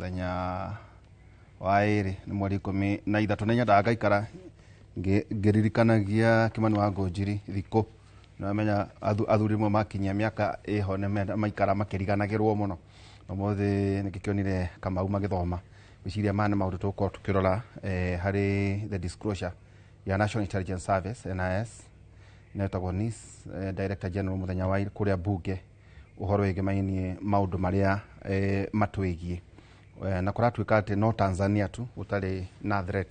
Mũthenya wa ĩrĩ nĩ mweri 13. Nĩ nyendaga ngaikara ngĩririkanagia Kimani wa Ngũnjiri thikũ. Nĩwamenya athuri rĩmwe makinyia mĩaka ĩho nĩ maikara makĩriganagĩrwo mũno. Ũmũthĩ nĩngĩkĩonire Kamau magĩthoma. Gwĩciria maya nĩ maũndũ tũgũkorwo tũkĩrora harĩ the disclosure ya National Intelligence Service NIS netagwo NIS, Director General mũthenya wa kũrĩa bunge ũhoro wĩgĩmainie maũndũ marĩa matwĩgiĩ. Na kũratuĩka atĩ no Tanzania tu gũtarĩ na threat,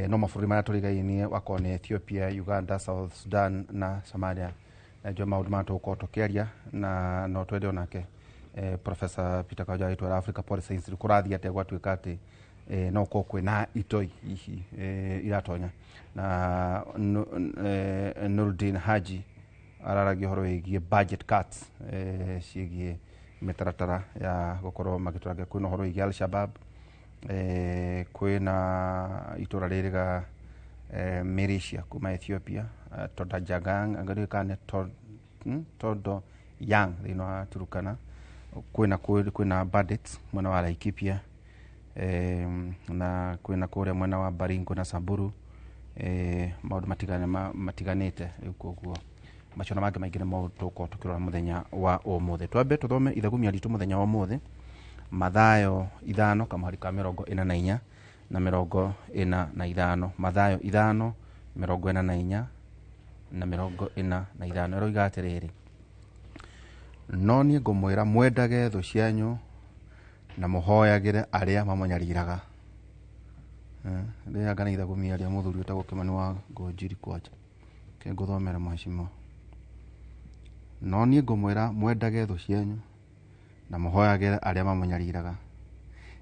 no mabũrũri marĩa tũrigainie wakorwo nĩ Ethiopia, Uganda, South Sudan na Somalia. Na ndio maũndũ marĩa tũgũkorwo tũkĩaria na no twende onake Professor Peter Kajwa agĩtwĩra Africa Policy Institute kũrathiĩ atĩa gwatuĩka atĩ no gũkorwo kwĩna itoi hihi iratonya na Nurdin Haji araragia ũhoro wĩgiĩ budget cuts ciĩgiĩ mĩtaratara ya gũkorwo magĩtũrangia. Kwĩna ũhoro wĩgiĩ Al-Shabab, kwĩna itũra rĩrĩga militia kuma Ethiopia, Todajagang angĩrĩkana Todo Yang thĩinĩ wa Turkana, kwĩna bandits mwena wa Laikipia, na kwĩna kũrĩa mwena wa Baringo na Samburu, maũndũ matiganĩte. Rĩu koguo macio na mangĩ maingĩ nĩ maũndũ tũgũkorwo tũkĩrora mũthenya wa ũmũthĩ. Twambe tũthome ithagumia ritũ mũthenya wa ũmũthĩ, Mathayo 5 kamũhari ka 44 na 45. Mathayo 5 44 na 45 ĩroiga atĩrĩrĩ, no niĩ ngũmwĩra mwendage thũ cianyu na mũhoyagĩre arĩa mamũnyariraga. Rĩrĩa ngana ithagumia rĩa mũthuri wĩtagwo Kimani wa Ngũnjiri kwanja ke ngũthomera mheshimiwa. No niĩ ngũmwĩra mwendage thũ cianyu na mũhoyagĩre arĩa mamũnyariraga,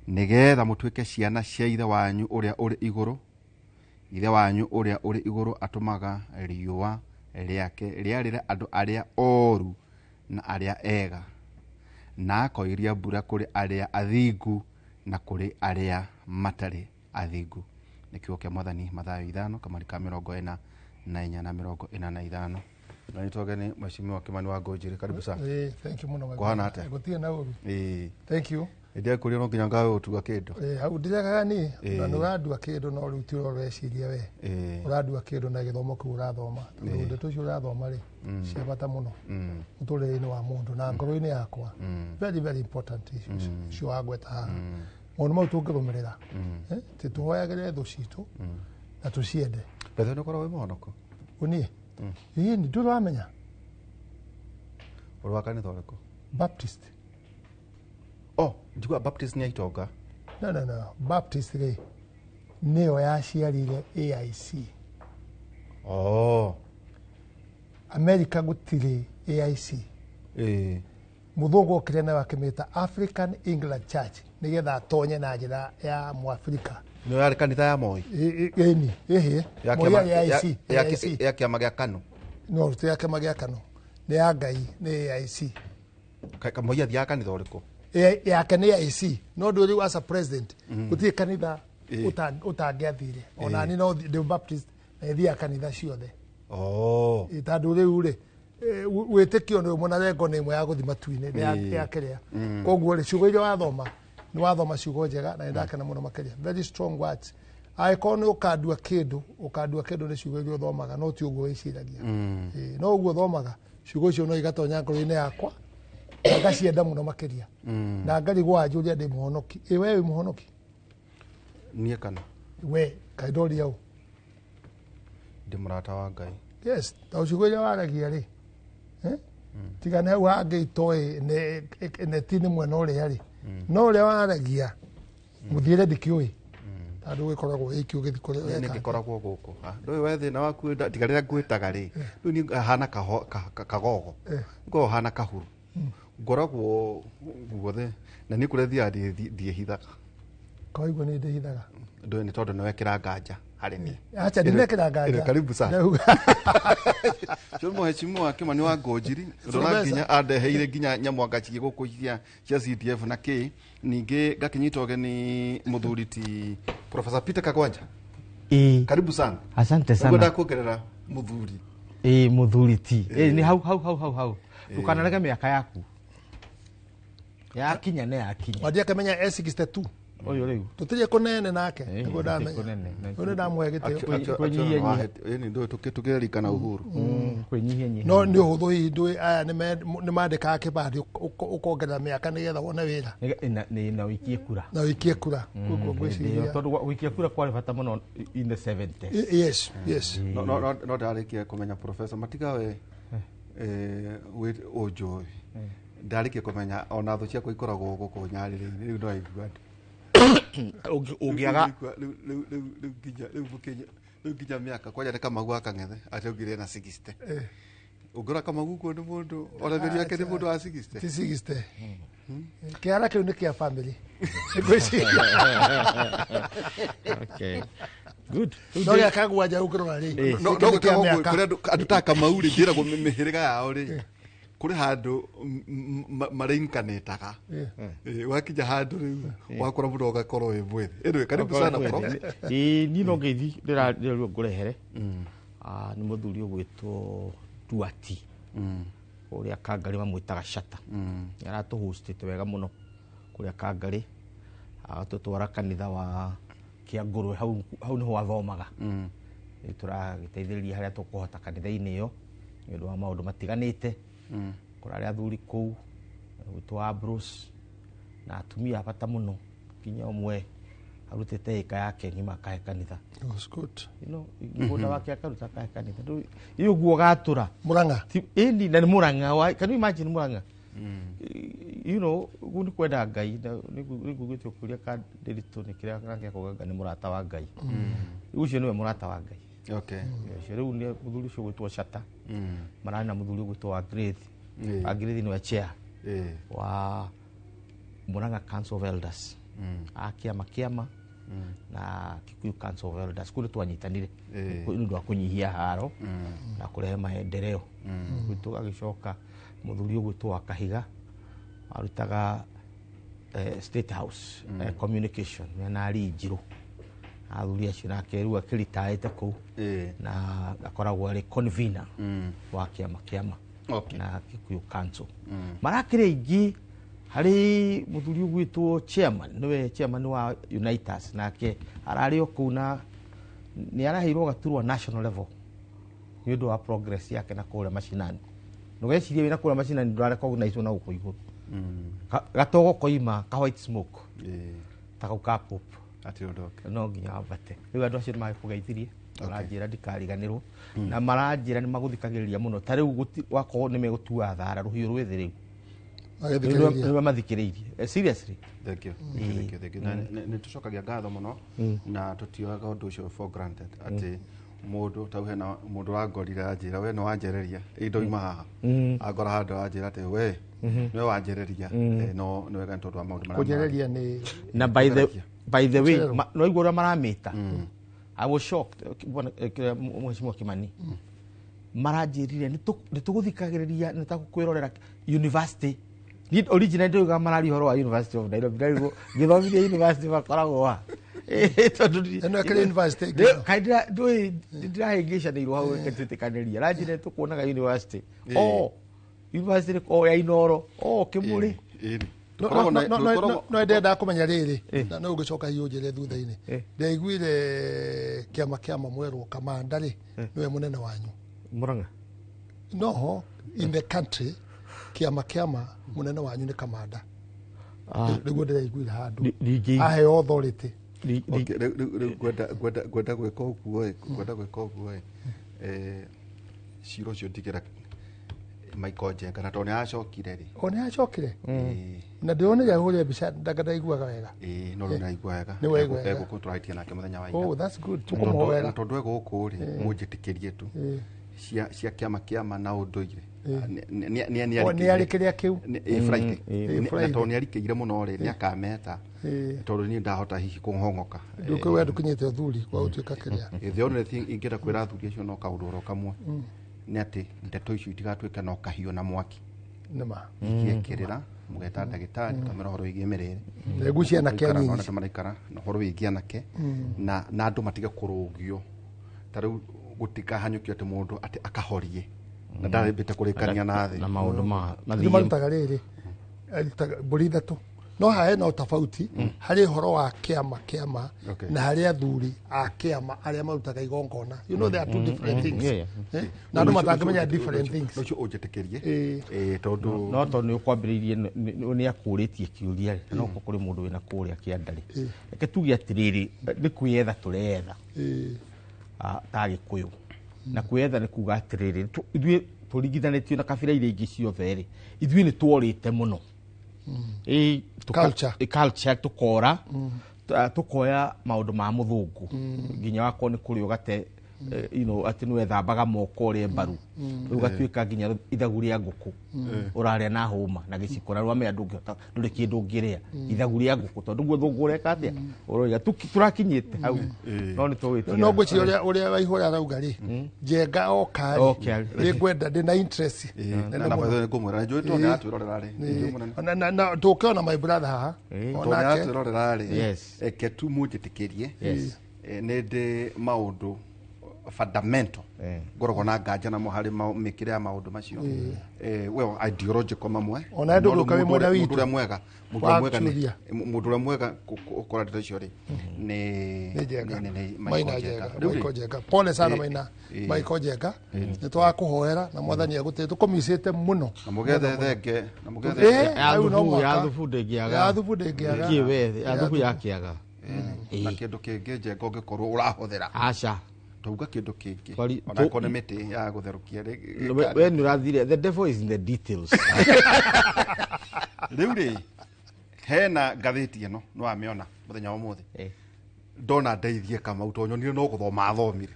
nĩgetha mũtuĩke ciana cia Ithe wanyu ũrĩa ũrĩ igũrũ. Ithe wanyu ũrĩa ũrĩ igũrũ atũmaga riũa rĩake rĩarĩre andũ arĩa oru na arĩa ega, na akoiria mbura kũrĩ arĩa athingu na kũrĩ arĩa matarĩ athingu. Nĩ kiugo kĩa Mwathani, Mathayo 5 kamũhari ka 44 na 45. Na nĩtwageni Mheshimiwa Kimani wa Ngũnjiri, karibu sana. Thank you mũno. Kũhana atĩa? Gũtirĩ na ũru. Thank you. Hĩndĩ ĩrĩa no nginya ngawe ũtua kĩndũ. Hau ndiregaga ni na nĩ ũrandua kĩndũ, no rĩu ti ũrĩa ũreciria we. Ũrandua kĩndũ na gĩthomo kĩu ũrathoma, tondũ ndeto icio ũrathoma rĩ cia bata mũno mũtũrĩre-inĩ wa mũndũ na ngoro-inĩ yakwa. Very very important issues icio wagweta haha. Maũndũ mau tũngĩrũmĩrĩra, tĩ tũhoyagĩre thũ citũ na tũciende. Bethe nĩ ũkoragwo wĩ mũhonoku? Ũniĩ ĩĩ nĩ ndũrĩ wamenya. Ũrĩ wa kanitha ũrĩkũ? Baptist. Oh, njigua Baptist nĩ aitonga. No, Baptist rĩ nĩyo yaciarire AIC. Oh. America gũtirĩ AIC. Mũthũngũ okire nayo akĩmĩta African England Church nĩgetha atonye na njĩra ya Mũafrika. Nĩyo yarĩ kanitha ya Moi? Ĩni ĩhĩ. Ya Moi kĩama- yarĩ AIC. AIC. Ya kĩama gĩa KANU? No ti ya kĩama gĩa KANU, nĩ ya Ngai, nĩ AIC. Moi athiaga kanitha ũrĩkũ? Yake nĩ AIC, no ndũ rĩu as a president gũtirĩ kanitha ũtangĩathire. Ona niĩ no ndĩ Baptist na ĩthiaga kanitha ciothe. Oh. Tondũ rĩu rĩ wĩtĩkio nĩ ũmwe na rengo nĩ ĩmwe ya gũthiĩ matu-inĩ nĩ ya kĩrĩa. Koguo rĩ ciugo iria wathoma nĩ wathoma ciugo njega na nĩ ndakena mũno makĩria, very strong words. Angĩkorwo nĩ ũkandua kĩndũ, ũkandua kĩndũ nĩ ciugo iria ũthomaga, no ti ũguo wĩciragia. No ũguo ũthomaga ciugo icio no igatonya ngoro-inĩ yakwa na ngacienda mũno makĩria na ngarigwo wanjũria ndĩ mũhonoki. Ĩ we wĩ mũhonoki? Niĩ kana? We kaĩ ndoria ũ? Ndĩ mũrata wa Ngai. Yes, ta ciugo iria waragia rĩ, tiga nĩ hau hangĩ itoĩ neti-inĩ mwena ũrĩa rĩ, no ũrĩa waragia mũthiĩre ndikĩũĩ, tondũ gĩkoragwo gĩkĩ ũgĩthiĩ kũrĩa Niĩ ũreka. Nĩngĩkoragwo gũkũ. Ndũĩ we thĩna waku tiga rĩrĩa ngwĩtaga rĩ, rĩu niĩ hana kagogo, ngoragwo hana kahuru, ngoragwo guothe na niĩ kũrĩa thiaga ndiĩhithaga. Kawaigua nĩ ndĩhithaga? Ndũĩ nĩ tondũ nĩwekĩra nganja harĩ niĩ. Acha, ndinekĩra nganja. Karibu sana. Ndauga. Cio mheshimiwa Kimani wa Ngũnjiri ndona Professor. nginya andeheire nginya nyamwanga ciĩ gũkũ cia CDF na kĩ. Ningĩ ngakĩnyita ũgeni mũthuri ti Professor Peter Kagwanja. Karibu sana. Asante Nĩguo sana. ndakuongerera mũthuri. Mũthuri ti. Nĩ hau hau hau hau hau. Ndũkanarege mĩaka yaku. Yakinya nĩ yakinya. Wandia akĩmenya e 62. Ũyũ rĩu. Tũtirĩ kũnene nake. Eh, Nĩguo tũtirĩ ndamenya. kũnene. Ũyũ nĩ ndamũhe gĩtĩo. Kwĩnyihia- Ndå tũkĩririkana Uhuru. Kwĩnyihia nyihia. No nĩ ũhũthũ hihi ndũĩ aya nĩ mandĩkaga kĩbandĩ ũkongerera mĩaka nĩgetha wone wĩra. Na ũikie kura. Na ũikie kura. Koguo ngwĩciria. Tondũ gũikia kura kwarĩ bata mũno in the 70s. Yes, yes. No ndarĩkia kũmenya professor matigawe ũnjũĩ ndarĩkia kũmenya ona thũ ciakwa ikoragwo gũkũ nyarĩrĩ-inĩ rĩu no aigua andũ. Ũngĩaga Rĩu nginya mĩaka kwanja nĩ Kamau wa Kang'ethe atĩ na 60. Ũngĩrora Kamau ũguo nĩ mũndũ ona mĩri yake nĩ mũndũ wa 60. Ti 60. Kĩara kĩu nĩ kĩa family. Ngwĩciria. Okay. Good. No gĩa kagwanja ũngĩrora rĩ. No Gĩkĩ nĩ kĩa gũkoragwo mĩaka. kũrĩ andũ ta Kamau rĩ njĩragwo mĩhĩrĩga yao rĩ kũrĩ handũ mareinkanĩtaga. Wakinya handũ rĩu wakora mũndũ ũgakorwo wĩ mwĩthĩ. Anyway, karibu sana prof. Ĩĩ niĩ no ngeithi ndĩrerwo ngũrehere. Nĩ mũthuri ũgwĩtwo Duati. Ũrĩa Kangarĩ mamwĩtaga Shata. Nĩ aratũhostĩte wega mũno kũrĩa Kangarĩ. Agatũtwara kanitha wa Kĩangũrwe hau hau nĩho athomaga. Nĩ tũragĩteithĩrĩria harĩa tũkũhota kanitha-inĩ ĩyo nĩ ũndũ wa maũndũ matiganĩte. Kũrarĩ athuri kũu gwĩtwo Ambrose na atumia a bata mũno nginya ũmwe arutĩte ĩka yake ng'ima akahe kanitha. That's good. You know, mũgũnda wake akaruta akahe kanitha. Rĩu ũguo gatũra. Mũrang'a. Ĩni na nĩ Mũrang'a. Can you imagine Mũrang'a? You know, ũguo nĩ kwenda Ngai na nĩngugĩte kũrĩa ka Ndĩritũ nĩ kĩrĩa nake akauga Ngai nĩ mũrata wa Ngai. Rĩu ũcio nĩwe mũrata wa Ngai. Okay. Ũcio rĩu nĩ mũthuri ũcio ũgwĩtwo Shata. Mararĩ na mũthuri ũgwĩtwo wa Grace. Wa Grace nĩwe chair wa Murang'a Council of Elders. A kĩama kĩama na Kikuyu Council of Elders kũu nĩ twanyitanire nĩ ũndũ wa kũnyihia haro na kũrehe maendeleo. Gwitũ agĩcoka mũthuri ũgwĩtwo wa Kahiga arutaga State House communication mena Njirũ athuri acio nake rĩu akĩritaĩte kũu na akoragwo arĩ convener wa kĩama kĩama Okay. na Kikuyu Council. Marakĩrĩ aingĩ harĩ mũthuri ũgwĩtwo chairman nĩwe chairman wa Unitas nake ararĩ o kũu na nĩ araheirwo gaturwa national level nĩ ũndũ wa progress yake na kũrĩa macinani. Ndũgecirie wĩna kũrĩa macinani ndũrarecognize na gũkũ igũrũ. Gatogo koima ka white smoke ta kau ka pop Atĩ ũndoke. no nginya wambate. Rĩu andũ acio nĩ magĩkũgeithirie maranjĩra ndikariganĩrwo na maranjĩra nĩ magũthikagĩrĩria mũno ta rĩu wakorwo nĩ megũtua thara rũhiũ rwĩthĩ rĩu Magĩthikĩrĩria. nĩ mathikĩrĩirie. Seriously. Thank you. Thank you, thank you. Na nĩ tũcokagia ngatho mũno na tũtioyaga ũndũ ũcio for granted atĩ mũndũ tau hena mũndũ wangorire anjĩra we nĩ wanjereria ĩ ndoima haha angora handũ anjĩra atĩ we nĩwe wanjereria. No nĩ wega nĩ tondũ wa maũndũ marĩa Kũnjereria nĩ Na by the way no igua ũrĩa maramĩta. I was shocked bwana mheshimiwa Kimani maranjĩrire nĩ tũgũthikagĩrĩria nĩ ta kwĩrorera university. Niĩ originally ndĩuga mararia ũhoro wa University of Nairobi ndarigwo ngĩthomithia university makoragwo ha. Tondũ Ĩno ĩkĩrĩ university ĩngĩ. Kaĩ ndũĩ ndĩrahĩngĩcanĩirwo hau twĩtĩkanĩria ranjĩre tũkuonaga university o university o ya Inoro o Kĩmũrĩ. No ndĩrendaga kũmenya rĩrĩ na no ũgĩcoka hihi ũnjĩre thutha-inĩ. Ndaiguire kĩama kĩama mwerwo Kamanda rĩ nĩwe mũnene wanyu. Murang'a. No in the country kĩama kĩama mũnene wanyu nĩ Kamanda. Nĩguo ndĩraiguire handũ. Aheo authority. Rĩu ngwenda gwĩka ũguo ĩ ngwenda gwĩka ũguo ĩ cira ũcio ndigĩra Michael Njenga na tondũ nĩ acokire rĩ. O nĩ acokire? Na ndĩronire ahũrire mbica ndanga ndaiguaga wega. No rĩu ndaigua wega. Nĩ waigua wega. Egũkũ tũraitie nake mũthenya wa ira. Oh, that's good. Tũkũmũhoera. Tondũ egũkũ rĩ mũnjĩtĩkĩrie tu cia kĩama kĩama na ũndũire. Nĩ arĩ kĩrĩa kĩu. Friday. Na tondũ nĩ arikĩire mũno rĩ nĩ akameta. Tondũ niĩ ndahota hihi kũhong'oka. Ndũkĩ we ndũkinyĩte ũthuri kwa gũtuĩka kĩrĩa. The only thing ingĩenda kwĩra athuri acio no kaũndũ oro kamwe. Nĩ atĩ ndeto icio itigatuĩke no kahiũ na mwaki. Nĩma. Ikiekĩrĩra mũgeta ndagĩtarĩ kamera ũhoro wĩgiĩ mĩrĩre. Ngucia anake anyinyi. Nĩ maraikara na ũhoro wĩgiĩ anake na andũ matige kũrũgio. Ta rĩu gũtikahanyũkio atĩ mũndũ atĩ akahorie. Na ndarĩmbĩte kũrĩkania na thĩ. Na maũndũ ma mathiĩ. Marutaga rĩrĩ. Arutaga mbũri ithatũ, no haha hena ũtofauti harĩ ũhoro wa kĩama kĩama Okay. na harĩ athuri a kĩama arĩa marutaga igongona. You know, there are two different things. Yeah. Eh? Na andũ matangĩmenya different things. No ũcio ũnjĩtĩkĩrie. Ĩĩ. Tondũ No tondũ nĩ ũkwambĩrĩirie, nĩ akũrĩtie kĩũria rĩ, na no kũrĩ mũndũ wĩna kũrĩa kĩanda rĩ, reke tuge atĩrĩrĩ, nĩ kwĩyetha tũreyetha ta Gĩkũyũ, na kwĩyetha nĩ kuga atĩrĩrĩ, ithuĩ tũringithanĩtio na kabira iria ingĩ ciothe rĩ, ithuĩ nĩ tuorĩte mũno. Ĩ, Culture. Ĩ, culture tukora, tukoya maũndũ ma mũthũngũ, nginya wakorwo nĩ kũrĩa ũgate atĩ nĩ wethambaga moko ũrĩe mbaru, rĩu ũgatuĩka nginya ithagu rĩa ngũkũ ũrarĩa na hũma na gĩciko, na rwamenya ndũngĩhota, ndũrĩ kĩndũ ũngĩrĩa ithagu rĩa ngũkũ, tondũ guo thũngũ ũreka atĩa ũroiga tũrakinyĩte hau, no nĩ tũgwĩtigĩra. No ngwĩciria ũrĩa Waihũra arauga rĩ, Njenga oka Oka rĩ, rĩ. nĩ ngwenda, ndĩna interest nene na mũno. na ngũmwĩra nĩ njũĩ tondũ nĩaratwĩrorera rĩ, nĩ njũĩ mũnene. Na tũkĩona my brother haha Tondũ onake. nĩaratwĩrorera rĩ, Yes. eke tu mũnjĩtĩkĩrie. Yes. Nĩ ndĩ maũndũ fundamental ngoragwo na nganja namo harĩ mĩkĩre ya maũndũ macio, well, ideological mamwe. Ona No ndũgũka wĩ mũndũ mwena mũndũ witũ. ũrĩa mwega, mũndũ Wa ũrĩa mwega nĩ Churia. Mũndũ ũrĩa mwega kũra ndeto icio rĩ, nĩ Nĩ Njenga. nĩ Maina Michael Njenga. Njenga. Rĩu rĩ, Michael Njenga, pole sana. Maina Michael Njenga, nĩ twakũhoera na Mwathani agũteithie, tũkũmicĩte mũno. Na mũgethe thenge na mũgethe Eh, Ya hau no thubu, mũhaka. ya thubu ndĩngĩaga. Ya thubu ndĩngĩaga. Kĩ we, ya Ya thubu thubu. yakĩaga. Na kĩndũ kĩngĩ Njenga ũngĩkorwo ũrahũthĩra, Aca. tauga kĩndũ kĩngĩ, ona akorwo nĩ mĩtĩ ya gũtherũkia rĩ. We nĩ ũrathire, the devil is in the details. Rĩu rĩ, hena ngathĩti ĩno, nĩ wamĩona mũthenya wa ũmũthĩ? Ndona ndeithie Kamau tondũ nyonire no gũthoma athomire.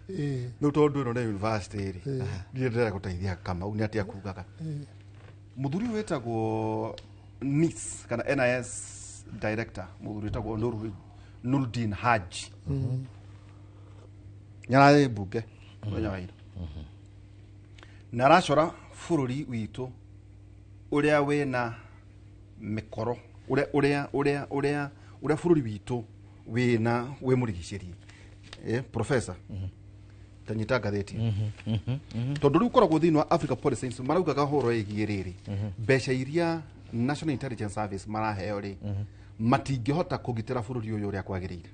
Rĩu tondũ ĩno nĩ university rĩ, niĩ ndĩrenda gũteithia Kamau nĩ atĩa kugaga mũthuri ũyũ wĩtagwo NIS kana NIS director, mũthuri wĩtagwo Nurdin Haji, nĩararĩ mbunge mũthenya wa ira na aracora bũrũri witũ ũrĩa wĩna mĩkoro, ũrĩa bũrũri witũ wĩna wĩ mũrigicĩrie. Professor, tanyita ngathĩti, tondũ rĩu ũkoragwo thĩinĩ wa Africa Policy Institute, maraugaga ũhoro ĩgiĩ rĩrĩ, mbeca iria National Intelligence Service maraheo rĩ, matingĩhota kũgitĩra bũrũri ũyũ ũrĩa kwagĩrĩire.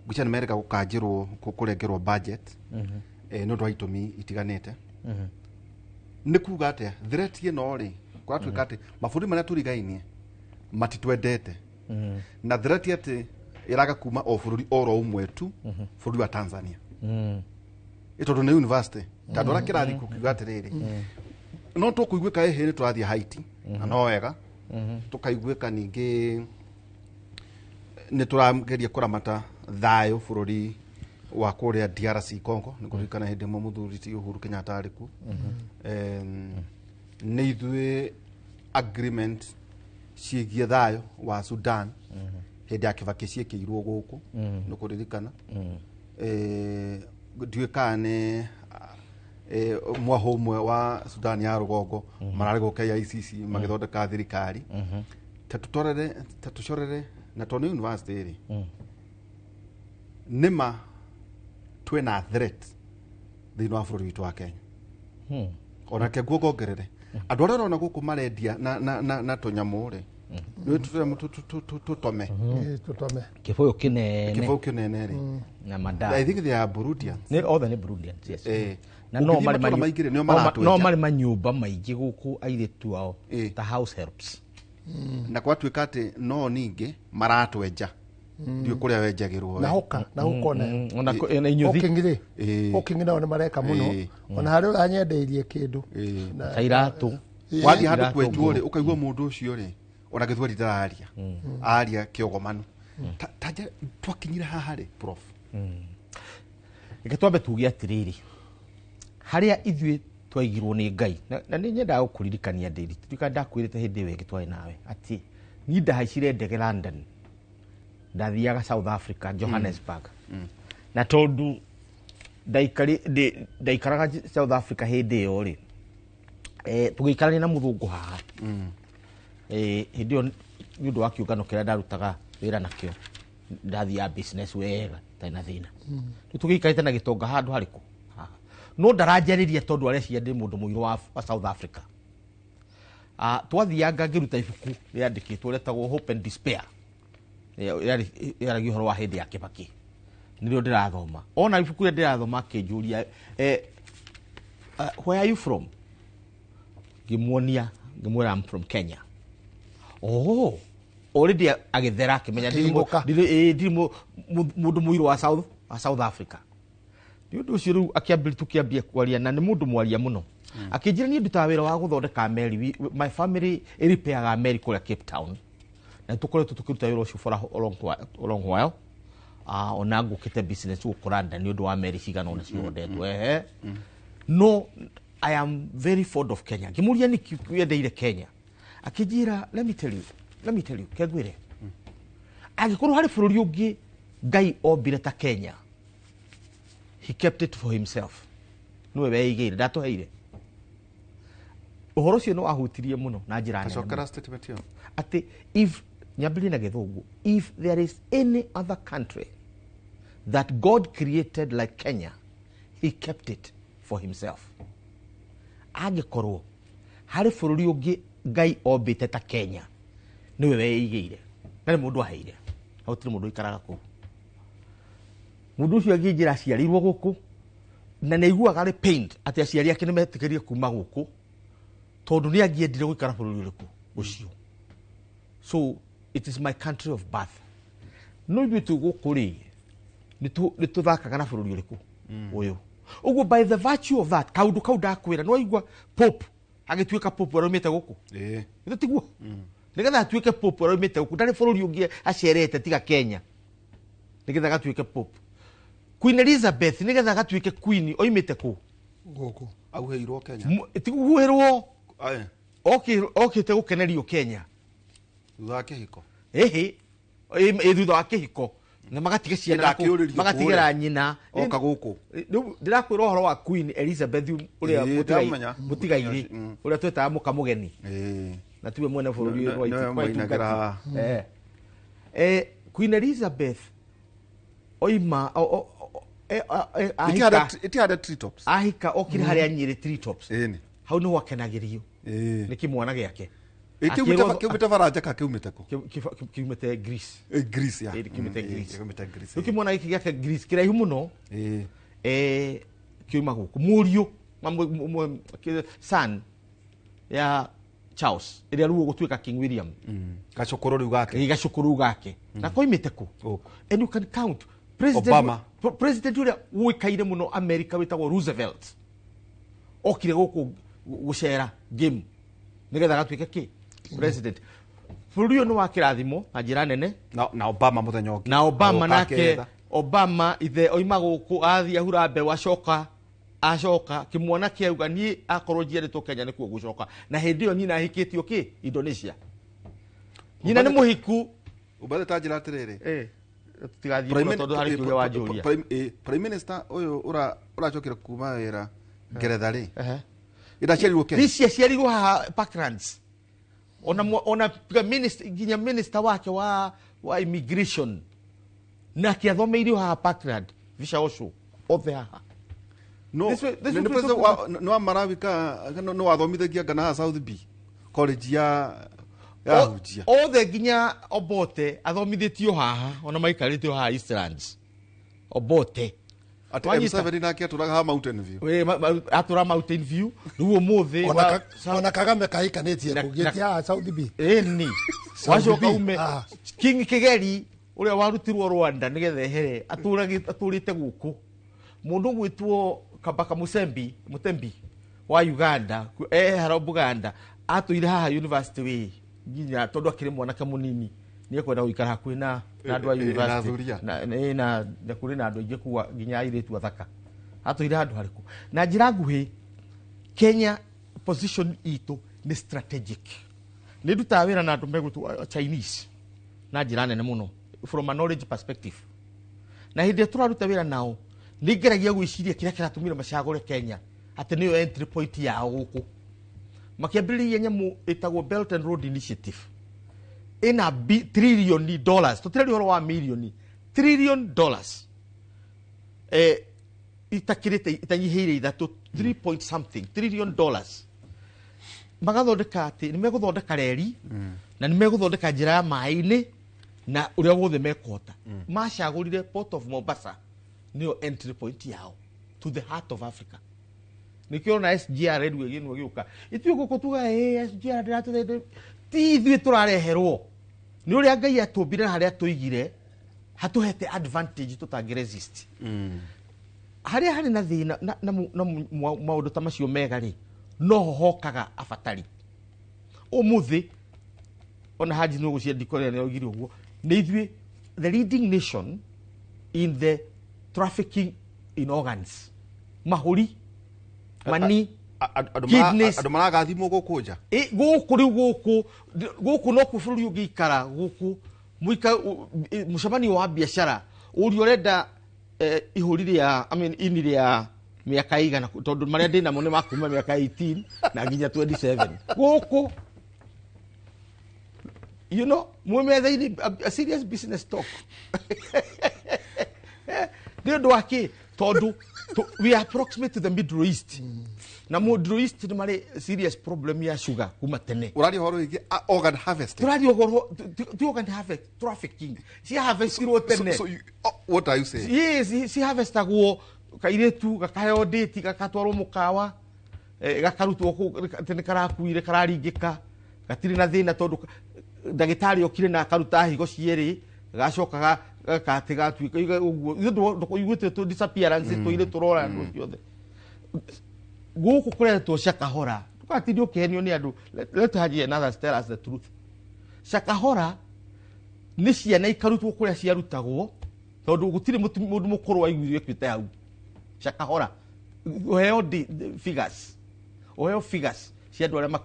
Ngwĩciria nĩ merĩga gũkanjĩrwo kũrengerwo budget nĩ ũndũ wa itũmi itiganĩte. Nĩ kuga atĩa threat ĩno rĩ, kũratuĩka atĩ mabũrũri marĩa tũrigainie matitwendete, na threat atĩ ĩraga kuma o bũrũri oro ũmwe tu, bũrũri wa Tanzania. Ĩ tondũ nĩ university, tondũ arĩa kĩrathi kukiuga atĩrĩrĩ, no tũkũiguĩka ĩhĩ nĩ tũrathiĩ Haiti na no wega tũkaiguĩka, ningĩ nĩ tũrageria kũramata thayũ bũrũri wa kũrĩa DRC Congo. Nĩ kũririkana hĩndĩ ĩmwe mũthuri ti Uhuru Kenyatta arĩ kuo. Nĩ ithuĩ agreement ciĩgiĩ thayũ wa Sudan hĩndĩ ya Kibaki ciĩkĩirwo gũkũ, nĩ kũririkana. Ndiũĩ kana nĩ mwahũ ũmwe wa Sudan ya rũgongo mararĩ gũkũ KICC magĩthondeka thirikari. Ta tũtorere, ta tũcorere, na tondũ nĩ university rĩ, nĩma twĩna threat thĩinĩ wa bũrũri witũ wa Kenya. Onake nguo ngongerere andũ arĩa ũrona gũkũ marendia na tũnyamũ rĩ, nĩ tũnyamũ tũtome. Tũtome. Kĩbũyũ kĩnene. Kĩbũyũ kĩnene rĩ. Na I mandaa. think they are Burundians. Nĩ othe nĩ Burundians, yes. Na no Ũngĩthiĩ marĩ matũũra maingĩ rĩ, nĩo maratwenja. No marĩ manyũmba maingĩ gũkũ airĩtu ao ta house helps. Na gwatuĩka atĩ no ningĩ maratwenja, ndiũ kũrĩa wenjagĩrwo Na we. hoka na hoka onayo. Ona inyuthi. Hawking rĩ, hawking nao nĩ mareka mũno. Ona harĩa ũranyendeirie kĩndũ. Ta iratũ. Wathiĩ handũ Iratũ kwenjwo rĩ, ngũrũ. ũkaigua mũndũ ũcio rĩ, ona gĩthweri ndararia, aria kĩogomanu. Ta twakinyire haha rĩ, prof? Reke twambe tuge atĩrĩrĩ, harĩa ithuĩ twaigirwo nĩ Ngai, na nĩ nyendaga gũkũririkania ndĩri tuika ndakwĩrĩte hĩndĩ ĩyo ĩngĩ twarĩ nawe atĩ niĩ ndahaicire ndege London, ndathiaga South Africa, Johannesburg, na tondũ ndaikaraga South Africa hĩndĩ ĩyo rĩ, tũgĩikarania na mũthũngũ haha. Hĩndĩ ĩyo nĩ ũndũ wa kĩũngano kĩrĩa ndarutaga wĩra nakĩo, ndathiaga business wega itarĩ na thĩna. Rĩu tũgĩikarĩte na gĩtonga handũ harĩkũ haha, no ndaranjarĩria tondũ areciria ndĩ mũndũ mũirũ wa South Africa. Twathianga ngĩruta ibuku rĩandĩkĩtwo rĩtagwo Hope and Despair, rĩaragia ũhoro wa hĩndĩ ya Kibaki, nĩrĩo ndĩrathoma. Ona ibuku rĩrĩa ndĩrathoma akĩnjũria, "Where are you from?" Ngĩmuonia, ngĩmwĩra, "I'm from Kenya." Oh, already agĩthera, akĩmenya Akĩhingũka. ndirĩ mũndũ mũirũ wa South Africa. Nĩ ũndũ ũcio rĩu akĩambĩrĩria, tũkĩambia kwaria, na nĩ mũndũ mwaria mũno. Akĩnjĩra, "Niĩ ndutaga wĩra wa gũthondeka meri. My family ĩripĩaga meri kũrĩa Cape Town, na nĩ tũkoretwo tũkĩruta wĩra ũcio for a long while. Ona ngũkĩte business gũkũ London nĩ ũndũ wa meri cigana ũna cihondetwo ehe. No I am very fond of Kenya." Ngĩmũria, "Nĩkĩ wendeire Kenya?" Akĩnjĩra, "Let me tell you, let me tell you, kengwĩre, angĩkorwo harĩ bũrũri ũngĩ Ngai ombire ta Kenya, he kept it for himself. Nĩwe weigĩire, ndatũheire." Ũhoro ũcio nĩ wahutirie mũno na njĩra nene mũno. Tacokera statement ĩyo. Atĩ if, nyambĩrĩrie na Gĩthũngũ, "If there is any other country that God created like Kenya, he kept it for himself." Angĩkorwo harĩ bũrũri ũngĩ Ngai ombĩte ta Kenya, nĩwe weigĩire na nĩ mũndũ aheire, na gũtirĩ mũndũ ũikaraga kũu. Mũndũ ũcio angĩnjĩra aciarĩirwo gũkũ na nĩ aiguaga arĩ pained atĩ aciari ake nĩ metĩkĩrie kuma gũkũ, tondũ nĩ angĩendire gũikara bũrũri ũrĩkũ ũcio. "So it is my country of birth. No ithuĩ twĩ gũkũ rĩ, nĩ tũthakaga na bũrũri ũrĩkũ ũyũ." Ũguo by the virtue of that kaũndũ kau ndakwĩra, nĩ waigua Pope agĩtuĩka Pope araumĩte gũkũ? Ĩĩ. Githĩ tiguo? Nĩgetha atuĩke Pope araumĩte gũkũ, ndarĩ bũrũri ũngĩ acerete tiga Kenya nĩgetha agatuĩke Pope. Queen Elizabeth, nĩgetha agatuĩke queen, oimĩte kũ? Gũkũ. Auheirwo Kenya. Tiguhuhĩrwo. Aye. Okĩte gũkenerio Kenya. Thutha wa kĩhiko. Ĩhĩ, ĩ thutha wa kĩhiko, na magatiga ciana Ndakĩũrĩrio magatigĩra kũrĩa. nyina. Oka gũkũ. Rĩu ndĩrakwĩra ũhoro wa Queen Elizabeth ũrĩa Ĩĩ, ndamenya. mũtigairĩ, ũrĩa twetaga mũka mũgeni, Ĩĩ. na tiwe mwene bũrũri ũyũ wa Nĩwe wa mũinagĩra. Itungati. Queen Elizabeth oima ahika. Ĩtihande treetops. Ahika okire harĩa Nyĩrĩ Treetops. Ĩni. Hau nĩho akenagĩrio Ĩĩ. nĩ kĩmwana gĩake. Ĩ, kiumĩte Baranja ka kiumĩte kũ? Kiumĩte Greece. Ĩ, Greece ya. Ĩ, kiumĩte Greece. Kiumĩte Greece. Rĩu kĩmwana gĩkĩ gĩake Greece kĩraihu mũno. Ĩĩ. Kiuma gũkũ mũriũ son ya Charles ĩrĩa rĩu ũgũtuĩka King William. Gacũkũrũ rĩu gake. Ĩ, gacũkũrũ gake na koimĩte kũ? Gũkũ. And you can count president, Obama. President ũrĩa ũĩkaine mũno America wĩtagwo Roosevelt okire gũkũ gũcera game nĩgetha agatuĩke kĩ president. Bũrũri ũyũ nĩ wa kĩrathimo na njĩra nene. Na Obama mũthenya ũngĩ. Na Obama Agoka nake akĩetha. Obama ithe oima gũkũ, athiĩ ahura mbeũ, acoka acoka kĩmwana kĩauga, "Niĩ akorwo njiarĩtwo Kenya nĩkuo gũcoka." Na hĩndĩ ĩyo nyina ahikĩtio kĩ Indonesia, nyina nĩ mũhiku. Ũmbathe ta njĩra atĩrĩrĩ. Tũtigathiĩ mũno tondũ harĩ kĩũria wanjũria. Prime Minister ũyũ ũracokire kuma wĩra Ngeretha rĩ, Ehe. ĩraciarirwo Kenya? Ici aciarirwo haha Parklands. Ona tiga minister, nginya minister wake wa immigration nake athomeirio haha Parkland, Visha Osho, othe haha. No. This nĩ way president nĩ wa Malawi ka nĩ wathomithagia ngana haha South B College ya hunjia. Othe nginya Obote athomithĩtio haha, ona maikarĩtio haha Eastlands, Obote. Atĩ Wanyita? M7 nake atũraga haha Mountain View. Atũra Mountain View rĩu ũmũthĩ. Ona Kagame kahikanĩtie kũgĩtia haha South B. Ĩni. South Wacoka B. ume Ah. King Kigeri ũrĩa warutirwo Rwanda nĩgetha ehere, atũrĩte gũkũ. Mũndũ ũgwĩtwo Kabaka Musembi Mutembi wa Uganda, ehera Buganda, atũire haha University Way nginya tondũ akĩrĩ mwanake mũnini nĩ ekwenda gũikara hakuhĩ na andũ a Na university. athuri a. Na kũrĩ na andũ aingĩ kuwa nginya airĩtu athaka. Atũire handũ harĩkũ? Na njĩra nguhĩ, Kenya position itũ nĩ strategic. Nĩ ndutaga wĩra na andũ megũtwo Chinese na njĩra nene mũno from a knowledge perspective, na hĩndĩ ĩrĩa tũraruta wĩra nao nĩ ngeragia gwĩciria kĩrĩa kĩratũmire macagũre Kenya atĩ nĩyo entry point yao gũkũ. Makĩambĩrĩria nyamũ ĩtagwo Belt and Road Initiative ĩna trillion dollars, tũtirari ũhoro wa milioni, trillion dollars, itakĩrĩte itanyihĩire ithatũ, 3 point something trillion dollars. Magathondeka atĩ nĩ megũthondeka reri na nĩ megũthondeka njĩra ya maĩ-inĩ na ũrĩa wothe mekũhota. Macagũrire Port of Mombasa nĩyo entry point yao to the heart of Africa. Nĩkĩo ona SGR rĩu ĩgĩnwo gĩũka, ithuĩ gũkũ tuga ĩ SGR ndĩratũteithia, ti ithuĩ tũrareherwo, nĩ ũrĩa Ngai atũmbire na harĩa tũigire hatũhete advantage tũtangĩ resist. Harĩa harĩ na thĩna na maũndũ ta macio mega rĩ, noho hokaga abatari. Ũmũthĩ ona Haji nĩ ũgũcia ndikoria nĩ augire ũguo, nĩ ithuĩ the leading nation in the trafficking in organs, mahũri, mani, kidneys. Andũ maragathimwo gũkũ nja. Ĩ, gũkũ rĩu gũkũ nokuo bũrũri ũngĩikara gũkũ mũika mũcemanio wa biacara ũria ũrenda ihũri rĩa, I mean, ini rĩa mĩaka igana, tondũ marĩa ndĩ namo nĩ makuma mĩaka 18 na nginya 27 gũkũ, mwĩ metha-inĩ, a serious business talk. Nĩ ũndũ wa kĩ? Tondũ we are approximate to the Middle East, na Middle East nĩ marĩ serious problem ya sugar kuma tene. Ũraria ũhoro wĩgiĩ organ harvesting. Tũraria ũhoro ti organ harvest, trafficking cia harvestirwo tene. So you, oh, what are you saying? Yes, ci harvestagwo, kairĩtu gakaheo ndĩti, gagatwarwo mũkawa, gakarutwo kũu atĩ nĩ karakuire, kararingĩka, gatirĩ na thĩna, tondũ ndagĩtarĩ okire na akaruta higo cierĩ, gacoka gakatĩ gatuĩka ũguo. Ithuĩ ndũiguĩte tũ disappearance tũire tũrora andũ ciothe gũkũ kũretwo Shakahora. Ndũgatinde ũkĩhenio nĩ andũ. Let Haji and others tell us the truth. Shakahora nĩ ciana ikarutwo kũrĩa ciarutagwo, tondũ gũtirĩ mũndũ mũkũrũ waiguire ĩkuĩte hau Shakahora. Ũheo figures, ũheo figures cia andũ arĩa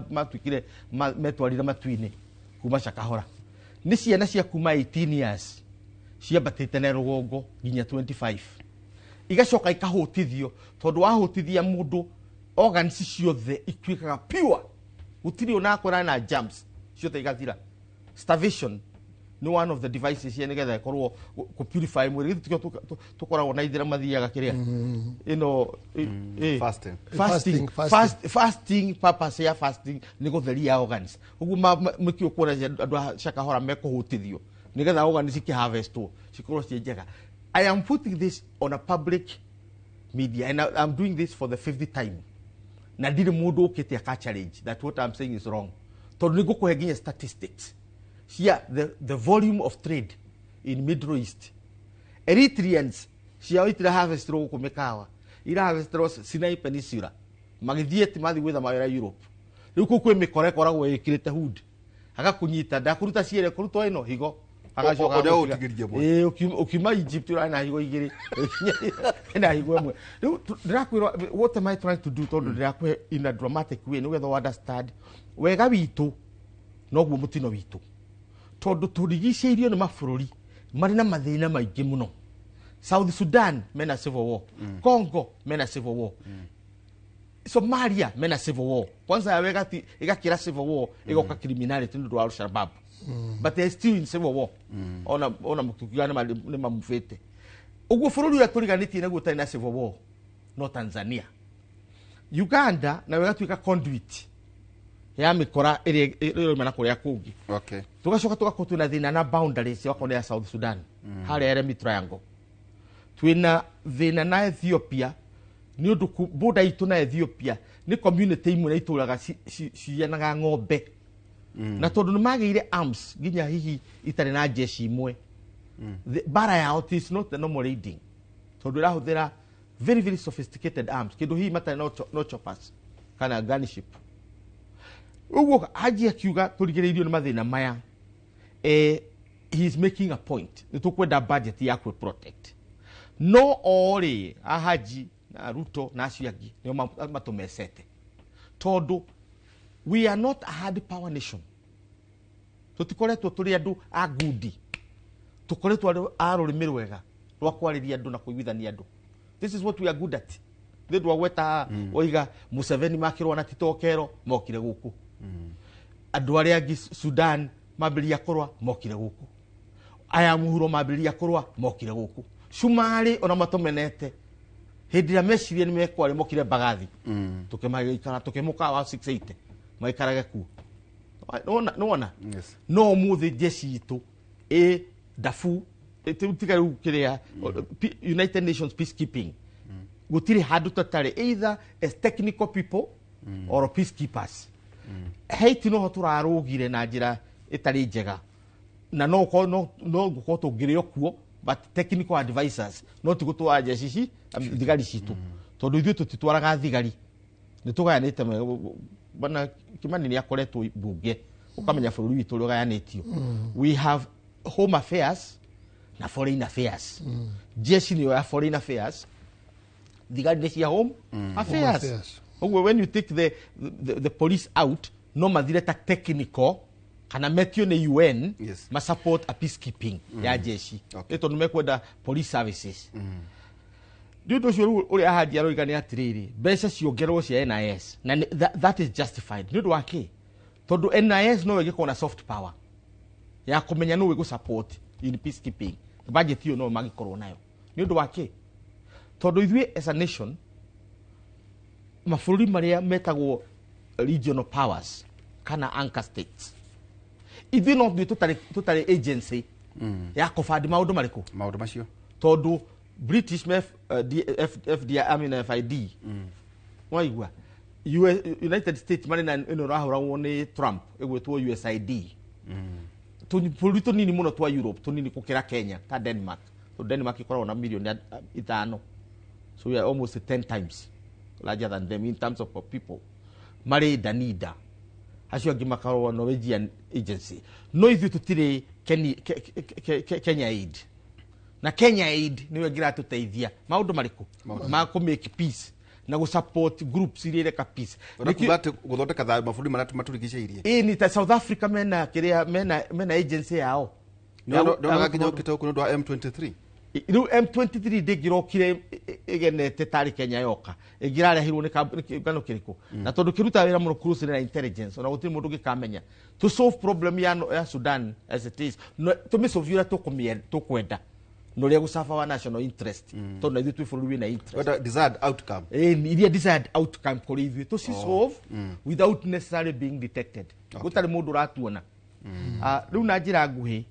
matuĩkire metwarire matu-inĩ kuma Shakahora. Nĩ ciana cia kuma 18 years ciambatĩte na rũgongo nginya 25, igacoka ikahũtithio, tondũ wahũtithia mũndũ organs ciothe ituĩkaga pure, gũtirĩ onakwĩra na germs ciothe igathira. Starvation nĩ one of the devices cia nĩgetha ĩkorwo kũ purify mwĩrĩ. Githĩ tikĩo tũkoragwo na ithĩra mathiaga kĩrĩa ĩno Fasting. Fasting. Fasting, fasting. Fasting, purpose ya fasting nĩ gũtheria organs. Ũguo nĩkĩo kuona andũ a Shakahora mekũhũtithio nĩgetha organs cikĩharvestwo cikorwo ciĩ njega. I am putting this on a public media and I'm doing this for the fifth time, na ndirĩ mũndũ ũkĩte aka challenge that what I'm saying is wrong, tondũ nĩ ngũkũhe nginya statistics cia the volume of trade in Middle East. Eritreans ciao itira harvestirwo gũkũ mĩkawa, ira harvestirwo Sinai Peninsula, magĩthiĩ ti mathiĩ gwetha mawĩra Europe. Rĩu kũu kwĩ mĩkora ĩkoragwo ĩkĩrĩte hood, agakũnyita, ndakũruta cierĩ, kũrutwo ĩno higo, agacoka Ũrĩa agagũtiga. ũtigĩria ĩmwe. Ĩĩ, ũkiuma Egypt ũrarĩ na higo igĩrĩ, na higo ĩmwe. Rĩu ndĩrakwĩra, what am I trying to do? Tondũ ndĩrakũhe in a dramatic way nĩgetha ũ understand wega witũ noguo mũtino witũ, tondũ tũrigicĩirio nĩ mabũrũri marĩ na mathĩna maingĩ mũno. South Sudan mena civil war, Congo mena civil war, Somalia mena civil war. Kwanza ya wega ti igakira civil war, igoka criminality nĩ ũndũ wa Al-Shabaab, but they are still in civil war. Ona mũtukiuga nĩ mamubĩte ũguo. Bũrũri ũrĩa tũriganĩtie naguo ũtarĩ na civil war no Tanzania. Uganda nayo ĩgatuĩka conduit ya mĩkora ĩrĩa ĩrauma na kũrĩa kũngĩ. Tugacoka tugakorwo twĩna thĩna na boundaries, wakorwo nĩ ya South Sudan harĩa Eremi Triangle. Twĩna thĩna na Ethiopia nĩ ũndũ border itũ na Ethiopia nĩ community imwe na itũraga ciyanaga ng'ombe, na tondũ nĩ magĩire arms nginya hihi itarĩ na jeshi imwe. Bara yao is not the normal raiding, tondũ ĩrahũthĩra very very sophisticated arms, kĩndũ hihi matarĩ no choppers kana gunship. Ũguo Haji akiuga tũrigĩrĩirio nĩ mathĩna maya, he is making a point. Nĩ tũkwenda budget ya kwĩ protect, no orĩ a Haji na Ruto na acio angĩ nĩo matũmecete, tondũ we are not a hard power nation. Tũtikoretwo tũrĩ andũ a ngundi, tũkoretwo andũ a rũrĩmĩ rwega rwa kwarĩria andũ na kũiguithania andũ. This is what we are good at. Nĩ ũndũ wa gweta haha oiga Museveni makĩrũa na Tito Okello mokire gũkũ, andũ arĩa angĩ Sudan mambĩrĩria kũrũa mokire gũkũ, aya mũhuro mambĩrĩria kũrũa mokire gũkũ, Cumarĩ ona matũmenete. Hĩndĩ ĩrĩa mecirie nĩ mekwarĩ mokire Mbagathi, tũkĩmagĩikara tũkĩmũka wa 680 maikarage kuo. Nĩwona? Yes. No ũmũthĩ jeshi itũ ĩ Darfur, tiga rĩu kĩrĩa United Nations peacekeeping, gũtirĩ handũ tũtarĩ, either as technical people or peacekeepers. Haiti noho tũrarũgire na njĩra ĩtarĩ njega, na no ũkorwo no gũkorwo tũngĩrĩ o kuo, but technical advisors, no ti gũtwara jeshi ici, thigari citũ, tondũ ithuĩ tũtitwaraga thigari. Nĩ tũgayanĩte. Bwana Kimani nĩ akoretwo mbunge, ũkamenya bũrũri witũ ũrĩa ũgayanĩtio. We have home affairs na foreign affairs. Jeshi nĩyo ya foreign affairs, thigari nĩ cia home affairs. Affairs. Ũguo when you take the police out, no mathire ta technical kana metio nĩ UN ma support a peacekeeping ya jeshi. Nĩ tondũ mekwenda police services. Nĩ ũndũ ũcio rĩu ũrĩa Haji aroiga nĩ atĩrĩrĩ, mbeca ciongererwo cia NIS, na that is justified. Nĩ ũndũ wa kĩ? Tondũ NIS no ĩgĩkorwo na soft power ya kũmenya nũ ĩgũ support in peacekeeping. Budget ĩyo no mangĩkorwo nayo. Nĩ ũndũ wa kĩ? Tondũ ithuĩ as a nation, mabũrũri marĩa metagwo regional powers kana anchor states, ithuĩ no ithuĩ tũtarĩ agency ya kũbandi maũndũ marĩkũ? Maũndũ macio. Tondũ British me F, D, F, FD, I mean FID, waigua US, United States marĩ na ĩno ĩrahũragwo nĩ Trump ĩgwĩtwo USAID. Bũrũri tũnini mũno twa Europe, tũnini gũkĩra Kenya, ta Denmark, tondũ Denmark ĩkoragwo na milioni 5, so we are almost 10 times larger than them in terms of people. Marĩ Danida, acio angĩ makoragwo Norwegian agency, no ithuĩ tũtirĩ Kenya Aid, na Kenya Aid nĩyo ĩngĩratũteithia maũndũ marĩkũ ma kũ make peace na gũ support groups iria ireka peace. Ũrakuga atĩ gũthondeka thayũ mabũrũri marĩa matũrigicĩirie? Ĩĩ, ni ta South Africa mena kĩrĩa, mena agency yao. Ndonaga nginya ũkĩte gũkũ nĩ ũndũ wa M23. Rĩu M23 ndĩngĩrokire ĩgenete tarĩ Kenya yoka, ĩngĩrarehirwo nĩ kĩũngano kĩrĩkũ? Na tondũ kĩrutaga wĩra mũno closely na intelligence, ona gũtirĩ mũndũ ũngĩkamenya. To solve problem ya Sudan as it is, no, tũmĩsolve ũrĩa tũkwenda na ũrĩa gũcaba wa national interest, tondũ na ithuĩ twĩ bũrũri wĩna interest. Wenda desired outcome. Ĩĩ, iria desired outcome kũrĩ ithuĩ tũci solve without necessarily being detected, gũtarĩ mũndũ ũratuona. Rĩu na njĩra nguhĩ,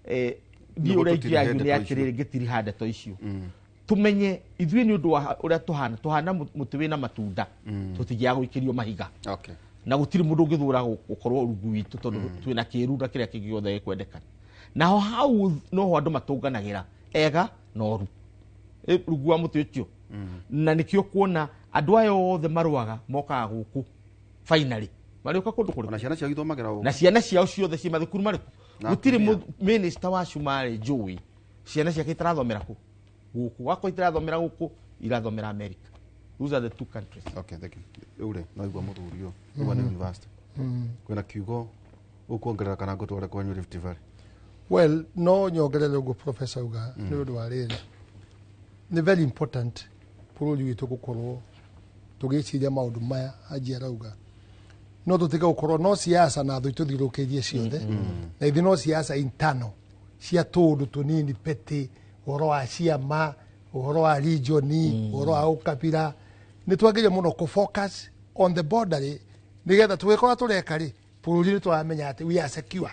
niĩ Nĩguo ũrĩa tũtirihe ingĩario nĩ ndeto icio. atĩrĩrĩ, ngĩtiriha ndeto icio, tũmenye ithuĩ nĩ ũndũ wa ũrĩa tũhana mũtĩ wĩna matunda, tũtingĩaga gũikĩrio mahiga. Na gũtirĩ mũndũ ũngĩthũra gũkorwo rungu witũ, tondũ twĩna kĩĩru na kĩrĩa kĩngĩ gĩothe gĩkwendekana. Naho hau noho andũ matũnganagĩra ega na oru. Rungu wa mũtĩ ũcio, na nĩkĩo kuona andũ aya othe marũaga mokaga gũkũ finally, marĩũka kũndũ kũrĩkũ? Ona ciana ciao ithomagĩra gũkũ. Na ciana ciao ciothe ciĩ mathukuru marĩkũ? Na Gũtirĩ atumia. Minister wa Cumarĩ njũĩ ciana ciake itarathomera kũ gũkũ, wakorwo itarathomera gũkũ, irathomera America. Those are the two countries. Okay, thank you. Rĩu rĩ, no igua mũthuri ũyũ igua nĩ university kwĩna kiugo ũkuongerera kana ngũtware kwanyu Rift Valley? Well, no nyongerere ũguo professor uga, nĩ ũndũ wa rĩrĩ, nĩ very important bũrũri witũ gũkorwo tũgĩciria maũndũ maya Anji arauga. No tũtige gũkorwo no siasa na thũ itũthiũrũrũkĩirie ciothe, na ithuĩ no siasa internal cia tũũndũ tũnini petty, ũhoro wa ciama, ũhoro wa region, ũhoro wa ũkabira. Nĩ twagĩrĩire mũno kũ focus on the border rĩ, nĩgetha tũgĩkorwo tũreka rĩ, bũrũri nĩ tũramenya atĩ we are secure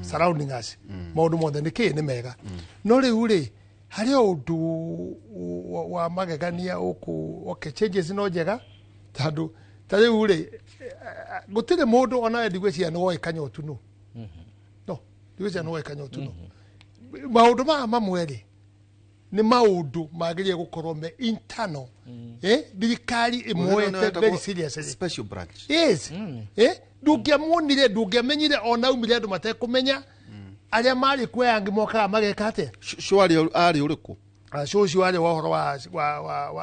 surrounding us, maũndũ mothe nĩ kĩ nĩ mega. No rĩu rĩ, harĩ o ũndũ wa magegania ũkũ. Okay, changes no njega, tondũ ta rĩu rĩ, gũtirĩ mũndũ onawe ndigwĩciria nĩ woĩ Kanyotu nũ, no ndigwĩciria nĩ woĩ Kanyotu nũ. Maũndũ maya mamwe rĩ, nĩ maũndũ magĩrĩire gũkorwo me internal, thirikari ĩmoete very seriously. Special branch. Yes, ndũngĩamuonire, ndũngĩamenyire, ona aumire andũ matekũmenya arĩa marĩ kuo, aya angĩ mokaga mageka atĩa? Sure, arĩ ũrĩkũ? Show ũcio arĩ wa ũhoro wa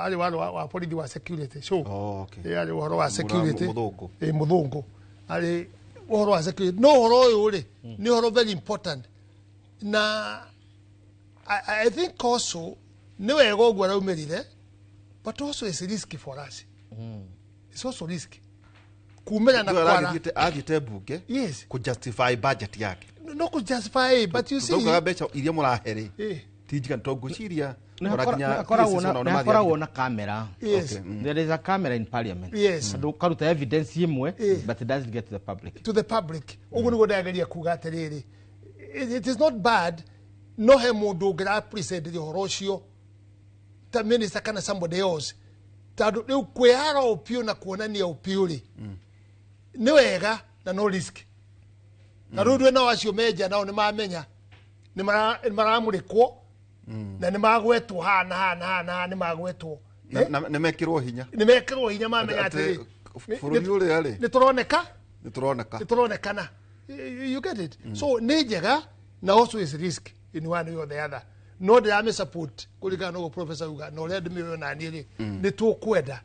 arĩ wa borithi wa security show. Oh, okay. Arĩ ũhoro wa security. Mũthũngũ. Mũthũngũ arĩ ũhoro wa security. No ũhoro ũyũ rĩ, nĩ ũhoro very important, na I think also nĩ wega ũguo araumĩrire, but also it's risky for us. It's also risky kumĩra na Ndio kwara. Athiĩte mbunge kũ justify budget yake. No kũ justify, but you see, Tũtaugaga mbeca iria mũrahe rĩ ti njiganu, tondũ ngwĩciria Ona nginya Hakoragwo PSs na onao nĩ nĩ hakoragwo mathiagire. na camera. Yes. Okay. There is a camera in parliament. Yes. Andũ karuta evidence imwe, Eh. but it doesn't get to the public. To the public. Ũguo nĩguo ndageria kuga atĩrĩrĩ, it is not bad, no he mũndũ ũngĩra present ũhoro ũcio ta minister kana somebody else, tondũ rĩu kwĩyara ũpiũ na kuonania ũpiũ rĩ, nĩ wega na no risk. Na rĩu ndwĩ nao acio menja nao nĩ mamenya nĩ maramũrĩkwo na nĩ magwetwo haha na haha na haha na haha nĩ magwetwo. Na nĩ mekĩrwo hinya. Nĩ mekĩrwo hinya, mamenya Atĩ atĩrĩ, bũrũri ũrĩa rĩ nĩ tũroneka, nĩ tũroneka. nĩ tũronekana. You get it? So nĩ njega na also is risk in one way or the other, no ndĩramĩ support kũringana na ũguo professor uga na ũrĩa ndĩmĩoyo naniĩ rĩ, nĩ tũkwenda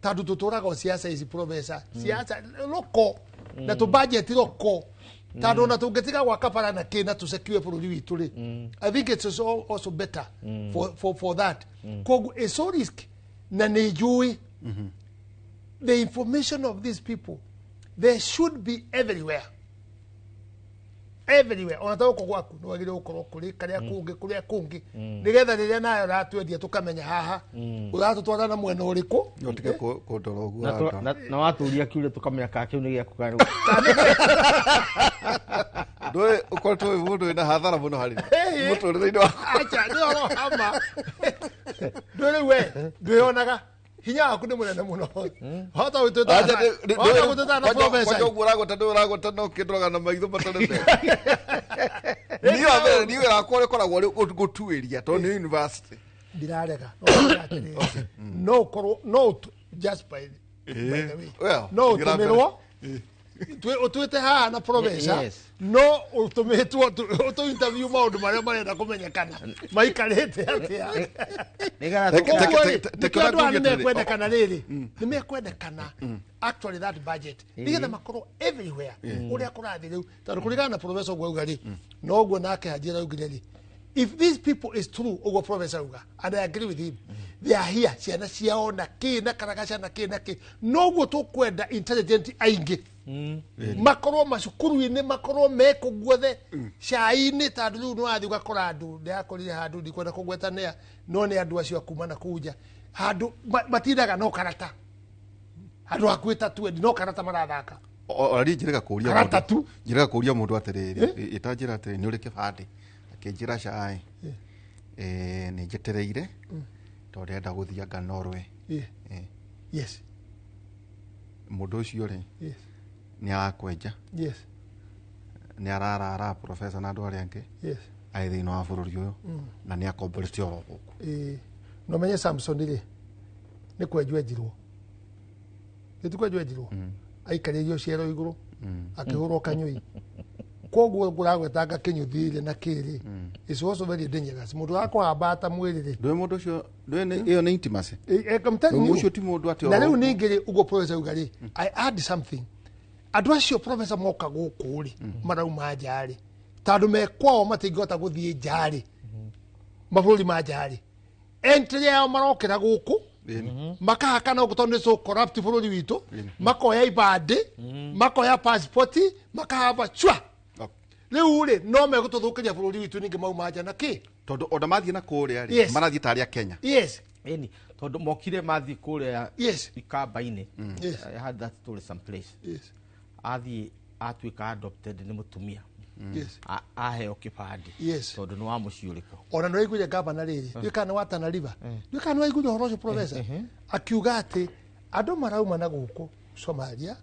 tondũ tũtũraga o siasa ici, professor, siasa loko na tũ budget loko, tondũ ona tũngĩtiga gwaka bara na kĩ na tũsecure bũrũri witũ rĩ, I think it's also better for that. Koguo it's so risk na nĩ njũĩ the information of these people, they should be everywhere, everywhere. Ona ta gũkũ gwaku nĩ wagĩrĩirwo gũkorwo kũrĩ karĩa kũngĩ kũrĩa kũngĩ, nĩgetha rĩrĩa nayo ũratwendia tũkamenya haha ũratũtwara na mwena ũrĩkũ. No tige kũndora ũguo. Na ũrandora. na watũria kiuria tũkamenya kana kĩu nĩ gĩaku kana Ndũĩ ũkoretwo wĩ mũndũ wĩna hathara mũno harĩ Hey, mũtũrĩre-inĩ waku. Acha, nĩ ũhoro wa ma. Ndũĩ rĩu we ndwĩyonaga hinya waku nĩ mũnene mũno, hota Acha, gũtwĩtana na kwanja professor. ũguo ũragweta, ndũĩ ũragweta no kĩndoraga na maitho matarĩ mega. Niĩ wa mbere, niĩ wĩra wakwa ũrĩkoragwo ũrĩ gũtuĩria tondũ nĩ university. Ndirarega, no ũrega atĩrĩrĩ, no ũkorwo no just by the way, Well, no thiĩ na mbere. ũtũmĩrwo ũtuĩte haha na professor. Yes. No ũtũmĩtwo ũtũ interview maũndũ marĩa marenda kũmenyekana maikarĩte atĩa. Nĩgetha Koguo rĩ, Take nĩkĩo andũ aya njuge nĩ atĩrĩrĩ, mekwendekana rĩrĩ, nĩ mekwendekana actually that budget nĩgetha makorwo everywhere ũrĩa kũrathiĩ rĩu, tondũ kũringana na professor ũguo auga rĩ, noguo nake Hajira augire rĩ, if these people is true ũguo professor auga, and I agree with him, they are here, ciana ciao na kĩ na karagaca na kĩ na kĩ, noguo tũkwenda intelligent aingĩ makorwo macukuru-inĩ, makorwo mekũ guothe cai-inĩ, tondũ rĩu nĩ wathiĩ ũgakora andũ, ndĩrakorire handũ, ndikwenda kũgwetanĩa, no nĩ andũ acio akuma na kũu nja, handũ matindaga no karata, handũ hakuhĩ ta 20 no karata marathaka. Ona niĩ njĩrĩga kũria Karata mũndũ- tu. njĩrĩga kũria mũndũ atĩrĩrĩ, ĩtanjĩra atĩrĩ, nĩ ũrĩ kĩbandĩ? Akĩnjĩra cai nĩ njetereire tondũ ndĩrenda gũthiĩ anga Norway. Mũndũ ũcio rĩ, nĩ arakwenja, nĩ ararara professor na andũ arĩa angĩ arĩ thĩinĩ wa bũrũri ũyũ na nĩ akomborete oro gũkũ. Ĩĩ. No menye Samson rĩ, nĩ kwenjwo enjirwo, nĩ ti kwenjwo enjirwo, aikarĩirio ciero igũrũ akĩhũrwo kanyũi. Koguo ngũragwetanga kĩnyũthi-rĩ na kĩrĩ is also very dangerous, mũndũ wakũhambata mwĩrĩ rĩ. Ndũĩ mũndũ ũcio, ndũĩ ĩyo nĩ intimacy. I'm telling you. Ũcio ti mũndũ atĩ Na oro rĩu ũguo. ningĩ rĩ, ũguo professor auga rĩ, I add something, andũ acio professor moka gũkũ rĩ, marauma nja rĩ, tondũ me kwao matingĩhota gũthiĩ nja rĩ, mabũrũri ma nja rĩ, entry yao marokĩra gũkũ, makahakana gũkũ tondũ nĩ so corrupt bũrũri witũ, makoya ibandĩ, makoya passport, makahamba cua. Rĩu rĩ, no megũtũthũkĩria bũrũri witũ ningĩ mauma nja na kĩ. Tondũ ona mathiĩ na kũrĩa rĩ, marathiĩ tarĩ a Kenya. Ĩni tondũ mokire mathiĩ kũrĩa ikamba-inĩ. I had that story someplace. Athiĩ atuĩka adopted nĩ mũtumia. Aheo kĩbandĩ tondũ nĩ wa mũciĩ ũrĩkũ. Ona nä waiguire gavana rĩrĩ, ndiũĩ kana nĩ wa Tana River, ndiũĩ kana nĩ waiguire ũhoro ũcio, professor, akiuga atĩ andũ marauma na gũkũ Somalia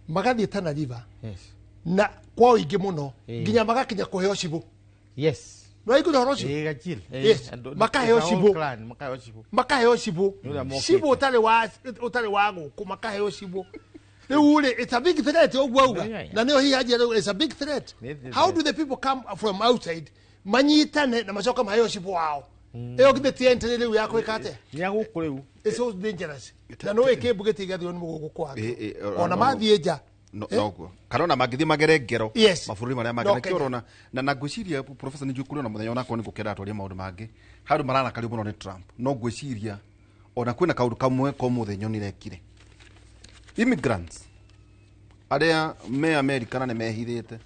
magathiĩ Tana River na kwa ũingĩ mũno, nginya magakinya kũheo cibũ. Nĩ waiguire ũhoro ũcio? Ĩĩ, Gachil. Yes. Makaheo It's a whole cibũ. clan, makaheo cibũ. Makaheo cibũ. Nĩ ũrĩa mokĩte. Cibũ ũtarĩ wa gũkũ, makaheo cibũ. Rĩu rĩ, it's a big threat ũguo auga. Na nĩyo hihi anjia rĩu, it's a big threat. Nĩ How do the people come from outside manyitane na macoka maheo cibũ wao? Ĩyo githĩ ti entry rĩu ya gwĩka atĩa? Nĩ a gũkũ rĩu. It's so dangerous na no ĩkĩmbu gĩtigathirwo nĩ mũgũkũ kwake ona mathiĩ nja. Noguo kana ona mangĩthiĩ magere ngero mabũrũri marĩa mangĩ. No na kĩo Kenya. ũrona na ngwĩciria professor nĩ njũĩ kũrĩ ona mũthenya onakorwo nĩ ngũkenda atwarie maũndũ mangĩ handũ mararakario mũno nĩ Trump, no ngwĩciria ona kwĩna kaũndũ kamwe ka ũmũthĩ nyonire ekire, immigrants arĩa me America na nĩ mehithĩte,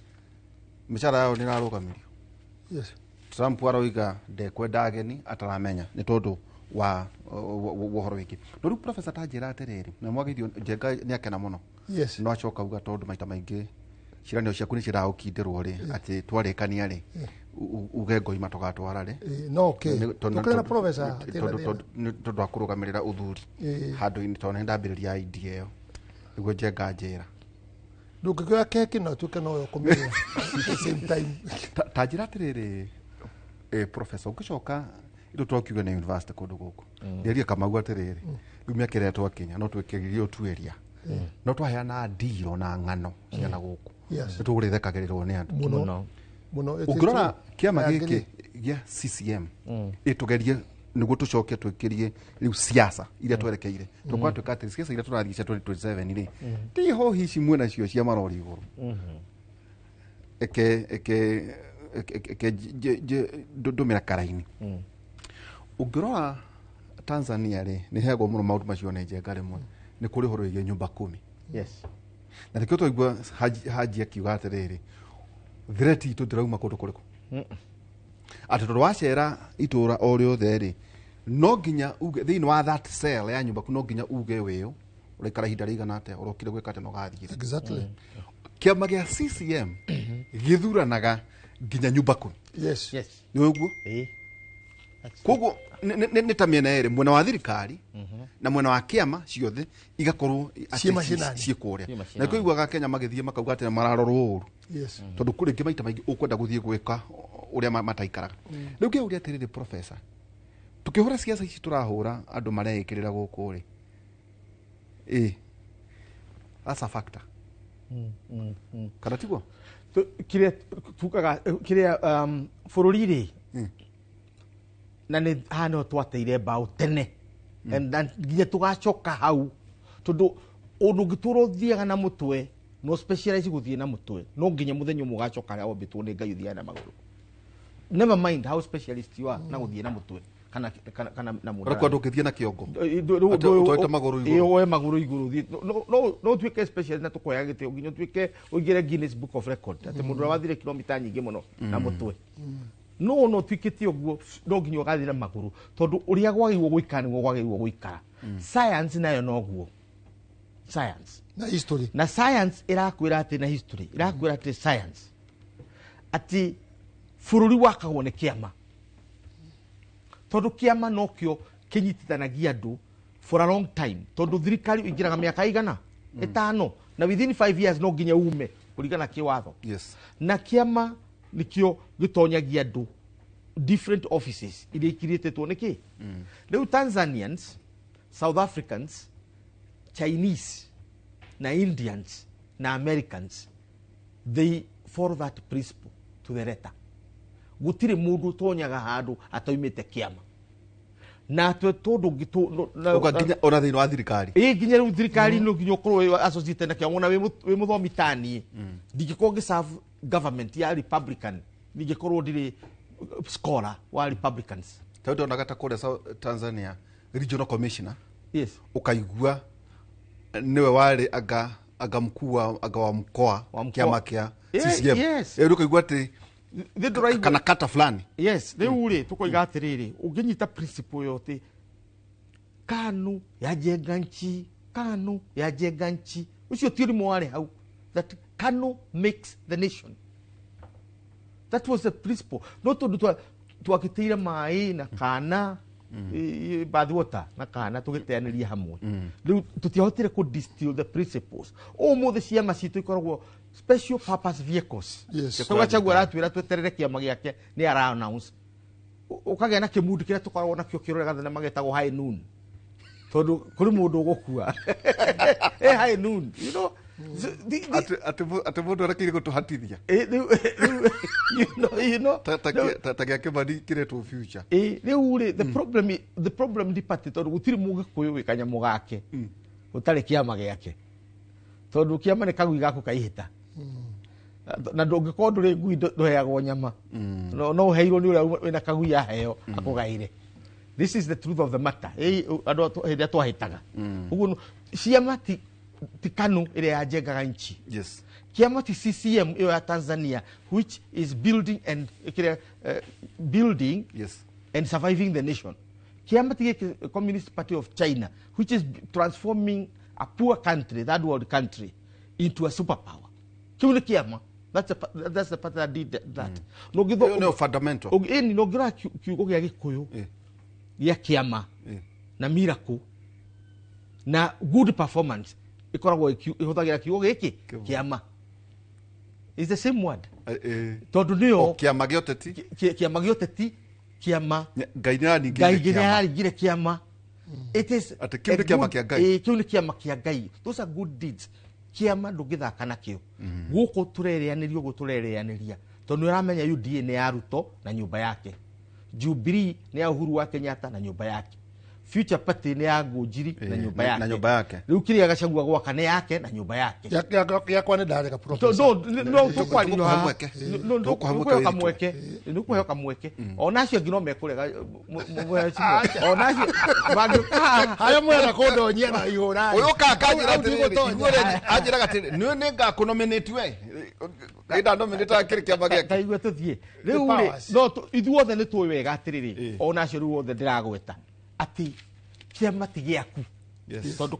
mĩcara yao nĩ ĩrarũgamirio. Trump aroiga ndekwenda ageni ataramenya nĩ tondũ wa ũhoro wĩngĩ. No rĩu professor ta njĩra atĩrĩrĩ, na mwagĩrio Njenga nĩ akena mũno. Yes. No acoka uga tondũ maita maingĩ ciĩranĩro ciaku nĩ ciragũkindĩrwo rĩ, atĩ twarĩkania rĩ, uge ngoima tũgatwara rĩ. No okay. Nĩ- Tũkĩrĩ na professor hatirĩ na tondũ thĩna. tondũ- nĩ tondũ wa kũrũgamĩrĩra ũthuri handũ-inĩ, tondũ nĩ ndambĩrĩria idea ĩyo nĩguo Njenga njĩra. Ndũngĩkĩoya keki na ũtuĩke nowe ũkũmĩrĩa at the same time. Ta njĩra atĩrĩrĩ, professor, ũngĩcoka itũ twakiuga nĩ university kũndũ gũkũ, ndĩaria Kamau atĩrĩrĩ, rĩu mĩaka ĩrĩa twakinya no twĩkĩririe ũtuĩria, no twaheana ndiro na ng'ano ciana gũkũ, Yes. nĩ tũgũrĩthekagĩrĩrwo nĩ andũ. Mũno. Mũno. Mũno. It is Ũngĩrora true. kĩama I gĩkĩ agree. gĩa CCM, ĩtũgerie nĩguo tũcoke twĩkĩrie rĩu siasa iria twerekeire, tũkorwo twĩka atĩ siasa iria tũrathiĩ cia 2027 rĩ, ti hohi ici mwena cio cia marori igũrũ, eke eke eke eke ndũmĩra karaini. Ũngĩrora Tanzania rĩ, nĩ heagwo mũno maũndũ macio nĩ Njenga, rĩmwe nĩ kũrĩ ũhoro wĩgiĩ nyũmba kumi. Yes. Na nĩkĩo twaigua Haji akiuga atĩrĩrĩ, threat itũ ndĩrauma kũndũ kũrĩkũ, atĩ tondũ wacera itũra o rĩothe rĩ, no nginya uge thĩinĩ wa that cell ya nyũmba, no nginya uge wĩũ ũraikara ihinda rĩigana atĩa, ũrokire gwĩka atĩa na ũgathiĩ. Exactly. Kĩama gĩa CCM gĩthuranaga nginya nyũmba kumi. Yes. Yes. Nĩ ũguo? Ĩĩ. Koguo nĩ ta mĩena ĩrĩ, mwena wa thirikari na mwena wa kĩama, ciothe igakorwo atĩ Ciĩ macinani. ciĩ kũrĩa. Ciĩ macinani. Na nĩkĩo iguaga Kenya magĩthiĩ makauga atĩ mararorwo ũru, Yes. tondũ kũrĩ rĩngĩ maita maingĩ ũkwenda gũthiĩ gwĩka ũrĩa mataikaraga. Rĩu ngĩũria atĩrĩrĩ, professor, tũkĩhũra ciaca ici tũrahũra, andũ mareĩkĩrĩra gũkũ rĩ, ĩ that's a factor kana tiguo? Kĩrĩa tugaga kĩrĩa bũrũri rĩ, na nĩ haha nĩho twateire mbaũ tene. Na nginya tũgacoka hau, tondũ ũndũ ũngĩtũra ũthiaga na mũtwe, no specialize gũthiĩ na mũtwe, no nginya mũthenya ũmwe ũgacoka harĩa wombĩtwo nĩ Ngai, ũthiaga na magũrũ, never mind how specialist you are na gũthiĩ na mũtwe kana na mũndũ. Ũrakua ndũngĩthiĩ na kĩongo. Atĩ ũtwarĩte magũrũ igũrũ. Ĩ, woe magũrũ igũrũ ũthiĩ. No ũtuĩke specialist na tũkũheaga gĩtĩo nginya ũtuĩke ũingĩre Guinness Book of Record atĩ mũndũ ũrĩa wathire kilomita nyingĩ mũno na mũtwe, no ũtuĩkĩte ũguo, no nginya ũgathiĩ na magũrũ, tondũ ũrĩa kwagĩrĩirwo gũikara nĩguo kwagĩrĩirwo gũikara. Science nayo noguo, science Na history. Na science ĩrakwĩra atĩ, na history ĩrakwĩra atĩ, science atĩ bũrũri wakagwo nĩ kĩama, tondũ kĩama nokĩo kĩnyitithanagia andũ for a long time, tondũ thirikari ũingĩraga mĩaka igana 5, na within 5 years no nginya ume kũringana kĩwatho. Na kĩama nĩkĩo gĩtonyagia andũ different offices iria ikirĩtĩtwo nĩ kĩ. Rĩu Tanzanians, South Africans, Chinese na Indians na Americans, they follow that principle to the letter. Gũtirĩ mũndũ ũtonyaga handũ ataumĩte kĩama, na twe tondũ Ũga nginya ona thĩinĩ wa thirikari. Ĩ, nginya rĩu thirikari no nginya ũkorwo wĩ associated na kĩama. Ona wĩ mũthomi taniĩ, ndingĩkorwo ngĩserve government ya Republican ndingĩkorwo ndirĩ scholar wa Republicans. Tondũ ndonaga ta kũrĩa Tanzania regional commissioner, ũkaigua nĩwe warĩ anga mkuu wa anga wa mkoa, Wa mkoa. kĩama kĩa CCM. Rĩu ũkaigua atĩ Thĩ ndũraigua- kana kata fulani. Yes, rĩu rĩ, tũkoiga atĩrĩrĩ, ũngĩnyita principle ĩyo atĩ KANU yajenga nchi, KANU yajenga nchi, ũcio ti ũrimũ warĩ hau, that KANU makes the nation, that was the principle. No tondũ twakĩtĩire maĩ na kana bath water na kana tũgĩteanĩria hamwe, rĩu tũtiahotire kũ distill the principles. Ũmũthĩ ciama citũ ikoragwo special purpose vehicles. So Gachagua aratwĩra tweterere kĩama gĩake nĩ ara announce. Ũkagĩa na kĩmundi kĩrĩa tũkoragwo nakĩo kĩrorega thenema gĩtagwo High Noon, tondũ kũrĩ mũndũ ũgũkua high noon. So, Atĩ mũndũ arekeire gũtũhatithia. Rĩu, Ta gĩa Kĩmani kĩretwo future. Rĩu rĩ, the problem ndi party, tondũ gũtirĩ mũgĩkũyũ wĩ kanyamũ gake gũtarĩ kĩama gĩake, tondũ kĩama nĩ kagui gaku kaihĩta, na ndũngĩkorwo ndũrĩ ngui ndũheagwo nyama, no ũheirwo nĩ ũrĩa wĩna kagui aheo akũgaire. This is the truth of the matter. Andũ hĩndĩ ĩrĩa twahĩtaga ũguo ciama ti Ti KANU ĩrĩa yanjengaga nchi. Yes. Kiama ti CCM ĩyo ya Tanzania, which is building and kĩrĩa, building and surviving the nation. Kiama ti gĩkĩ Communist Party of China, which is transforming a poor country, third world country, into a superpower. Kĩu nĩ kĩama. That's the party that did that. No githo Ĩyo nĩyo fundamental. Ĩni no ngĩrora kiugo gĩa Gĩkũyũ gĩa kĩama na miracle na good performance ĩkoragwo ĩhũthagĩra kiugo gĩkĩ kĩama. It's the same word. Tondũ nĩyo O kĩama gĩa ũteti. Kĩama gĩa ũteti, kĩama Ngai nĩ araningĩire Ngai nĩ kĩama. araringire kĩama. It is Atĩ kĩu nĩ a kĩama good- kĩa Ngai. Ĩĩ, kĩu nĩ kĩama kĩa Ngai. Those are good deeds. Kĩama ndũngĩthaka nakĩo. Gũkũ tũrerĩanĩria ũguo tũrerĩanĩria. Tondũ nĩ ũramenya UDA nĩ ya Ruto na nyũmba yake. Jubilee nĩ ya Uhuru wa Kenyatta na nyũmba yake. Future Party nĩ ya Ngũnjiri na nyũmba na yake. nyũmba yake. Rĩu kĩrĩa Gachagua gwaka nĩ yake na nyũmba yake. Yakwa nĩ ndarega No, professor. no, no, tũkwaria Tũkũhe haha. mweke. No, no, Tũkũhe mweke nĩũkũheo wĩrutwo. kamweke. Nĩũkũheo kamweke. Ona acio angĩ no mekũrega, ona acio mangĩũka haha. Harĩa mwena kũndonyia na ihũra. Ũyũ ũkaga akanjĩra Hau atĩrĩrĩ, ndigũtonya. ithuĩ rĩ, anjĩraga atĩrĩrĩ, nĩwe nĩ ngakũnominate we. Nĩ ndanominate akĩrĩ kĩama gĩake. Ta igua tũthiĩ. The Rĩu rĩ, powers. no ithuothe nĩ tũĩ wega atĩrĩrĩ, ona acio rĩu othe ndĩragweta, atĩ kĩama ti gĩaku. Yes. Tondũ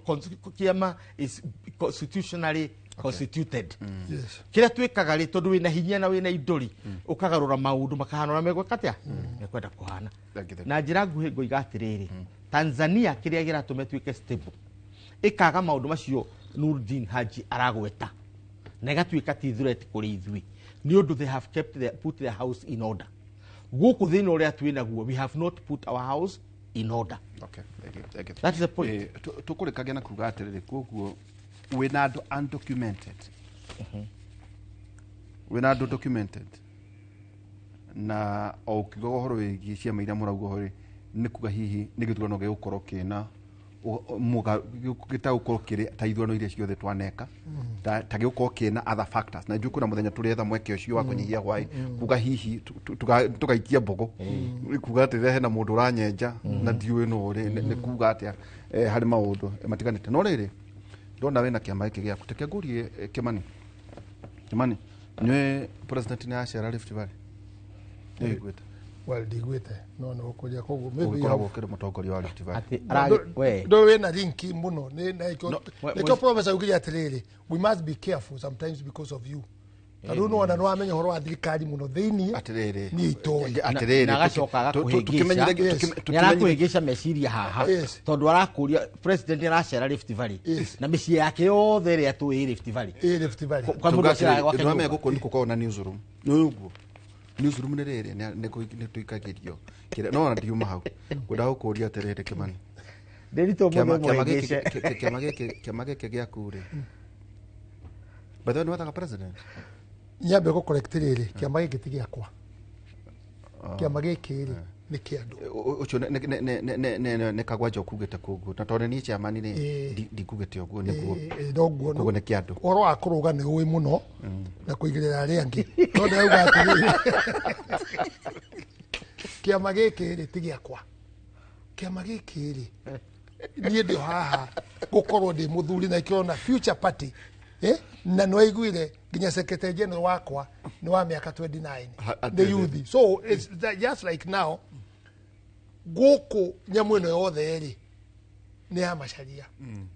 kĩama is constitutionally constituted. Yes. Kĩrĩa twĩkaga rĩ, tondũ wĩna hinya na wĩna indo rĩ, ũkagarũra maũndũ makahana ũrĩa megwĩka atĩa? Mekwenda kũhana. Thank you, thank you. Na njĩra nguhĩ ngoiga atĩrĩrĩ, Tanzania kĩrĩa kĩratũma ĩtuĩke stable, ĩkaga maũndũ macio Nurdin Haji aragweta, na ĩgatuĩka ti threat kũrĩ ithuĩ, nĩ ũndũ they have kept their, put their house in order. Gũkũ thĩna ũrĩa twĩ naguo, we have not put our house in order. Okay, thank you, thank you. That is the point. Tũkũrĩkagia na kuga atĩrĩrĩ, koguo wĩna andũ undocumented, wĩna andũ documented, na o ũkiuga ũhoro wĩgiĩ ciama iria mũrauga ũhoro rĩ, nĩ kuga hihi nĩ gĩthurano gĩgũkorwo kĩna gĩtagũkorwo kĩrĩ ta ithurano iria ciothe twaneka, ta gĩgũkorwo kĩna other factors, na njũĩ kwĩna mũthenya tũrĩetha mweke ũcio wa kũnyihia hwaĩ, kuga hihi tũgaikia mbũgũ, kuga atĩ hena mũndũ ũranyenja na ndiũĩ nũ rĩ, nĩ kuga atĩa, harĩ maũndũ matiganĩte. No rĩrĩ, ndona wĩna kĩama gĩkĩ gĩaku, reke ngũrie, Kĩmani, Kĩmani, nĩwe president nĩ acera Rift Valley, nĩ ũiguĩte? Well, ndiguĩte, no nĩ ũkũria koguo maybe you Ũgĩkoragwo have- ũkĩrĩ mũtongoria wa Rift Valley. Atĩ aragĩ- we. Ndå wä linki må no No, nä professor augire atä we must be careful sometimes because of you, tondå nä wona nä wamenya å horo wa thirikari må no thä inä Atĩrĩrĩ, niä itoä. Atĩrĩrĩ, Na agacoka agakũhĩngĩca. Nĩ arakũhĩngĩca meciria haha, tondũ arakũria president aracera Rift Valley na mĩciĩ yake yothe ĩrĩa tũĩ Rift Valley. Rift Valley. Kwa mũndũ aceraga gwake nĩwamenya nyũmba. gũkũ nĩ gũkoragwo na newsroom, nĩ ũguo newsroom nĩ rĩrĩ nĩ tũikagĩrio kĩrĩa, no ona ndiuma hau ngwendaga gũkũria atĩrĩrĩ, Kĩmani, Ndĩritũ kĩama mũndũ kĩama gĩkĩ mũhĩngĩce. kĩama gĩkĩ gĩaku rĩ, by the way, nĩ wethaga president? Nyambe gå correct rä rä, kä ama gä kä ti gä akwa, kä ama gä kä rä nä kä andå. Ũcio nĩ Kagwanja ũkugĩte koguo, na tondũ niĩ chairman rĩ, ndikugĩte ũguo nĩguo Noguo. Koguo nĩ kĩa andũ. Å horo wa kå rå ga nä å ä må no na kå igä rä ra arä angä, no ndĩrauga atĩrĩrĩ, kĩama gĩkĩ rĩ ti gĩakwa. Kĩama gĩkĩ rĩ, niĩ ndĩ o haha gũkorwo ndĩ mũthuri na ikĩona Future Party, na nĩ waiguire nginya secretary general wakwa nĩ wa mĩaka 29. The atĩrĩrĩ. youth, so it's just like now gũkũ nyamũ ĩno yothe rĩ nĩ ya Macharia,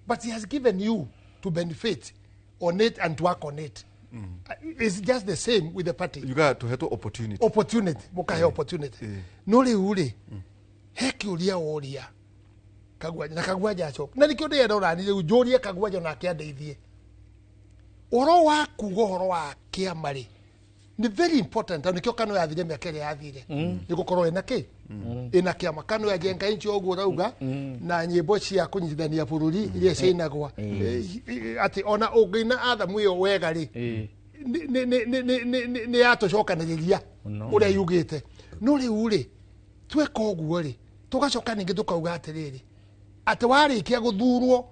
but he has given you to benefit on it and to work on it. It's just the same with the party. Yugaga tũhetwo opportunity. Opportunity, mũkahe opportunity. No rĩu rĩ, he kĩũria woria Kagwanja, na Kagwanja acoka na nĩkĩo ndĩrenda ũrani rĩu njũrie Kagwanja nake andeithie ũhoro wa kuga ũhoro wa kĩama rĩ, nĩ very important, tondũ nĩkĩo KANU yathire mĩaka ĩrĩa yathire, nĩ gũkorwo ĩna kĩ, ĩna kĩama. KANU yajenga nchi ũguo ũrauga, na nyĩmbo cia kũnyitithania bũrũri iria ciainagwa, atĩ ona ũngĩina athamu ĩyo wega rĩ, nĩ yatũcokanĩrĩria ũrĩa yugĩte. No rĩu rĩ, tweka ũguo rĩ, tũgacoka ningĩ tũkauga atĩrĩrĩ, atĩ warĩkia gũthurwo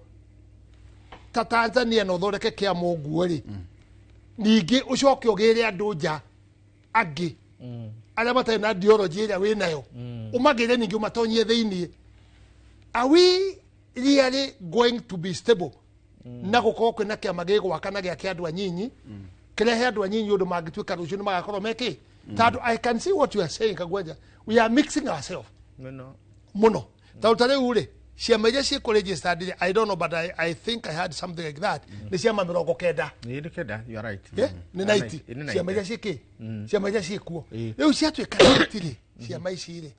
ta Tanzania na ũthondeke kĩama ũguo rĩ, ningĩ ũcoke ũgĩre andũ nja angĩ arĩa matarĩ na ideology ĩrĩa wĩnayo, ũmagĩre ningĩ ũmatonyie thĩiniĩ. Are we really going to be stable? Na gũkorwo kwĩna kĩama gĩgwaka na gĩake andũ anyinyi, kĩrehe andũ anyinyi ũndũ mangĩtuĩka rũciũ nĩ magakorwo mekĩ. Tondũ I can see what you are saying, Kagwanja. We are mixing ourselves Mũno. Muno. Tondũ ta rĩu rĩ, ciama iria ciĩkũ registered rĩ, I don't know, but I think I had something like that, nĩ ciama 90. Nĩ 90, you are right. Eh, nĩ 90. Nĩ Ciama 90. iria ciĩkĩ, ciama iria ciĩkuo Ĩ. rĩu ciatuĩka 90 rĩ, ciama ici rĩ,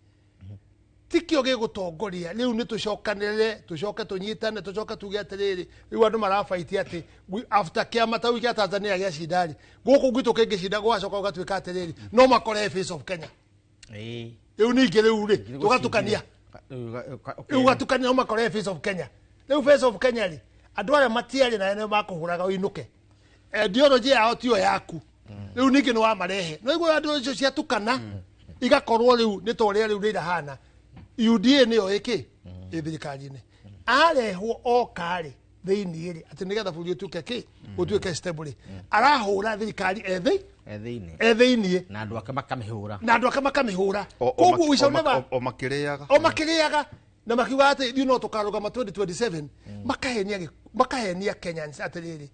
tikio gĩgũtongoria rĩu. Nĩ tũcokanĩrĩre, tũcoke tũnyitane, tũcoke tuge atĩrĩrĩ, rĩu andũ marabaiti atĩ after kĩama ta gĩa Tanzania gĩacinda rĩ, gũkũ gwitũ kĩngĩcinda gũgacoka gũgatuĩka atĩrĩrĩ, no makore face of Kenya. Rĩu ningĩ rĩu rĩ, tũgatukania rĩu, ũgatukania, no makore face of Kenya. Rĩu face of Kenya rĩ, andũ arĩa matiarĩ na nĩo makũhũraga ũinũke, ideology yao tiyo yaku. Rĩu ningĩ nĩ wamarehe no igua andũ icio ciatukana, igakorwo rĩu nĩ ta ũrĩa rĩu rĩrahana. UDA nĩyo ĩkĩ ĩ thirikari-inĩ, arehwo oka rĩ thĩinĩ rĩ, atĩ nĩgetha bũrũri ũtuĩke kĩ, ũtuĩke stable rĩ, arahũra thirikari ethĩ Thĩinĩ. E thĩinĩ. Na andũ ake makamĩhũra. Na andũ ake makamĩhũra. Koguo we shall never o makĩrĩaga. O makĩrĩaga na makiuga atĩ ithuĩ no tũkarũgama 2027, makahenia makahenia Kenyans atĩrĩrĩ,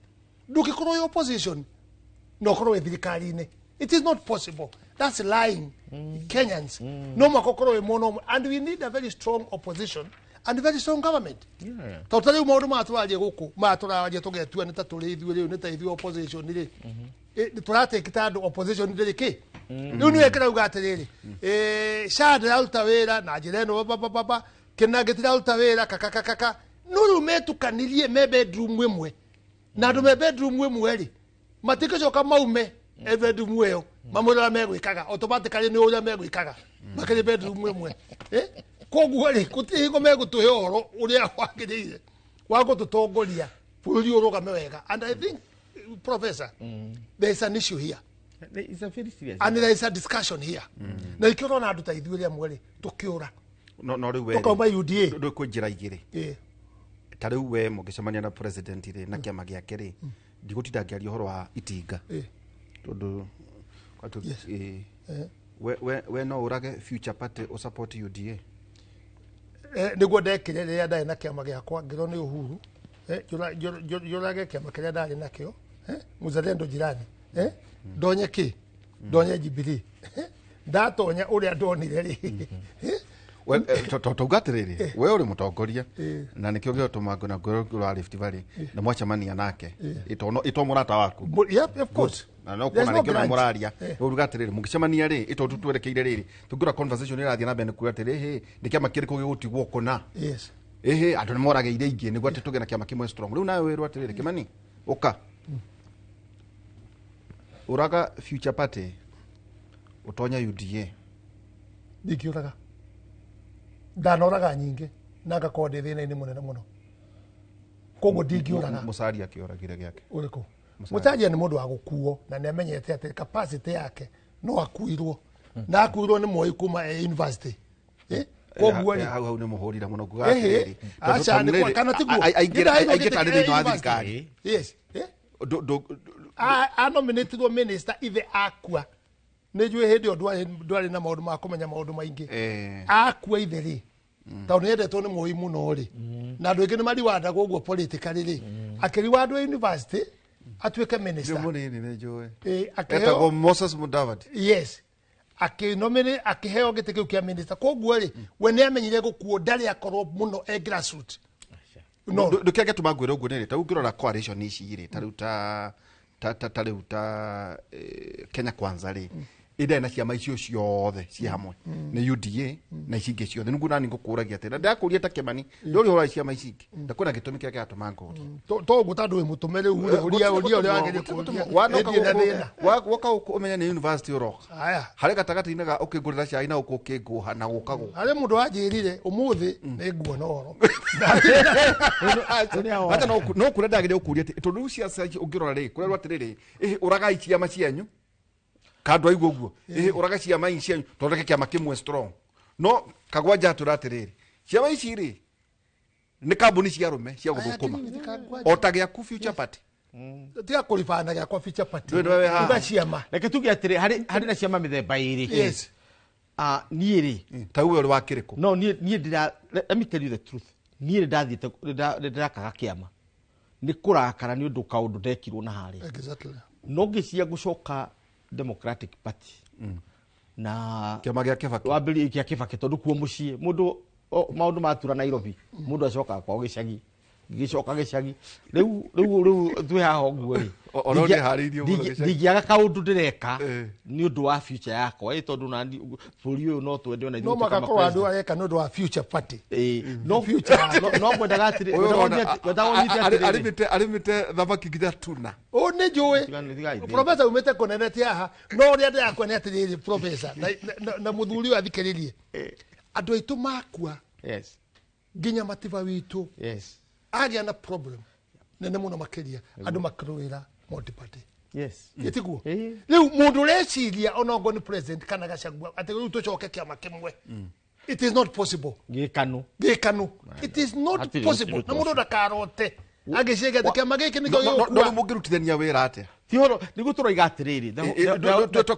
ndũngĩkorwo wĩ opposition na ũkorwo wĩ thirikari-inĩ. It is not possible. That's lying Kenyans. No mwaka ũkorwo wĩ mwena ũmwe, and we need a very strong opposition and a very strong government. Tondũ ta rĩu maũndũ maya tũraria gũkũ, maya tũraria tũgetua nĩ ta tũrĩ ithuĩ rĩu, nĩ ta ithuĩ opposition rĩ. Tũratĩkĩta andũ opposition ndĩrĩ kĩ. Rĩu nĩwe kĩrauga atĩrĩrĩ, SHA ndĩraruta wĩra na njĩra ĩno, babababa kĩna gĩtiraruta wĩra kakakakaka. No rĩu metukanirie me bedroom ĩmwe, na andũ me bedroom ĩmwe rĩ, matingĩcoka maume e bedroom ĩyo mamwĩre ũrĩa megwĩkaga. Automatically nĩ ũrĩa megwĩkaga makĩrĩ bedroom ĩmwe. Koguo rĩ, gũtirĩ hingo megũtũhe ũhoro ũrĩa wagĩrĩire wa gũtũtongoria bũrũri ũrũgame wega. And I think, professor, there is an issue here. It's a very serious. And there is a discussion here, na ikĩo ũrona andũ ta ithuĩ rĩamwe rĩ, tũkĩũra no no rĩu we tũkauma UDA. Rĩu kwĩ njĩra igĩrĩ. Ta rĩu we mũngĩcemania na president rĩ na kĩama gĩake rĩ, ndigũtinda ngĩaria ũhoro wa itinga tondũ Yes. We no ũrage Future Party ũsupport UDA? Nĩguo ndekire rĩrĩa ndarĩ na kĩama gĩakwa, ngĩrwo nĩ Uhuru, njũrage kĩama kĩrĩa ndarĩ nakĩo, Mzalendo jirani, ndonye kĩ, ndonye Jubilee. Ndatonya ũrĩa ndonire rĩ, Tauga atĩrĩrĩ, we ũrĩ mũtongoria na nĩkĩo gĩotũma ngona ngũrũ wa Rift Valley na mwacemania nake ĩto mũrata waku. Yeah, of course. Na no There's kuona no rĩngĩ ona grudge. mũraria uruga atĩrĩrĩ, mũngĩcemania rĩ, ĩto tu twerekeire rĩrĩ, tũngĩra conversation ĩrathiĩ na mbere nĩ kuga atĩrĩ, hĩ, nĩ kĩama kĩrĩkũ gĩgũtigwo kũna? Ĩhĩ, andũ nĩ moragĩire ingĩ nĩguo atĩ tũgĩe na kĩama kĩmwe strong. Rĩu nawe wĩrwo atĩrĩrĩ, Kĩmani, ũka ũraga Future Party ũtonya UDA. Ndingĩũraga, ndanoraga nyingĩ na ngakorwo ndĩ thĩna-inĩ mũnene mũno, koguo ndingĩũraga. Mũcaria akĩoragire gĩake. Ũrĩkũ? Mũcaria nĩ mũndũ wa gũkuo na nĩ amenyete atĩ capacity yake no akuirwo, na akuirwo nĩ Moi kuma e university. Koguo rĩ, Hau hau nĩ mũhũrire mũno nguga Ehe, atĩrĩrĩ, aca, tondũ nĩ kana tiguo? aingĩ tarĩ thĩinĩ wa thirikari. Yes. Anominatirwo minister ithe akua. Nĩ njũĩ hĩndĩ ĩyo ndwarĩ na maũndũ ma kũmenya maũndũ maingĩ. Akua ithe rĩ, tondũ nĩ endetwo nĩ Moi mũno rĩ, na andũ aingĩ nĩ mariwandagwo ũguo politically rĩ, akĩriwandwo university atuĩke minister. Ndĩ mũnini nĩ njũĩ. Akĩheo Etagwo Moses Mudavadi. Yes, akĩnomine, akĩheo gĩtĩ kĩu kĩa minister. Koguo rĩ, we nĩ amenyire gũkuo ndarĩ akorwo mũno e grassroot no. Ndũkĩrĩa gĩatũma ngwĩre ũguo nĩ rĩ, ta rĩu ũngĩrora coalition ici rĩ, ta rĩu ta rĩu ta Kenya Kwanza rĩ, ĩndarĩ na ciama icio ciothe ciĩ hamwe, nĩ UDA na ici ingĩ ciothe. Nĩguo nani ngũkũragia atĩ na ndakũria ta Kĩmani, ndũrĩ ũhoro wa ciama ici ingĩ, ndakwĩna gĩtũmi kĩrĩa kĩratũma ngũrie. To ũguo tondũ wĩ mũtũme rĩu rĩ, ũria ũria ũrĩa wagĩrĩire kũũria. Ndirĩ na thĩna. Woka gũkũ ũmenye nĩ university ũroka. Aya. Harĩ gatagatĩ-inĩ ga ũkĩngũrĩra cai na gũkũ ũkĩngũha na gũka gũkũ. Harĩ mũndũ wanjĩrire ũmũthĩ nĩ nguona ũhoro. Hata no kũrĩa ndagĩrĩire gũkũria atĩ tondũ rĩu ciaca ici ũngĩrora rĩ, kũrerwo atĩrĩrĩ, ĩhĩ, ũragai ciama cianyu kandũ aigua ũguo, ĩhĩ, ũraga ciama ici cianyu tondeke kĩama kĩmwe strong. No Kagwanja atwĩra atĩrĩrĩ, ciama ici rĩ, nĩ kambuni cia arũme cia gũthũkũma o ta gĩaku Future Party. Tiga kũribana gĩakwa Future Party. Ndũĩ ndũĩ haha. Uga ciama. Reke tuge atĩrĩ, harĩ na ciama mĩthemba ĩrĩ. Ah, niĩ rĩ, Ta uwe ũrĩ wa kĩrĩkũ? No niĩ ndĩra, let me tell you the truth, niĩ nĩ ndathiĩte, nĩ ndĩrakaga kĩama Nĩ kũrakara nĩ ũndũ kaũndũ ndekirwo na harĩa. Exactly. No ngĩciria gũcoka Democratic Party na Kĩama gĩa Kibaki. Wambĩrĩrie kĩa Kibaki, tondũ kuo mũciĩ mũndũ maũndũ matura Nairobi, mũndũ acokaga kwao gĩcagi. Gĩcoka gĩcagi rĩu twĩ haha ũguo rĩ. Ona ũrĩ harĩirie mũno gĩcagi. Ndingĩaga kaũndũ ndĩreka nĩ ũndũ wa future yakwa, ĩ tondũ nani bũrũri ũyũ no twende ona No ithuĩ mũhaka tũkama korwo andũ president. areka nĩ ũndũ wa future party. Ĩ, no Future yake. no ngwendaga atĩrĩ, Ũyũ ngwendaga ũrona, ngwendaga ũnyite atĩrĩrĩ. Arĩmĩte thamaki nginya tuna. Ũ nĩ njũĩ. Tiga- Professor umĩte kũnene ti haha, no ũrĩa ndĩrakuonia atĩrĩrĩ, professor na mũthuri ũyũ athikĩrĩrie, andũ aitũ makua, nginya matiba witũ agĩa na problem nene mũno makĩria, andũ makĩrũĩra multi-party. Ĩtiguo? Ĩĩ. Rĩu mũndũ ũreciria onokorwo nĩ president kana Gachagua atĩ rĩu tũcoke kĩama kĩmwe, it is not possible. Gĩkanu. Gĩkanu, it is not Hatirĩ possible. ũndũ Na mũndũ ũcio. ndakarote angĩciria atĩ kĩama gĩkĩ nĩkĩo No rĩu gĩgũkua. mũngĩrutithania wĩra atĩa? Ti ũhoro nĩguo tũroiga atĩrĩrĩ,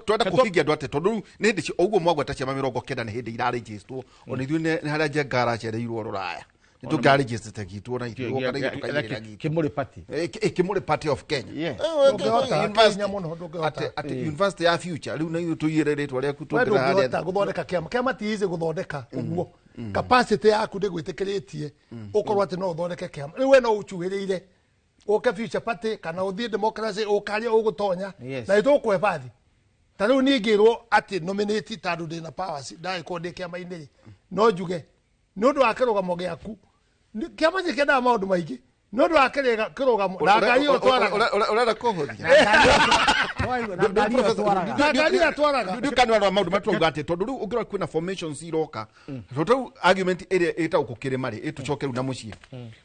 Twenda kũhingia andũ atĩa? Tondũ rĩu nĩ hĩndĩ ũguo mwagweta ciama 90 nĩ hĩndĩ irarĩnjĩstwo, ona ithuĩ nĩ harĩa Njenga aracereirwo rũraya nĩ tũngĩarĩnjĩstĩte gitũ, ona ithuĩ woka na ithuĩ tũkaigĩrĩra gitũ. Kĩmũrĩ party. Kĩmũrĩ Party of Kenya. Ndũngĩhota, University. Kenya mũno, ndũngĩhota. Atĩ university ya future rĩu na ithuĩ tũiyĩre rĩtwa rĩaku We tũngĩra harĩa. ndũngĩhota gũthondeka kĩama. Kĩama ti easy gũthondeka ũguo, capacity yaku ndĩgwĩtĩkĩrĩtie ũkorwo atĩ no ũthondeke kĩama. Rĩu we no ũcuhĩrĩire ũke future party kana ũthiĩ democracy, ũkaria ũgũtonya na nĩtũgũkũhe bathi. Ta rĩu niĩ ngĩrwo atĩ nominate, tondũ ndĩna powers, ndagĩkorwo ndĩ kĩama-inĩ rĩ, no njuge nĩ ũndũ wa kĩrũgamo gĩaku. Kĩama gĩkĩendaga maũndũ maingĩ nĩ ũndũ wa kĩrũgamo na ngari ĩyo twaraga. Ũrenda kũhũthia. Na ngari ĩyo twaraga. Na ngari ĩyo twaraga. Ndiũkanĩ wa maũndũ marĩa twauga atĩ tondũ rĩu ũngĩrora kwĩna formations iroka, tondũ rĩu argument ĩrĩa ĩtagwo kũkĩrĩma rĩ, ĩtũcoke rĩu na mũciĩ.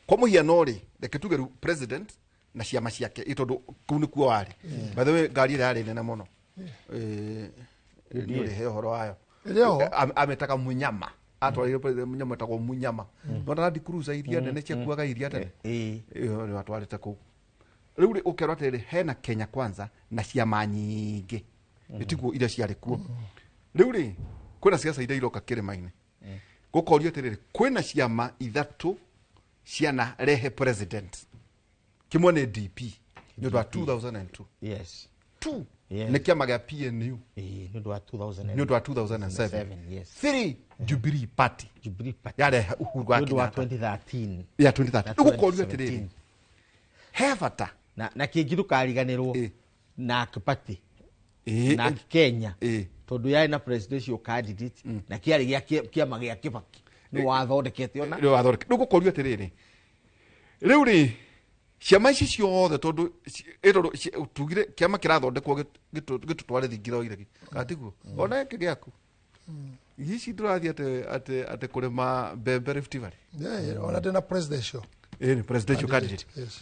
Kwa mũhiano rĩ, reke tuge rĩu president na ciama ciake, ĩ tondũ kũu nĩkuo warĩ. By the way, ngari ĩrĩa yarĩ nene mũno. Nĩ ũrĩhe ũhoro wayo. Ĩrĩ oho. Ametaga Munyama, atwarire president Munyama, etagwo Munyama, nona Land Cruiser iria nene ciakuaga iria tene. Ĩyo nĩ atwarĩte kũu. Rĩu rĩ, ũkerwo atĩrĩrĩ, hena Kenya Kwanza na ciama nyingĩ ĩtiguo iria ciarĩ kuo. Rĩu rĩ, kwĩna ciaca iria iroka kĩrĩma-inĩ, gũkorio atĩrĩrĩ, kwĩna ciama ithatũ ciana rehe president. Kĩmwe nĩ DP nĩ ũndũ wa 2002. Two, nĩ kĩama gĩa PNU. Ĩĩ, nĩ ũndũ wa 2000 nĩ ũndũ wa 2007. Three, Jubilee Party. Jubilee Party. Yarehe Uhuru wa Nĩ ũndũ wa Kenyatta. 2013. Ya 2013. Na Rĩu gũkorio 2017. atĩrĩrĩ, he bata Na kĩngĩ ndũkariganĩrwo, NAK party, NAK Kenya, tondũ yarĩ na presidential candidate na kĩarĩ gĩa kĩama gĩa Kibaki nĩ wathondekete ona. Rĩu wathondeka. Rĩu gũkorio atĩrĩrĩ, rĩu rĩ, ciama ici ciothe tondũ tondũ tugire kĩama kĩrathondekwo gĩtũtware thingira o iregi, kana tiguo? Ona gĩkĩ gĩaku ici ndũrathiĩ atĩ kũrĩma mbembe Rift Valley. Yeah, ona ndĩna presidential Ĩ nĩ presidential candidate. Yes.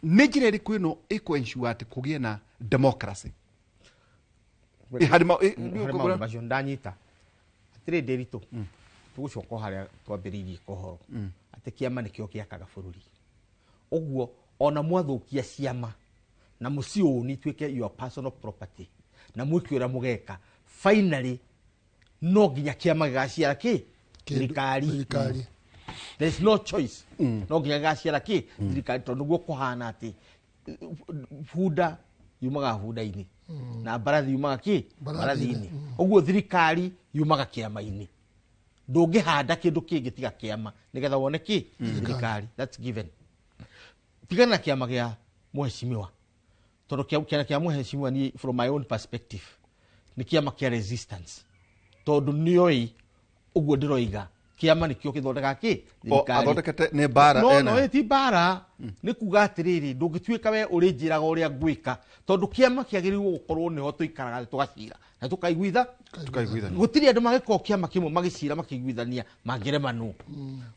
Nĩ njĩra ĩrĩkũ ĩno ĩkũ-ensure atĩ kũgĩe na democracy? Ĩ, harĩ Harĩ maũndũ macio ndanyita atĩrĩ, ndĩritũ tũgũcoka o harĩa twambĩrĩirie kohoro atĩ kĩama nĩkĩo gĩakaga bũrũri. Ũguo ona mwathũkia ciama na mũciũni ituĩke your personal property na mwĩke ũrĩa mũgeka, finally no nginya kĩama gĩgaciara kĩ? Thirikari. Thirikari. There is no choice, no nginya gĩgaciara kĩ? Thirikari. Tondũ nĩguo kũhana atĩ bunda yumaga bunda-inĩ na mbarathi yumaga kĩ? Mbarathi-inĩ. Mbarathi-inĩ. Ũguo thirikari yumaga kĩama-inĩ. Ndũngĩhanda kĩndũ kĩngĩ tiga kĩama nĩgetha wone kĩ? Thirikari. That's given. Tigana na kĩama gĩa mheshimiwa, tondũ kĩama kĩa mheshimiwa ni, from my own perspective, nĩ kĩama kĩa resistance, tondũ nĩoĩ ũguo ndĩroiga kĩama nĩkĩo gĩthondekaga kĩ? O, athondekete nĩ mbara No. ena. No, ti mbara. Nĩ kuga atĩrĩrĩ, ndũngĩtuĩka we ũrĩnjĩraga ũrĩa ngwĩka, tondũ kĩama kĩagĩrĩirwo gũkorwo nĩho tũikaraga tũgacira na tũkaiguitha. Tukaiguithania. Gũtirĩ andũ mangĩkorwo kĩama kĩmwe magĩcira makĩiguithania mangĩremanwo.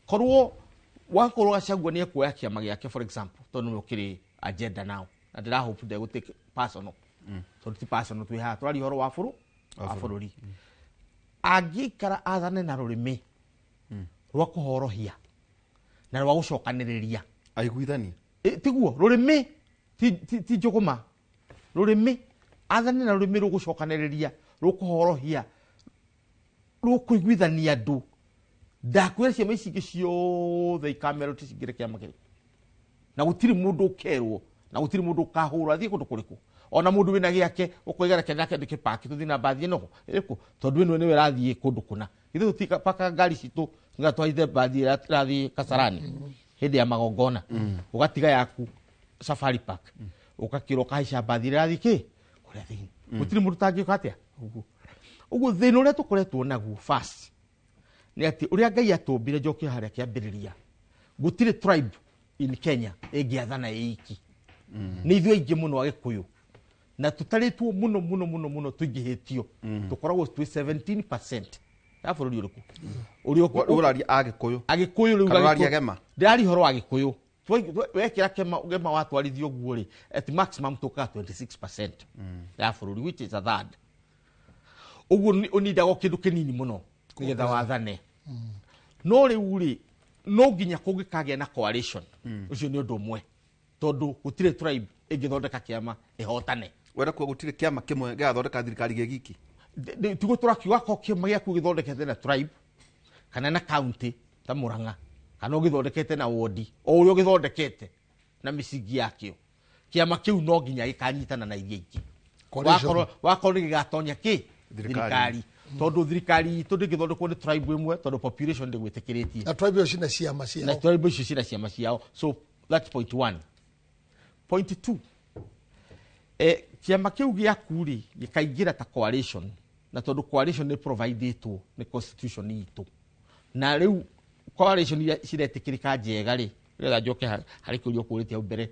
Korwo wakorwo Gachagua nĩ ekuoya kĩama gĩake, for example, tondũ nĩwe ũkĩrĩ agenda now, na ndĩrahope ndegũtake personal, tondũ ti personal, twĩ haha tũraria ũhoro wa bũrũri. Angĩikara athane na rũrĩmĩ rwa kũhorohia na rwa gũcokanĩrĩria, aiguithanie. Tiguo rũrĩmĩ ti njũgũma, rũrĩmĩ, athane na rũrĩmĩ rũgũcokanĩrĩria, rũkũhorohia, rũkũiguithania andũ, ndakwĩra ciama ici ingĩ ciothe ikamera cingĩre kĩama kĩrĩ. Na gũtirĩ mũndũ ũkerwo na gũtirĩ mũndũ ũkahũrwo athiĩ kũndũ kũrĩkũ. Ona mũndũ wĩna gĩake ũkoiga reke nake ndĩkĩpaki tũthiĩ na mbathi ĩno ĩrĩkũ, tondũ ĩno nĩwe ĩrathiĩ kũndũ kũna. Ithuĩ tũtipakaga ngari citũ nĩgetha tũhaithe mbathi ĩrĩa ĩrathiĩ Kasarani hĩndĩ ya magongona, ũgatiga yaku Safari Park, ũgakĩrwo ũkahaica mbathi ĩrĩa ĩrathiĩ kĩ kũrĩa thĩinĩ. Gũtirĩ mũndũ ũtangĩka atĩa ũguo. Ũguo thĩna ũrĩa tũkoretwo naguo first nĩ atĩ ũrĩa Ngai atũmbire, njoke harĩa kĩambĩrĩria, gũtirĩ tribe in Kenya ĩngĩathana ĩiki. Nĩ ithuĩ aingĩ mũno Agĩkũyũ, na tũtarĩtwo mũno mũno mũno mũno, tũingĩhĩtio, tũkoragwo twĩ 17% ya bũrũri ũrĩkũ ũrĩa Ũraria Agĩkũyũ? Agĩkũyũ rĩu. Kana ũraria Agĩkũyũ- Gema? Ndĩraria ũhoro wa Gĩkũyũ. Wekĩra kema watwarithio ũguo rĩ, at maximum tũkaga 26% ya bũrũri, which is a third. Ũguo ũnindaga o kĩndũ kĩnini mũno nĩgetha wathane. No rĩu rĩ, no nginya kũngĩkagĩa na coalition, ũcio nĩ ũndũ ũmwe, tondũ gũtirĩ tribe ĩngĩthondeka kĩama ĩhotane. Wenda kuga gũtirĩ kĩama kĩmwe gĩgathondeka thirikari gĩ giki? Tiguo tũrakiuga ko kĩama gĩaku gĩthondekete na tribe kana na county ta Murang'a, kana ũgĩthondekete na wodi, o ũrĩa ũgĩthondekete na mĩcingi yakĩo, kĩama kĩu no nginya gĩkanyitana na iria ingĩ. Coalition. Wakorwo nĩ gĩgatonya kĩ? Thirikari. Thirikari, tondũ thirikari itũ ndĩngĩthondekwo nĩ tribe ĩmwe, tondũ population ndĩgwĩtĩkĩrĩtie. Na tribe icio cina ciama Na ciao. tribe icio cina ciama ciao. So that's point one. Point two, kĩama kĩu gĩaku rĩ, gĩkaingĩra ta coalition, na tondũ coalition nĩ providĩtwo nĩ constitution itũ, na rĩu coalition iria ciretĩkĩrĩka njega rĩ, nĩgetha njoke harĩ kĩũria ũkũrĩtie hau mbere,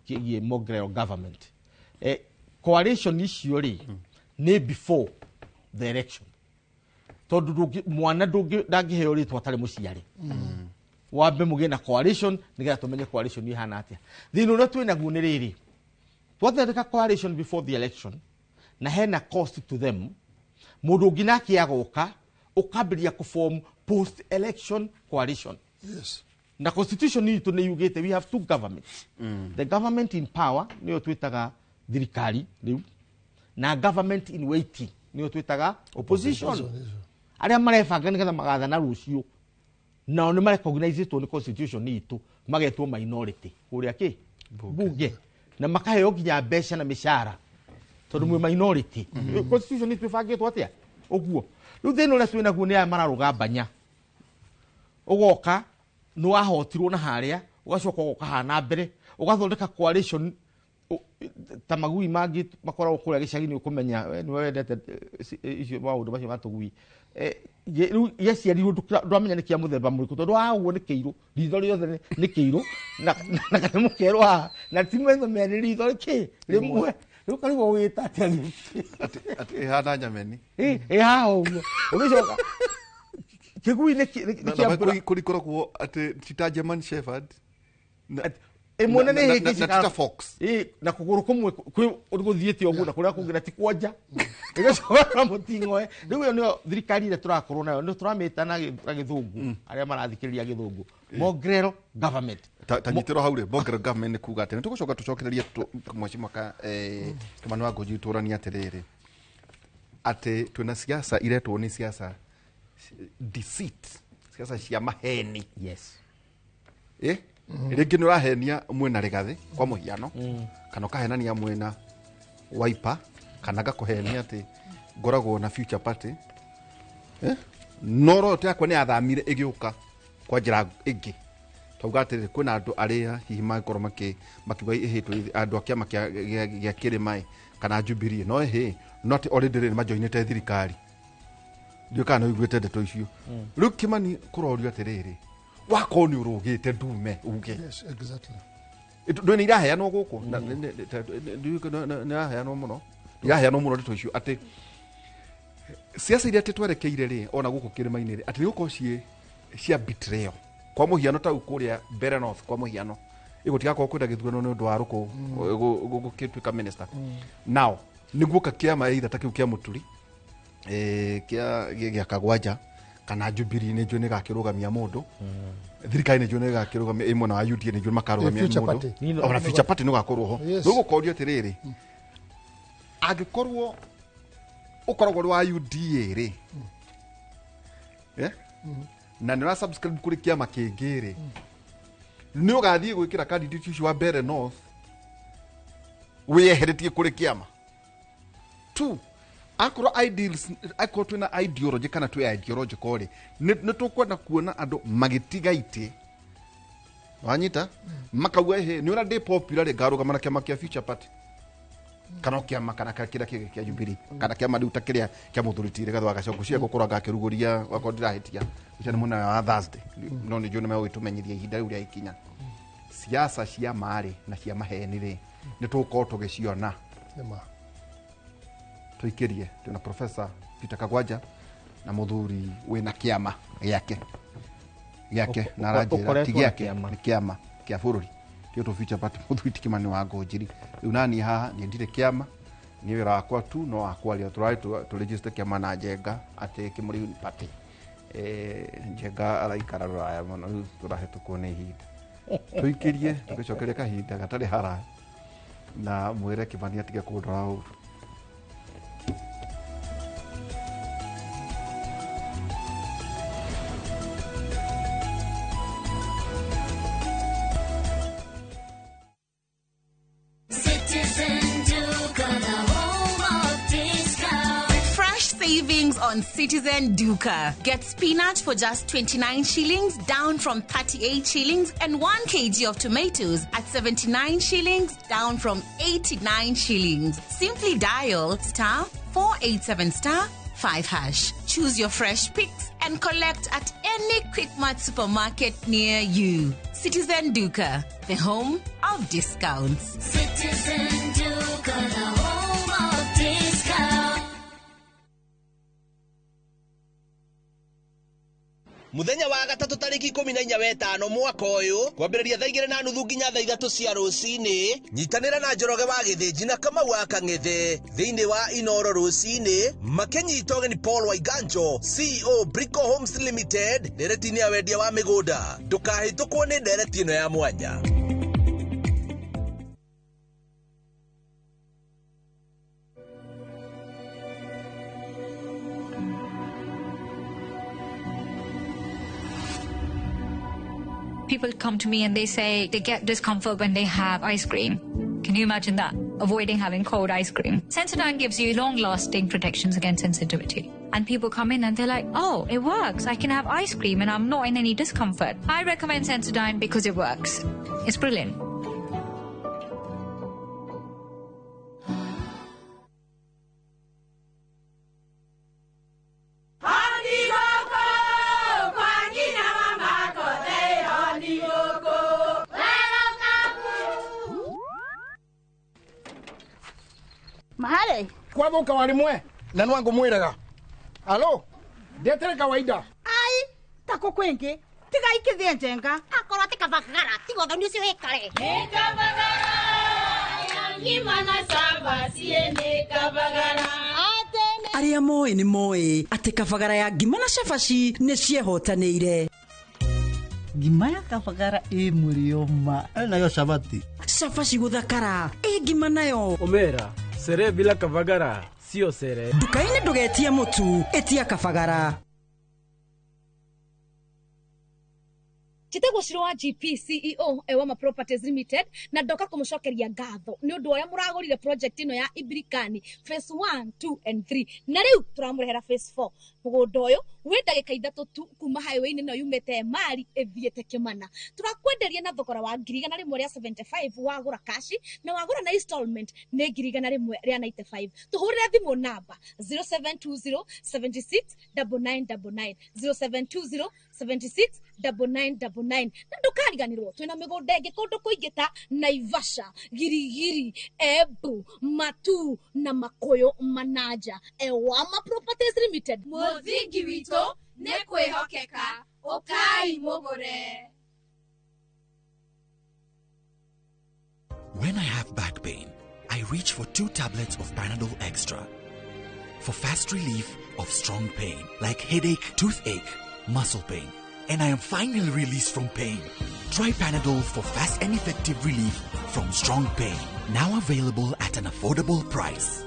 kĩgiĩ mongrel government, coalition icio rĩ, nĩ before the election, tondũ mwana ndangĩheo rĩtwa atarĩ mũciare. Wambe mũgĩe na coalition nĩgetha tũmenye coalition ihana atĩa. Thĩna ũrĩa twĩ naguo nĩ rĩrĩ, twathondeka coalition before the election na hena cost to them, mũndũ ũngĩ nake agoka ũkambĩrĩria kũform post election coalition. Na constitution itũ nĩ yugĩte we have two governments, the government in power, nĩyo twĩtaga thirikari rĩu, na government in waiting, nĩyo twĩtaga opposition, arĩa marebanga nĩgetha magathana rũciũ. Nao nĩ marecognizĩtwo nĩ constitution itũ, magetwo minority kũrĩa kĩ bunge, na makaheo nginya mbeca na mĩcara tondũ mwĩ minority. Constitution itũ ĩbangĩtwo atĩa ũguo? Rĩu thĩna ũrĩa twĩ naguo nĩ aya mararũga mbanya. Ũgoka nĩ wahotirwo na harĩa, ũgacoka ũgoka haha na mbere ũgathondeka coalition ta magui mangĩ makoragwo kũrĩa gĩcagi-inĩ. Ũkũmenya we nĩwe wendete icio maũndũ macio ma tũgui. Rĩu gĩaciarirwo ndwamenya nĩ kĩa mũthemba mũrĩkũ, tondũ haha ũguo nĩ kĩirũ, ritho rĩothe nĩ kĩirũ, na kanyamũ kerũ haha, na ti maitho merĩ, ritho kĩ rĩmwe. Rĩu karigwo ũgĩta atĩa gĩkĩ? Atĩ ĩhana nyameni. Ĩ haha ũguo ũgĩcoka kĩgui nĩ Na kĩa na mbura. kũri koragwo atĩ ti ta German Shepherd Ĩmwe nĩ na hĩngĩcikaga. na ti ta fox. Ĩ, na kũgũrũ kũmwe kwĩ gũthiĩte ũguo na kũrĩa kũngĩ na ti kwanja, ĩgacoka na mũting'oe. Rĩu ĩyo nĩyo thirikari ĩrĩa tũrakorwo nayo, nĩ tũramĩta na gĩthũngũ, arĩa marathikĩrĩria gĩthũngũ, mongrel government. Ta nyitĩrwo hau rĩ, mongrel government nĩ kuga atĩ nĩ tũgũcoka tũcokererie mheshimiwa ka Kimani wa Ngũnji tũranie atĩrĩrĩ, atĩ twĩna siasa iretwo nĩ siasa deceit, siasa cia maheni. Rĩngĩ nĩ ũrahenia mwĩna Rĩgathĩ kwa mũhiano, kana ũkahenania mwĩna Wiper, kana ngakũhenia atĩ ngoragwo na Future Party, no rote yakwa nĩ yathamire ĩgĩũka kwa njĩra ĩngĩ. Twauga atĩrĩrĩ, kwĩna andũ arĩa hihi mangĩkorwo makiuga ĩhĩtwo andũ a kĩama gĩa kĩrĩma ĩ, kana Jubilee, no ĩhĩ no atĩ already rĩ nĩmajoinĩte thirikari. Ndiũĩ kana nĩ ũiguĩte ndeto icio. Rĩu Kĩmani, kũrorio atĩrĩrĩ, wakorwo nĩ ũrũgĩte ndume uge. Yes, exactly. Ndũĩ nĩ iraheanwo gũkũ. Nĩ iraheanwo mũno, iraheanwo mũno ndeto icio atĩ ciaca iria atĩ twerekeire rĩ, ona gũkũ kĩrĩma-inĩ rĩ, atĩ nĩ gũkorwo ciĩ cia betrayal. Kwa mũhiano tau kũrĩa Mbere North, kwa mũhiano, ĩgũtigakorwo kwĩna gĩthurano nĩ ũndũ wa rũkũ gũgĩtuĩka minister. Now nĩguoka kĩama either ta kĩu kĩa Mũturi, kĩa Kagwanja, kana Jubilee nĩ njũĩ nĩ gakĩrũgamia mũndũ, thirikari nĩ njũĩ nĩ gakĩrũgamia, ĩ mwena wa UDA nĩ njũĩ makarũgamia Future mũndũ. Party. Ona Future Party nĩ ũgakorwo ho. Yes. Rĩu gũkorio atĩrĩrĩ, angĩkorwo ũkoragwo ũrĩ wa UDA rĩ, na nĩ ũra subscribe kũrĩ kĩama kĩngĩ rĩ, Nĩ ũgathiĩ gwĩkĩra candidate ũcio wa Mbeere North wĩyeheretie kũrĩ kĩama. Two, akorwo ideals, akorwo twĩna ideology kana twĩ ideological rĩ, nĩ tũkwenda kuona andũ magĩtiga itĩ. Wanyita? Makauga hĩ, nĩ ũrĩa ndĩ popular rĩ, ngarũgama na kĩama kĩa Future Party. Kana o kĩama kana kĩrĩa kĩngĩ kĩa Jubilee, kana kĩama rĩu ta kĩrĩa kĩa mũthuri ti Rigathĩ wa Gachagua, cia gũkorwo ngakĩrugũria wakorwo ndirahĩtia. Ũcio nĩ mũthenya wa Thursday. No nĩ njũĩ nĩ megũgĩtũmenyithia ihinda rĩu rĩa ikinya. Siasa cia marĩ na cia maheni rĩ, nĩ tũgũkorwo tũgĩciona. Nĩma. Tũikĩrie twĩna Professor Peter Kagwanja na mũthuri wĩna kĩama gĩake gĩake na aranjĩra ti Ũkoretwo na gĩake kĩama. nĩ kĩama kĩa bũrũri kĩo tũ Future Party. Mũthuri ti Kĩmani wa Ngũnjiri rĩu naniĩ haha niĩ ndirĩ kĩama, niĩ wĩra wakwa tu no wa kwaria. Tũrarĩ tũregister kĩama na Njenga atĩ Kĩmũrĩu Party. Njenga araikara rũraya mũno, rĩu tũrahĩtũkwo nĩ ihinda. Tũikĩrie tũgĩcokeria kahinda gatarĩ haraya na mwĩre Kĩmani atige kũndora ũru. Citizen Duka, the home of discount. Fresh savings on Citizen Duka. Get spinach for just 29 shillings, down from 38 shillings, and 1 kg of tomatoes at 79 shillings, down from 89 shillings. Simply dial star 487 star 5 hash. Choose your fresh picks and collect at any Quickmart supermarket near you. Citizen Duka, the home of discounts. Citizen Duka, the home of discount. Muthenya wa gatatũ tarĩki 14 wetano mwaka ũyũ kwambĩrĩria thaa 2:30 nginya thaa 3 cia rũcinĩ, nyitanĩra na Njoroge wa Gĩthĩnji na Kamau wa Kang'ethe thĩinĩ wa Inoro rũcinĩ makĩnyita ũgeni Paul Waiganjo, CEO Brico Homes Limited, ndereti-inĩ ya wendia wa mĩgũnda. Ndũkahĩtũkwo nĩ ndereti ĩno ya mwanya. People come to me and they say they get discomfort when they have ice cream. Can you imagine that? Avoiding having cold ice cream. Sensodyne gives you long-lasting protections against sensitivity. And people come in and they're like, oh, it works. I can have ice cream and I'm not in any discomfort. I recommend Sensodyne because it works. It's brilliant. Mahale. Kwathuka warimwe na nwangu mwiraga. Alo, ndetere kawaida. Ai, tako kwingi. Tiga ikithie njenga. Akorwo ti kabagara, tiga ũthoni ũcio wĩkare. Nĩ kabagara, ya ngima na cabaci nĩ kabagara. Arĩa moĩ nĩ moĩ atĩ kabagara ya ngima na cabaci nĩ ciehotanĩire. Ngima ya kabagara ĩ mũrĩo ma. Nayo cabaci. Cabaci gũthakara ĩ ngima nayo. Omera, sere bila kabagara sio sere. Nduka-inĩ ndũgetie mũtu, ĩtia kabagara. Njĩtagwo Shiro wa GP CEO Ewama Properties Limited na ndoka kũmũcokeria ngatho nĩ ũndũ ũrĩa mũragũrire project ĩno ya Ibirikani phase 1, 2 and 3 na rĩu tũramũrehera phase 4. Mũgũnda ũyũ wĩ ndagĩka 3 tu kuma highway-inĩ ĩno yumĩte Emali ĩthiĩte Kĩmana. Tũrakwenderia na thogora wa 175,000 wagũra kashi na wagũra na installment nĩ 195,000. Tũhũrĩre thimũ namba 0720 76 9999 0720 76 9999 na ndũkariganĩrwo twĩna mĩgũnda ĩngĩ kũndũ kũingĩ ta Naivasha, Girigiri, Embu, Matu na Makuyu Manaja. Ewama Properties Limited, Mũthingi witũ nĩ kwĩhokeka. Ũkai mũgũre. When I have back pain, I reach for 2 tablets of Panadol Extra for fast relief of strong pain like headache, toothache, muscle pain, and I am finally released from pain. Try Panadol for fast and effective relief from strong pain. Now available at an affordable price.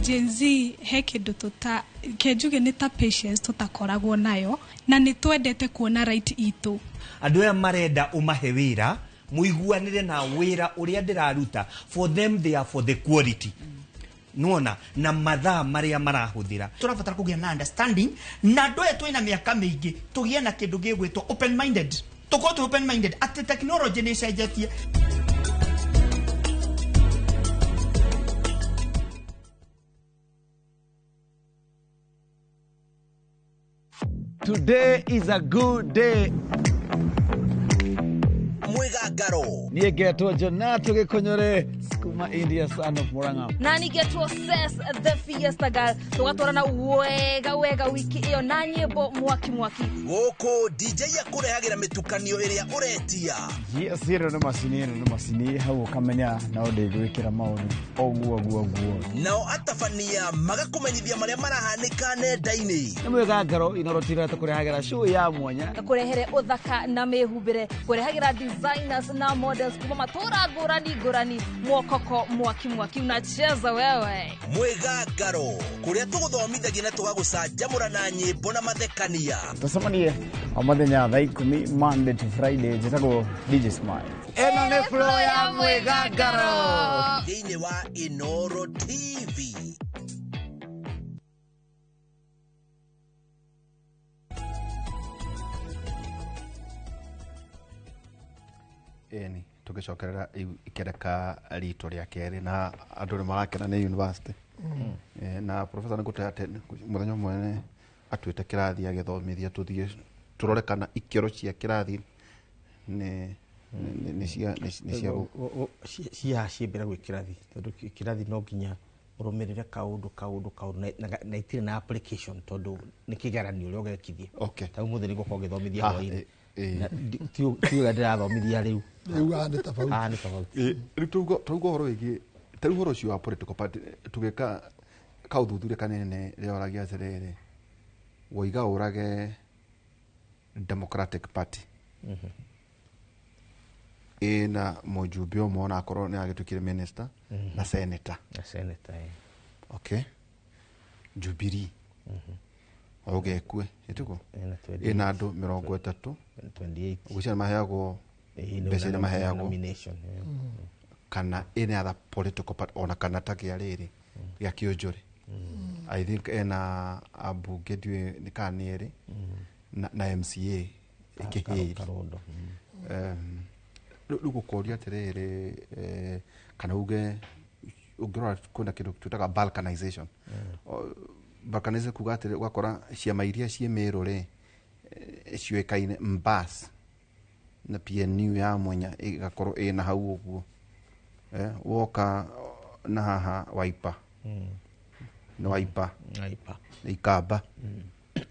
Gen Z he kĩndũ tũta kenjuge nĩ ta patience tũtakoragwo nayo na nĩ twendete kuona right itũ. Andũ aya marenda ũmahe wĩra mũiguanĩre na wĩra ũrĩa ndĩraruta. For them, they are for the quality nona na mathaa marĩa marahũthĩra. Tũrabatara kũgĩa na understanding na andũ aya twĩna mĩaka mĩingĩ, tũgĩe na kĩndũ gĩgwĩtwo open minded, tũkorwo twĩ open minded atĩ technology nĩ ĩcenjetie. Today is a good day. Mwigangaro. Niĩ ngetwo Jonato Gĩkũnyũre kuma India, son of Murang'a. Na nigetwo Ses the Fiesta Girl, tũgatwarana wega wega wiki ĩyo na nyĩmbo mwaki mwaki. Gũkũ DJ akũrehagĩra mĩtukanio ĩrĩa ũretia. Yes, ĩno nĩ macini, ĩno nĩ macini hau ũkamenya no ndĩgwĩkĩra maũndũ ũguo ũguo ũguo. Nao atabania magakũmenyithia marĩa marahanĩka nenda-inĩ. Nĩ mwĩgangaro inorotira tũkũrehagĩra show ya mwanya. Kũrehere ũthaka na mĩhumbĩre, kũrehagĩra designers na models kuma matũra ngũrani ngũrani, mwokoko mwaki mwaki unacheza wewe. Mwĩgangaro kũrĩa tũgũthomithagia na tũgagũcanjamũra na nyĩmbo na mathekania. Tũcemanie o mũthenya thaa 10 Monday to Friday. Njĩtagwo DJ Smile. Ĩno nĩ flow ya mwĩgangaro thĩinĩ wa Inoro TV. Ĩni tũgĩcokerera ikereka ritũ rĩa kerĩ na andũ nĩ marakena nĩ university. Na professor nĩ ngũte atĩ mũthenya ũmwe nĩ atuĩte kĩrathi agĩthomithia tũthiĩ tũrore kana ikĩro cia kĩrathi nĩ cia cia ciĩmbere gwĩ kĩrathi, tondũ kĩrathi no nginya ũrũmĩrĩre kaũndũ kaũndũ kaũndũ na itirĩ na application tondũ nĩ kĩgeranio ũrĩa ũgekithia. Ta ũmũthĩ nĩ ngũkorwo ngĩthomithia hwaĩ-inĩ. Ti ũrĩa ndĩrathomithia rĩu. Rĩu haha nĩ tofauti. Haha nĩ tofauti. Rĩu tauga ũhoro wĩgiĩ ta rĩu ũhoro ũcio wa political party tũgĩka kaũthuthuria kanene rĩoragia atĩrĩrĩ, woiga ũrage Democratic Party ĩna mũjumbe ũmwe onakorwo nĩ agĩtuĩkire minister na senator. Na senator, eh. Okay. Jubilee ũgekue ĩtiguo ĩna andũ 30 ũgwĩciria maheagwo mbeca iria maheagwo kana any other political party ona kana ta kĩa rĩrĩ gĩa kĩũnjũrĩ. I think ena ambunge ndiũĩ nĩ kana nĩ erĩ na MCA ĩkĩhĩri. Rĩu gũkũria atĩrĩrĩ, kana uge ũngĩrora kwĩna kĩndũ twĩtaga balkanization. Balkanization kuga atĩrĩ ũgakora ciama iria ciĩ Mĩrũ rĩ ciũĩkaine Mbas na PNU ya Mwenya ĩgakorwo ĩna hau ũguo. Woka na haha Wiper nĩ Wiper nĩ Ikamba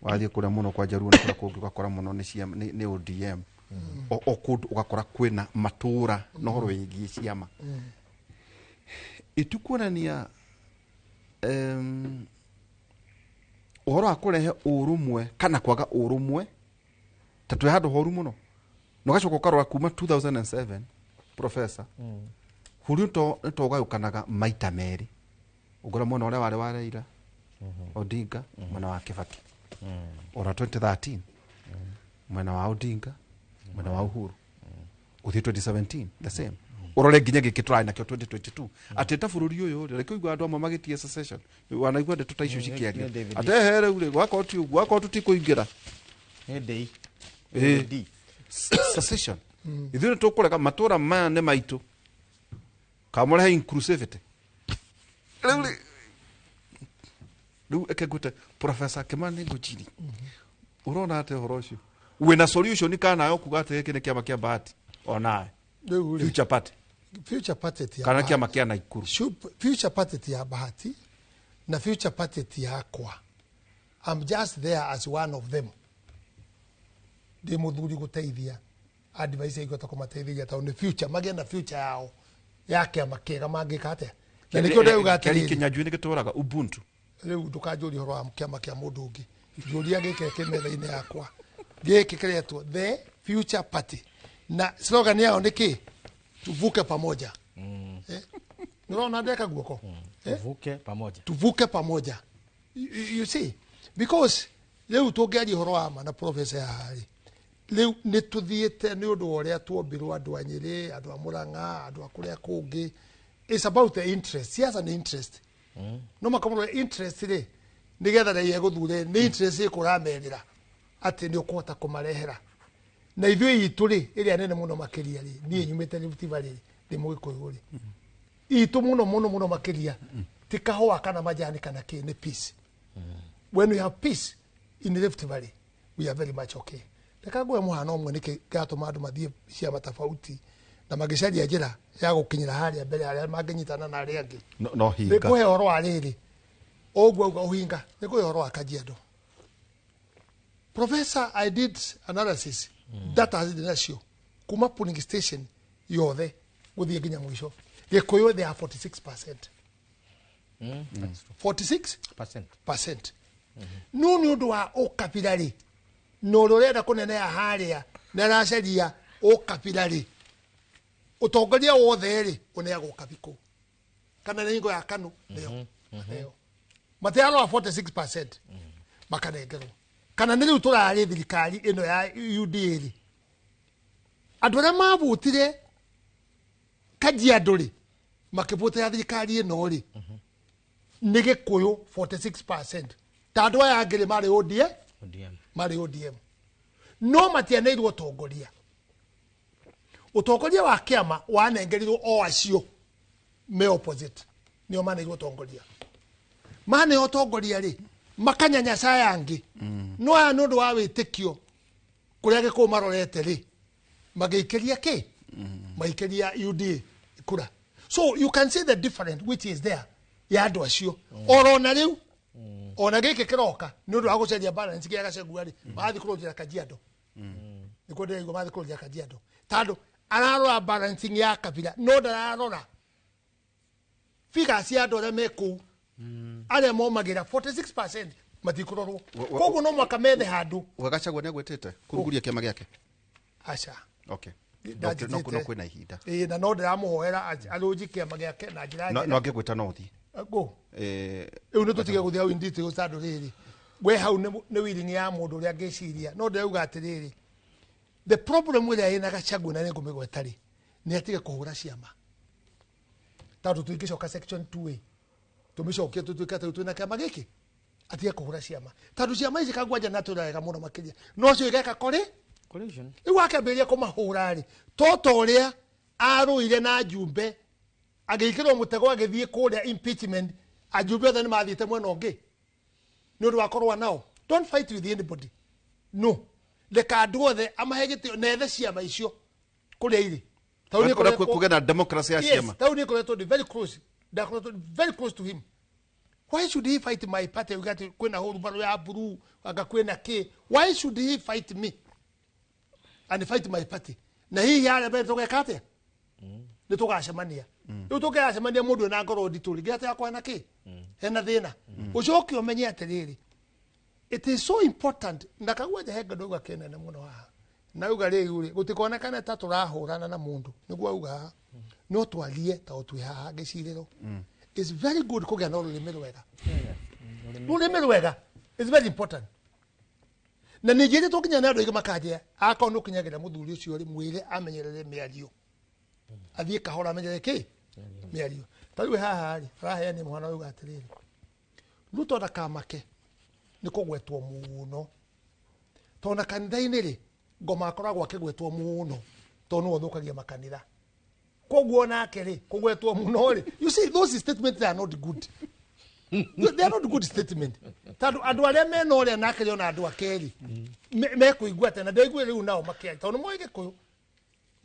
wathiĩ kũrĩa mũno kwa Jaruo na kũrĩa kũngĩ ũgakora mũno nĩ ODM. O kũndũ ũgakora kwĩna matũra na ũhoro wĩgiĩ ciama. Ĩtikuonania ũhoro wa kũrehe ũrũmwe kana kwaga ũrũmwe ta twĩ handũ horu mũno na ũgacoka ũkarora kuma 2007 professor bũrũri nĩ to ũgayũkanaga maita merĩ, ũngora mwena ũrĩa warĩ wa Raila Odinga, mwena wa Kibaki, ona 2013 mwena wa Odinga, mwena wa Uhuru, ũthiĩ 2017 the same, ũrore nginya gĩkĩ tũrarĩ nakĩo 2022 atĩ ta bũrũri ũyũ rĩ, reke ũigua andũ amwe magĩtia secession, wanaigua ndeto ta icio cikĩario atĩ ehe rĩu rĩ gwakorwo ti ũguo, gwakorwo tũtikũingĩra secession, ithuĩ nĩ tũkũrega matũra maya nĩ maitũ kamũrehe inclusivity. Rĩu rĩu eke ngwĩte Professor Kimani Ngunjiri, ũrona atĩa ũhoro ũcio wĩna solution kana nayo kuga atĩ gĩkĩ nĩ kĩama kĩa Bahati onawe Future Party, Future Party ti kana kĩama kĩa Naikuru, Future Party ti ya Bahati na Future Party ti yakwa. I'm just there as one of them. Ndĩ mũthuri gũteithia advice igota kũmateithia tondũ nĩ future magĩe na future yao ya kĩama kĩega mangĩka atĩa. Na nĩkĩo ndauga atĩrĩrĩ, Kĩnyanjui nĩ gĩtũraga Ubuntu. Rĩu ndũkanjũrie ũhoro wa kĩama kĩa mũndũ ũngĩ, njũria gĩkĩ kĩ metha-inĩ yakwa, gĩkĩ kĩretwo The Future Party na slogan yao nĩ kĩ? Tuvuke pamoja. Nĩũrona ndeka guoko Tuvuke pamoja. Tuvuke pamoja. You see, because rĩu tũngĩaria ũhoro wa ma na professor haha-rĩ, rĩu nĩ tũthiĩte nĩ ũndũ wa ũrĩa tuombirwo andũ a Nyĩrĩ, andũ a Mũrang'a, andũ a kũrĩa kũngĩ. It's about the interest. Siasa nĩ interest. No makamũrora interest rĩ, nĩgetha raia gũthure nĩ interest ĩkũ ũramerĩra atĩ nĩ ũkũhota kũmarehera. Na ithuĩ itũ rĩ, ĩrĩa nene mũno makĩria rĩ, niĩ nyumĩte Rift Valley ndĩ Mũgĩkũyũ rĩ, itũ mũno mũno mũno makĩria ti kahũa kana majani kana kĩ, nĩ peace. When we have peace in Rift Valley, we are very much okay. Reka nguhe mũhano ũmwe nĩkĩ kĩratũma andũ mathiĩ ciama tofauti na magĩcaria njĩra ya gũkinyĩra harĩa mbere arĩa mangĩnyitana na arĩa angĩ. No hinga. Nĩ kũhe ũhoro wa rĩrĩ, ũguo auga ũhinga, nĩ kũhe ũhoro wa Kajiado. Professor, I did analysis, data zirĩ nacio kuma polling station yothe gũthiĩ nginya mũico. Gĩkũyũ they are 46%. 46%. Percent. No nĩ ũndũ wa ũkabira rĩ, na ũrĩa ũrenda kũneneha harĩa na aracaria ũkabira rĩ, ũtongoria wothe rĩ ũneagwo ũkabi kũu, kana nĩ hingo ya KANU nĩyo nĩyo matiarora 46% makanengerwo. Kana nĩ rĩu tũrarĩ thirikari ĩno ya UDA rĩ, andũ arĩa mavutire Kajiado rĩ makĩvutĩra thirikari ĩno rĩ nĩ Gĩkũyũ 46%. Ta andũ aya angĩ rĩ marĩ ODM, marĩ ODM, no matianeirwo ũtongoria. Ũtongoria wa kĩama wanengerirwo o acio me opposite, nĩo maneirwo ũtongoria. Maneo ũtongoria rĩ makanyanyasa aya angĩ, no aya nĩ ũndũ wa wĩtĩkio kũrĩa Gĩkũyũ marorete rĩ magĩikĩria kĩ, magĩikĩria UDA kura. So you can see the difference which is there ya andũ acio. Oro na rĩu ona gĩkĩ kĩroka nĩ ũndũ wa gũcaria balance gĩa Gachagua rĩ, marathiĩ kũrũnjĩra Kajiado. Nĩkuo ndĩraigua marathiĩ kũrũnjĩra Kajiado tondũ ararora balancing ya kabira, no ndararora figures cia andũ arĩa me kũu arĩa momagĩra 46% matikũrorwo. Koguo no mwaka methe handũ. Gachagua nĩ agwĩtĩte kũrugũria kĩama gĩake? Aca. Okay. No kwĩna ihinda. Ĩĩ, na no ndĩramũhoera arũnji kĩama gĩake na njĩra njega. No angĩgwĩta no ũthiĩ. Go. Rĩu nĩ tũtige gũthiĩ hau in details tondũ rĩrĩ, we hau nĩ willing ya mũndũ ũrĩa angĩciria. No ndĩrauga atĩrĩrĩ, the problem ĩrĩa ĩna Gachagua na nĩngũmĩgweta rĩ, nĩ atige kũhũra ciama. Tondũ tũingĩcoka section 2A tũmĩcokie tũtuĩke atĩ twĩna kĩama gĩkĩ, atige kũhũra ciama. Tondũ ciama ici Kagwanja na tũra wega mũno makĩria, no cio igeka kũrĩ rĩu akĩambĩrĩria kũmahũra rĩ, toto ũrĩa arũire na Njumbe agĩikĩrwo mũtego agĩthiĩ kũrĩa impeachment, ajumbe othe nĩ mathiĩte mwena ũngĩ nĩ ũndũ wa kũrũa nao. Don't fight with anybody. No. Reka andũ othe amahe gĩtĩo na ethe ciama icio kũrĩa irĩ. Kũgĩa na democracy ya ciama. Yes, tondũ nĩ ngoretwo ndĩ very close. Ndakoretwo very close to him. Why should he fight my party? Uga ati kwĩna hũrũbarũ ya blue, anga kwĩna kĩ. Why should he fight me and fight my party? Na hihi harĩa mbere tũgeka atĩa? Nĩ tũgacemania. Rĩu tũngĩgacemania mũndũ wĩna ngoro nditũ rĩ, nginya yakwa hena kĩ? Hena thĩna. Ũcoke ũmenye atĩrĩrĩ, it is so important. Na Kagwanja he ng'ano auga kĩnene mũno haha. Na auga rĩu rĩ, gũtikonekane ta tũrahũrana na mũndũ. Nĩguo auga haha. No twarie ta twĩ haha gĩcirĩro. It's very good kũgĩa na rũrĩmĩ rwega. Rũrĩmĩ rwega is very important. Na ningĩ nĩ tũkinya na andũ aingĩ makanjia, akorwo nĩ ũkinyagĩra mũthuri ũcio rĩ, mwĩre amenyerere mĩario. Athiĩ kahora amenyerere kĩ? Mĩario. Ta rĩu haha rĩ, araheana mũhano auga atĩrĩrĩ, Ruto ndakamake nĩ kũgwetwo mũno. Tondũ na kanitha-inĩ rĩ, ngoma akoragwo akĩgwetwo mũno tondũ nĩwe ũthũkagia makanitha. Koguo nake rĩ, kũgwetwo mũno rĩ, you see those statements are not good. They are not good statement. Tondũ andũ arĩa mena ũrĩa nake rĩ, ona andũ ake rĩ, mekũigua atĩa, na ndĩraigua rĩu nao makĩaria tondũ nĩ moĩ Gĩkũyũ.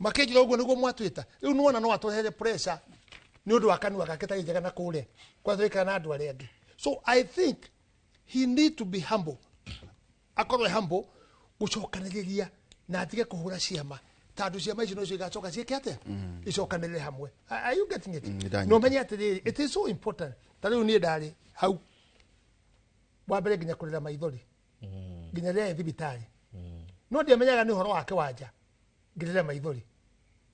Makĩnjĩra ũguo nĩguo mwatwĩta. Rĩu nĩwona no atũrehere pressure nĩ ũndũ wa kanua gake tarĩ njega na kũrĩa kũrĩa tũikara na andũ arĩa angĩ. So I think he need to be humble. Akorwo humble gũcokanĩrĩria na atige kũhũra ciama. Tondũ ciama icio nocio igacoka ciĩke atĩa? Icokanĩrĩre hamwe. Are you getting it? No menye atĩrĩrĩ, it is so important. Ta rĩu niĩ ndarĩ hau wa mbere nginya kũrĩra maithori, nginya rĩrĩa thibitarĩ. No ndiamenyaga nĩ ũhoro wake wa nja, ngĩrĩra maithori.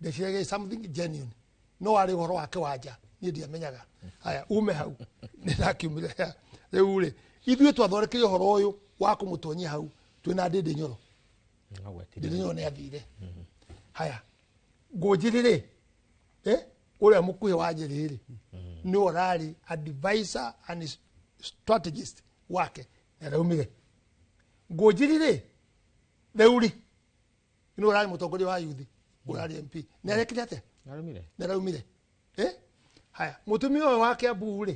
Ndeciragia something genuine. No arĩ ũhoro wake wa nja. Niĩ ndiamenyaga. Haya, ume hau. Nĩ ndakiumire. Rĩu rĩ, ithuĩ twathondekire ũhoro ũyũ wa kũmũtonyia hau twĩna Ndĩndĩ Nyoro. Ndĩndĩ Nyoro nĩ athire. Haya, Ngũnjiri rĩ, ũrĩa mũkuhĩ wa Njĩrĩ rĩ, nĩwe ũrarĩ advisor and strategist wake, nĩ araumire. Ngũnjiri rĩ, Theuri nĩwe ũrarĩ mũtongoria wa youth, ũrarĩ MP, nĩ arekire atĩa? Nĩ araumire. Haya, mũtumia ũyũ wa Kiambu rĩ,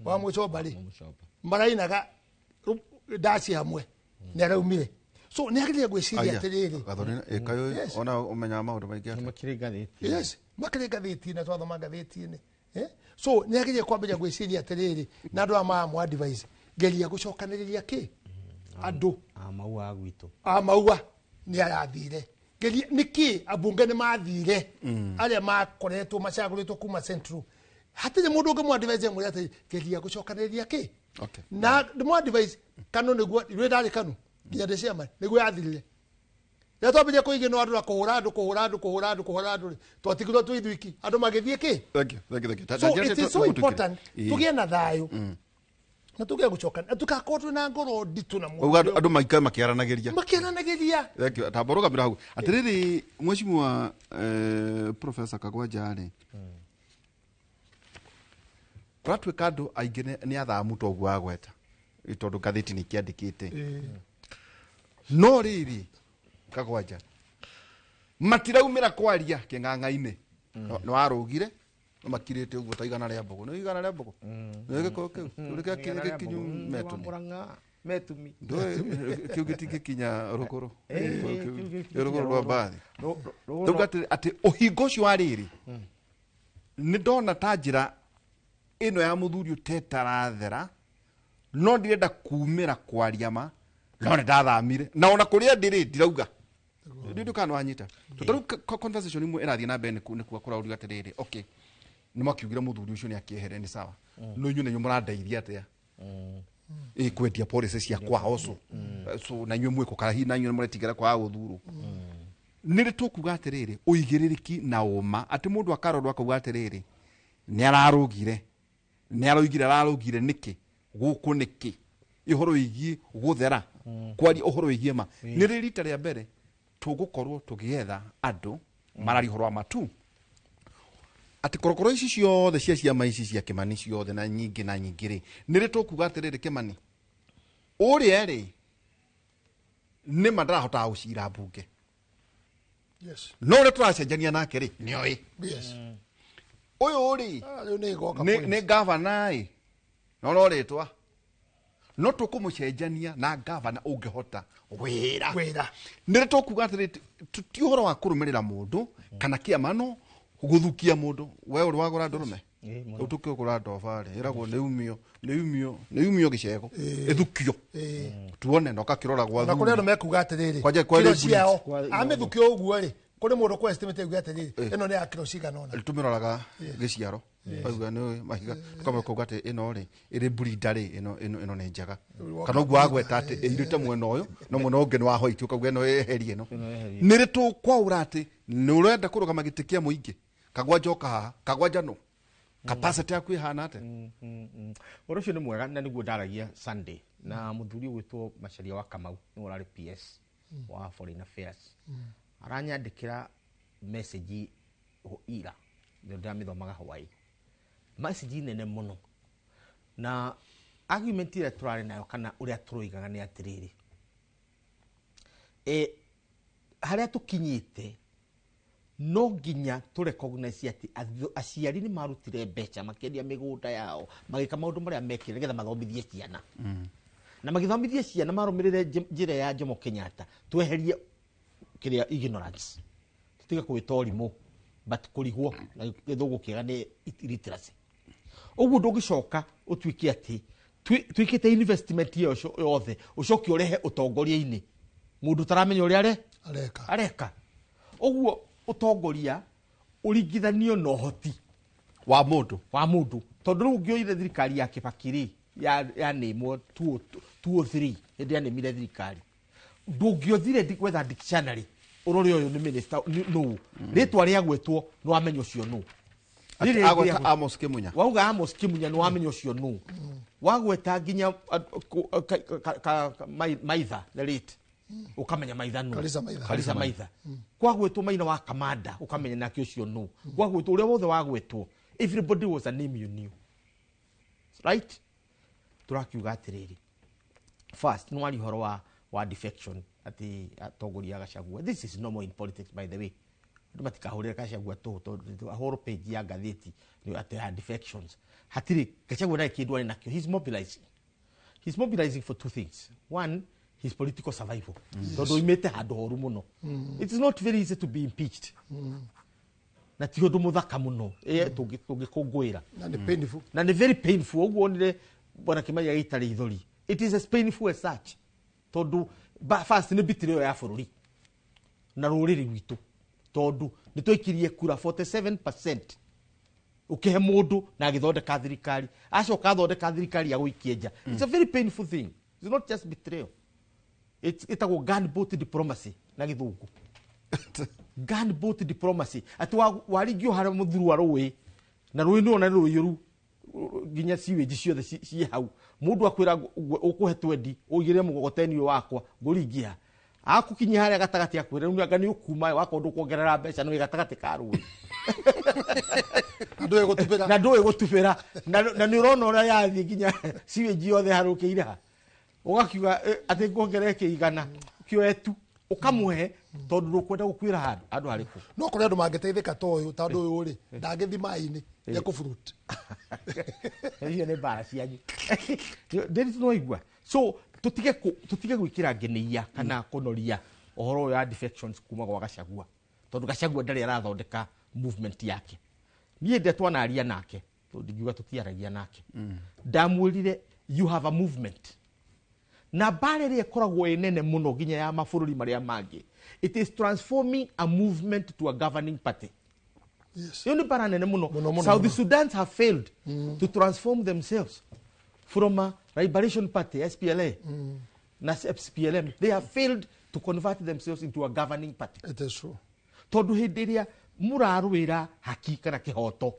wa Mũchomba rĩ, marainaga ndaci hamwe, nĩ araumire. So nĩ agĩrĩire gwĩciria atĩrĩrĩ. Gathoni ĩkayo ona ũmenyaga maũndũ maingĩ atĩa? Makĩrĩ ngathĩti. Yes, makĩrĩ ngathĩti na twathoma ngathĩti-inĩ. So nĩ agĩrĩire kwambĩrĩria gwĩciria atĩrĩrĩ, na andũ aya maramũ advise, geria gũcokanĩrĩria kĩ? Andũ. A maua gwitũ. A maua nĩ arathire. Geria nĩkĩ ambunge nĩ mathire arĩa makoretwo macagũrĩtwo kuma Central. Hatirĩ mũndũ ũngĩ mũ-advise amwĩre atĩrĩ, geria gũcokanĩrĩria kĩ? Na ndĩmũ-advise Kanu nĩguo, rĩrĩa ndarĩ Kanu, nginya ndĩ chairman, nĩguo yathirire. Rĩrĩa twambĩrĩria kũigĩnwo andũ na kũhũra andũ, kũhũra andũ, kũhũra andũ, kũhũra andũ rĩ, twatigirwo twĩ ithuiki, andũ magĩthiĩ kĩ? Thank you, thank you, thank you. So it is so important tũgĩe na thayũ na tũgĩe gũcokana, na tũgakorwo twĩna ngoro nditũ na Ũguo andũ maikare makĩaranagĩria. Makĩaranagĩria. Thank you. Tamba ũrũgamĩra hau. Atĩrĩrĩ, Mheshimiwa Professor Kagwanja rĩ, kũratuĩka andũ aingĩ nĩ athamu ta ũguo wagweta, tondũ ngathĩti nĩ ikĩandĩkĩte. No rĩrĩ, Kagwanja, matiraumĩra kwaria kĩng'ang'a-inĩ. Nĩ warũgire, no makirĩte ũguo ta igana rĩa mbũgũ. Nĩ igana rĩa mbũgũ? Nĩ gĩkũyũ kĩu? Kĩu nĩ gĩkinyu metũmi. Metũmi. Ndũĩ, kĩu gĩtingĩkinya rũgũrũ. Kĩu rũgũrũ rwa mbathi. Ndauga atĩ ũhingo ũcio wa rĩrĩ, nĩ ndona ta njĩra ĩno ya mũthuri ũtetarathera, no ndirenda kumĩra kwaria ma, no nĩ ndathamire. Na ona kũrĩa ndĩrĩ ndirauga. Ndĩ kana wanyita. Tondũ rĩu conversation imwe ĩrathiĩ na mbere nĩ kuga kũraurio atĩrĩrĩ, okay, nĩ makiugire mũthuri ũcio nĩ akĩehere nĩ sawa. No inyuĩ na inyuĩ mũrandeithia atĩa? Ĩ kwendia policy cia kwao so. So na inyuĩ mwĩkũ kana hihi na inyuĩ mũretigĩra kwaga gũthurwo. Nĩ rĩ tũkuga atĩrĩrĩ, ũigĩrĩrĩki na ũma atĩ mũndũ akarorwo akauga atĩrĩrĩ, nĩ ararũgire, nĩ aroigire ararũgire nĩkĩ, gũkũ nĩkĩ, ũhoro wĩgiĩ gũthera, kwaria ũhoro wĩgiĩ ma. Nĩ rĩ rita rĩa mbere tũgũkorwo tũgĩetha andũ mararia ũhoro wa matu, atĩ korokoro ici ciothe cia ciama ici cia Kĩmani ciothe na nyingĩ na nyingĩ rĩ, nĩ rĩ tũkuga atĩrĩrĩ, Kĩmani ũrĩa rĩ nĩ ma ndarahotaga gũcira mbunge. Yes. No ũrĩa tũracenjania nake rĩ, nĩoĩ. Yes. Ũyũ rĩ, Rĩu nĩ igoka point. Nĩ gavana ĩ, no no rĩtwa. No tũkũmũcenjania na gavana ũngĩhota wĩra. Wĩra. Nĩ rĩ tũkuga atĩrĩ, ti ũhoro wa kũrũmĩrĩra mũndũ kana kĩama, no gũthukia mũndũ. We ũrĩ wagũra ndũrũme? Rĩu tũkĩgũra ndoba rĩ, ĩragwo nĩ umio, nĩ umio, nĩ umio gĩcego. Ĩthukio. Tuone na ũgakĩrora gwa Na kũrĩ thuri. andũ mekuga atĩrĩrĩ, Kwanja kwa kiro rĩ breed. ciao, amĩthukio ũguo rĩ, kũrĩ mũndũ kwa estimate auge atĩrĩrĩ, ĩno nĩ ya kiro cigana ũna. Tũmĩroraga gĩciaro. Bauga nĩ mahiga. Tũkamenya kuga atĩ ĩno rĩ, ĩrĩ breeder rĩ, ĩno nĩ njega. Kana ũguo wagweta atĩ ĩirĩte mwena ũyũ, no mwena ũngĩ nĩ wa white, ũkauga ĩno ĩherie ĩno. Nĩ rĩ tũkwaũra atĩ nĩ ũrenda kũrũgama gĩtĩ kĩa mũingĩ? Kagwanja ũka haha, kagwanja nũ? Capacity yaku ĩhana atĩa? Ũndũ ũcio nĩ mwega na nĩguo ndaragia Sunday na mũthuri ũgwĩtwo Macharia wa Kamau, nĩwe ũrarĩ PS wa Foreign Affairs. Aranyandĩkĩra message ira, nĩyo ndĩramĩthomaga hwaĩ. Message nene mũno. Na argument ĩrĩa tũrarĩ nayo kana ũrĩa tũroigaga nĩ atĩrĩrĩ. Harĩa tũkinyĩte no nginya tũ recognize atĩ aciari nĩ marutire mbeca makĩendia mĩgũnda yao, magĩka maũndũ marĩa mekire nĩgetha mathomithie ciana. Na magĩthomithie ciana marũmĩrĩre njĩra ya Jomo Kenyatta, tweherie kĩrĩa ignorance, tũtige kwĩta ũrimũ but kũrigwo na gĩthũngũ kĩega nĩ illiteracy. Ũguo ndũngĩcoka ũtuĩke atĩ twĩkĩte investment ĩyo yothe ũcoke ũrehe ũtongoria-inĩ mũndũ ũtaramenya ũrĩa Areka. areka. Ũguo ũtongoria ũringithanio na ũhoti wa mũndũ, wa mũndũ. Tondũ rĩu ũngĩoire thirikari ya Kibaki rĩ, ya nĩmwo 203, hĩndĩ ya nĩmire thirikari, ndũngĩothire gwetha dictionary ũrore ũyũ nĩ minister, nũ? Rĩtwa rĩagwetwo nĩ wamenya ũcio nũ. Rĩrĩ Agweta rĩngĩ Amos Kimunya. Wauga Amos Kimunya nĩ wamenya ũcio nũ. Wagweta nginya Maitha the late, ukamenya Maitha nũ. Karisa Maitha. Karisa Maitha. Kwagwetwo Maina wa Kamanda, ukamenya nake ũcio nũ. Kwagwetwo ũrĩa wothe wagwetwo, everybody was a name you knew, right? Tũrakiuga atĩrĩrĩ, first nĩ waria ũhoro wa defection atĩ atongoria a Gachagua. This is normal in politics, by the way. Andũ matikahũrĩre Gachagua tũhũ, tondũ ahũrwo page ya ngathĩti nĩ atĩ ya defections. Hatirĩ Gachagua ndarĩ kĩndũ arĩ nakĩo. He's mobilizing for two things. One, his political survival, tondũ oimĩte handũ horu mũno. It is not very easy to be impeached, na ti ũndũ mũthaka mũno tũngĩkũngũĩra. Na nĩ painful. Na nĩ very painful. Ũguo onire bwana Kimani agĩita rĩithori, it is as painful as such, tondũ first nĩ betrayal ya bũrũri na rũrĩrĩ rwitũ, tondũ nĩ twaikirie kura 47% ũkĩhe mũndũ na agĩthondeka thirikari, acoka athondeka thirikari ya gũikia nja. It's a very painful thing. It's not just betrayal. Ĩtagwo gunboat diplomacy na gĩthũngũ, gunboat diplomacy, atĩ waringio harĩa mũthuru wa rũĩ, na rũĩ nĩwona nĩ rũiyũru nginya sewage ciothe ciĩ hau. Mũndũ akwĩra, "Ũkũhe twendi ũigĩrĩre mũgogoteni ũyũ wakwa ngũringia." Akũkinyia harĩa gatagatĩ akwĩra, "Rĩu anga nĩ ũkuma wakorwo ndũkuongerera mbeca, nĩ wĩ gatagatĩ ka rũĩ na ndũĩ gũtubĩra." Na ndũĩ gũtubĩra, na nĩ ũrona ũrĩa yathiĩ nginya sewage yothe harũkĩire ha. Ũgakiuga atĩ nguongerere kĩigana kĩoe tu, ũkamũhe tondũ ndũkwenda gũkuĩra handũ handũ harĩkũ. No kũrĩ andũ mangĩteithĩka ta ũyũ, tondũ ũyũ rĩ ndangĩthi maĩ-inĩ, ekũfruit. Icio nĩ mbara cianyu. Dennis, no igua so tũtige gwĩkĩra ngeneia kana kũnoria ũhoro ũyũ wa defections kuma gwa Gachagua, tondũ Gachagua ndarĩ arathondeka movement yake. Niĩ ndĩa twanaria nake, tondũ ndingiuga tũtiaragia nake, ndamwĩrire, "You have a movement." Na mbara ĩrĩa ĩkoragwo ĩ nene mũno nginya ya mabũrũri marĩa mangĩ, it is transforming a movement to a governing party. Ĩyo nĩ mbara nene mũno. Mũno, South mũno. Sudan have failed to transform themselves from a liberation party, SPLA na SPLM. They have failed to convert themselves into a governing party. It is true. Tondũ hĩndĩ ĩrĩa mũrarũĩra haki kana kĩhoto,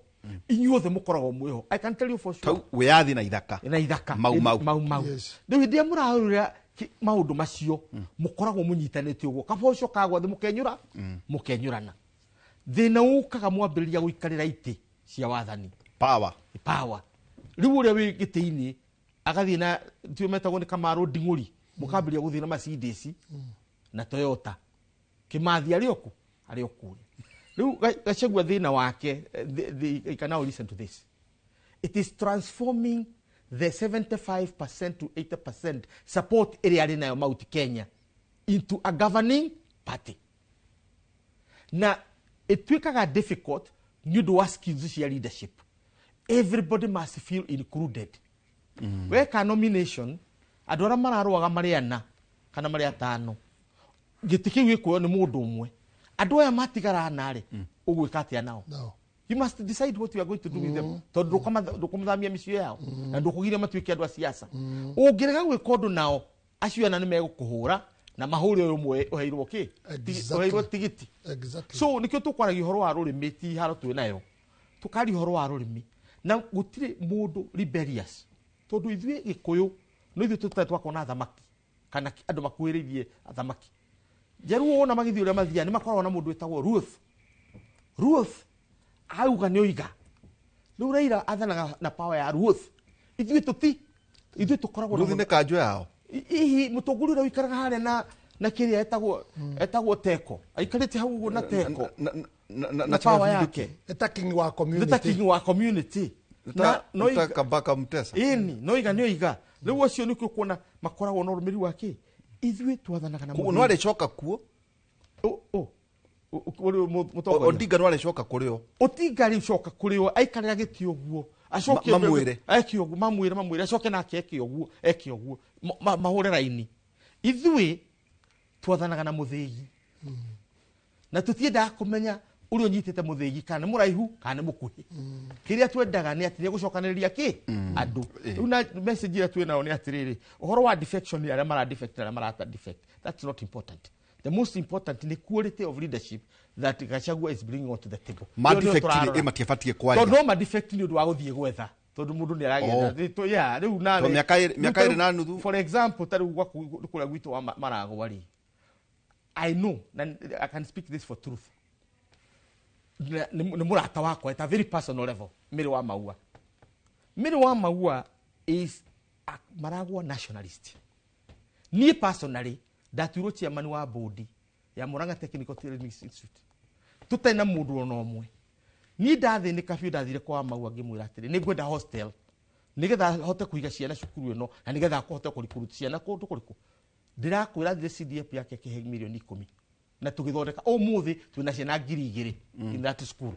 inyuothe mũkoragwo mwĩho. I can tell you for sure. Tau wĩyathi na ithaka. Na ithaka. Mau Mau. Mau Mau. Rĩu hĩndĩ ĩrĩa mũrarũĩra maũndũ macio, mũkoragwo mũnyitanĩte ũguo, kaboco kagwa thĩ mũkenyũra, mũkenyũrana. Thĩna ũkaga mwambĩrĩria gũikarĩra itĩ cia wathani. Power. Power. Rĩu ũrĩa wĩ gĩtĩ-inĩ agathiĩ na tio metagwo nĩ Kamarũ Nding'ũri, mũkambĩrĩria gũthiĩ na Mercedes na Toyota. Kĩmathi arĩ oku, arĩ o kũrĩa. Rĩu Gachagua thĩna wake, you can now listen to this, it is transforming the 75% to 80% support ĩrĩa arĩ nayo Mount Kenya into a governing party, na ĩtuĩkaga difficult nĩ ũndũ wa skills cia leadership. Everybody must feel included. Weka nomination, andũ arĩa mararũaga marĩ ana kana marĩ atano, gĩtĩ kĩu gĩkuoywo nĩ mũndũ ũmwe. Andũ aya matigara ana rĩ, ũgwĩka atĩa nao? No. You must decide what you are going to do with them, tondũ ndũkũmathamia mĩciĩ yao na ndũkũgiria matuĩke andũ a siasa. Ũngĩrega gwĩka ũndũ nao, acio ana nĩ megũkũhũra na mahũre ũyũ ũmwe ũheirwo kĩ. Ũheirwo tigiti. So nĩkĩo tũkwaragia ũhoro wa rũrĩmĩ, ti haro twĩ nayo. Tũkaria ũhoro wa rũrĩmĩ na gũtirĩ mũndũ rebellious, tondũ ithuĩ Gĩkũyũ no ithuĩ tũtarĩ twakorwo na athamaki kana andũ makuhĩrĩirie athamaki. Njaruo wona magĩthiĩ ũrĩa mathiaga, nĩ makoragwo na mũndũ wĩtagwo Ruth. Ruth auga nĩ oiga. Rĩu Raila athanaga na power ya Ruth. Ithuĩ tũti, ithuĩ tũkoragwo na Ruth nĩ kanjũ yao. Hihi mũtongoria ũrĩa ũikaraga harĩa na kĩrĩa etagwo Teko, aikarĩte hau ũguo na Teko na power yake. Nĩ ta king wa nĩ ta community. King wa community. Na no Nĩ ta Kabaka Mutesa. Ĩni no iga nĩ oiga. Rĩu acio nĩkĩo kuona makoragwo na ũrũmĩrĩri wa kĩ. Ithuĩ twathanaga na Koguo no arĩcoka kuo. Mũtongoria. Odinga no arĩcoka kũrĩ o. Odinga rĩu coka kũrĩ o, aikarĩra gĩtĩ ũguo, acoke Mamwĩre. Eke ũguo, mamwĩre, acoke nake eke ũguo, eke ũguo, mahũre raini. Ithuĩ twathanaga na mũthĩgi, na tũtiendaga kũmenya ũrĩa ũnyitĩte mũthĩgi kana nĩ mũraihu kana nĩ mũkuhĩ. Kĩrĩa twendaga nĩ atĩ nĩegũcokanĩrĩria kĩ andũ. Rĩu na message ĩrĩa twĩ nayo nĩ atĩrĩrĩ, ũhoro wa defection, arĩa mara defect na arĩa marata defect, that's not important. The most important nĩ quality of leadership that Gachagua is bringing onto the table. Ma Ĩyo nĩyo defect tũrarora. rĩ matiabatiĩ kwaria. Tondũ no ma defect nĩ ũndũ wa gũthiĩ gwetha, tondũ mũndũ nĩ aragetha. Yeah, rĩu nawe Tondũ mĩaka ĩrĩ na nuthu. For example, ta rĩu gwaku kũrĩa gwitũ wa Maragwa rĩ, I know na I can speak this for truth, nĩ mũrata wakwa at a very personal level, Mary wa Maua. Mary wa Maua is a Maragwa nationalist. Niĩ personally ndatuirwo chairman wa board ya Murang'a Technical Training Institute tũtarĩ na mũndũ ona ũmwe. Niĩ ndathĩnĩka biũ, ndathire kwa Maua ngĩmwĩra atĩrĩ, nĩ ngwenda hostel nĩgetha hote kũiga ciana cukuru ĩno na nĩgetha kũhote kũrikuruti ciana kũndũ kũrĩkũ. Ndĩrakwĩra thire CDF yake akĩhe mirioni 10 na tũgĩthondeka. Ũmũthĩ twĩna ciana 2000 in that school.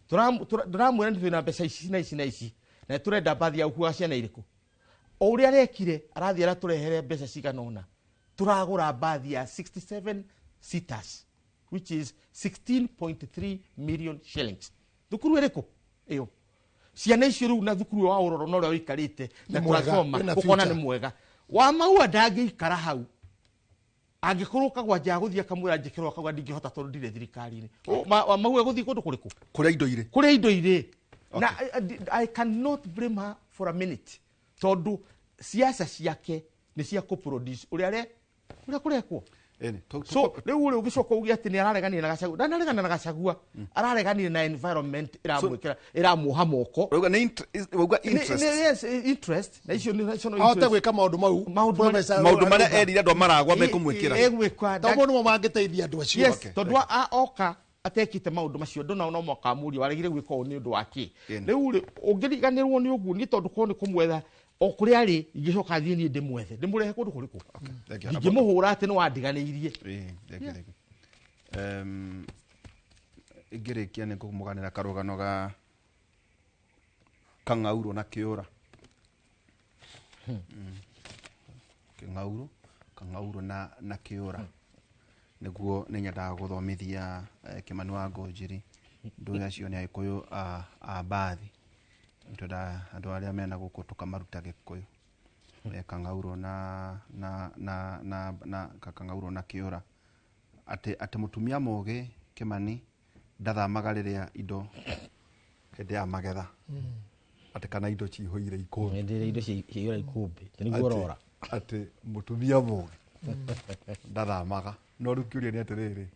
Ndĩramwĩra nĩ twĩna mbeca ici na ici na ici na tũrenda mbathi ya gũkuaga ciana irĩkũ. O ũrĩa arekire, arathiĩ aratũrehere mbeca cigana ũna, tũragũra mbathi ya 67 seaters, which is 16.3 million shillings. Thukuru ĩrĩkũ ĩyo? Ciana icio rĩu na thukuru ũyũ wa ũroro na ũrĩa ũikarĩte na Nĩ mwega, transformer wĩna ũkona future. nĩ mwega. Wa Maua ndangĩikara hau angĩkorwo kagwanja gũthiĩ akamwĩra njĩkĩrwo akauga ndingĩhota tondũ ndirĩ thirikari-inĩ. Wa Maua gũthiĩ kũndũ kũrĩkũ? Kũrĩa indo irĩ. Kũrĩa indo irĩ. Na I cannot blame her for a minute, tondũ siasa ciake nĩ cia kũproduce ũrĩa ũrĩa kũrekwo. So rĩu ũrĩ ũgĩcoka uge atĩ nĩ arareganire na Gachagua, ndanaregana na Gachagua, arareganire na environment ĩramwĩkĩra ĩramuoha moko. Wauga nĩ wauga interest. Yes, interest na icio nĩ national Ahote interest. gwĩka maũndũ mau. Maũndũ Maũndũ marĩa erire andũ a Maragwa mekũmwĩkĩra. Egwĩka. Tondũ nĩmo mangĩteithia andũ acio. Yes, tondũ oka atekĩte maũndũ macio ndona no mwaka mũrio waregire gwĩka ũũ nĩ ũndũ wa kĩ. Rĩu rĩ ũngĩriganĩrwo nĩ ũguo, nĩ tondũ korwo nĩ kũmwetha o kũrĩa arĩ, ingĩcoka thiĩ niĩ ndĩmwethe ndĩmũrehe kũndũ kũrĩkũ, ingĩmũhũra atĩ nĩ wandiganĩirie. Ingĩrĩkia nĩ ngũmũganĩra karũgano ga kang'aurũ na kĩũra. Kĩng'aurũ, kang'aurũ na kĩũra. Nĩguo nĩ nyendaga gũthomithia Kĩmani wa Ngũnjiri. Ndũĩ acio nĩ Agĩkũyũ a mbathi. Twenda andũ arĩa mena gũkũ tũkamaruta Gĩkũyũ. Kang'aurũ na kang'aurũ na kĩũra. Atĩ mũtumia mũgĩ Kĩmani ndathamaga rĩrĩa indo hĩndĩ ya magetha. Atĩ kana indo cihũire ikũmbĩ. Hĩndĩ ĩrĩa indo ciihũire ikũmbĩ, nĩguo ũrora. Atĩ mũtumia mũgĩ ndathamaga. No rĩu kĩũria nĩ atĩrĩrĩ,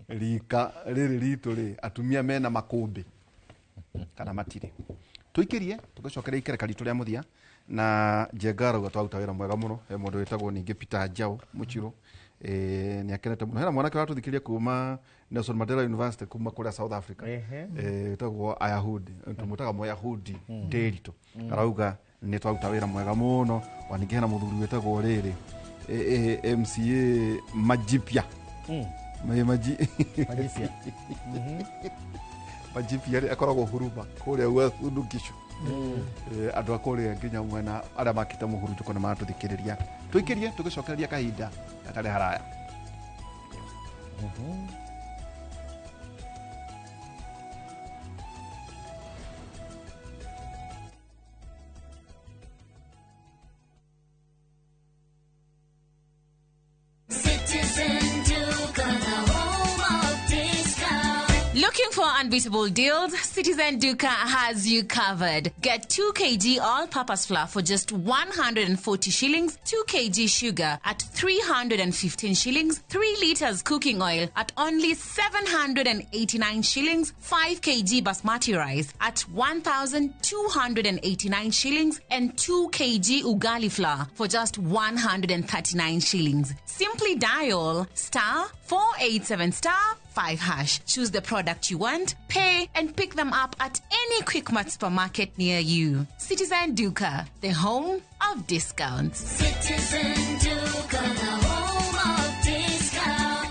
rika rĩrĩ ritũ rĩ, atumia mena makũmbĩ kana matirĩ? Tũikĩrie tũgĩcokeria ikereka ritũ rĩa mũthia na Njenga arauga twaruta wĩra mwega mũno. He mũndũ wĩtagwo ningĩ Peter Njau Mũchirũ, nĩ akenete mũno. Hena mwanake ũratũthikĩrĩria kuma Nelson Mandela University, kuma kũrĩa South Africa, wĩtagwo Ayahudi, tũmwĩtaga Mũyahudi Ndĩritũ, arauga nĩ twaruta wĩra mwega mũno. Wa ningĩ hena mũthuri wĩtagwo rĩrĩ MCA Majipia. Majipia. Majipia rĩ akoragwo Huruma kũrĩa Uasin-Gishu. Andũ a kũrĩa nginya mwena arĩa makĩte mũhurunjũko nĩ maratũthikĩrĩria. Tũikĩrie tũgĩcokereria kahinda gatarĩ haraya. Citizen Duka, the home of discount. Looking for unbeatable deals? Citizen Duka has you covered. Get 2 kg all-purpose flour for just 140 shillings, 2 kg sugar at 315 shillings, 3 liters cooking oil at only 789 shillings, 5 kg basmati rice at 1,289 shillings, and 2 kg ugali flour for just 139 shillings. Simply dial *487*5#. Choose the product you want, pay, and pick them up at any Quickmart supermarket near you. Citizen Duka, the home of discounts. Citizen Duka, the home of discounts.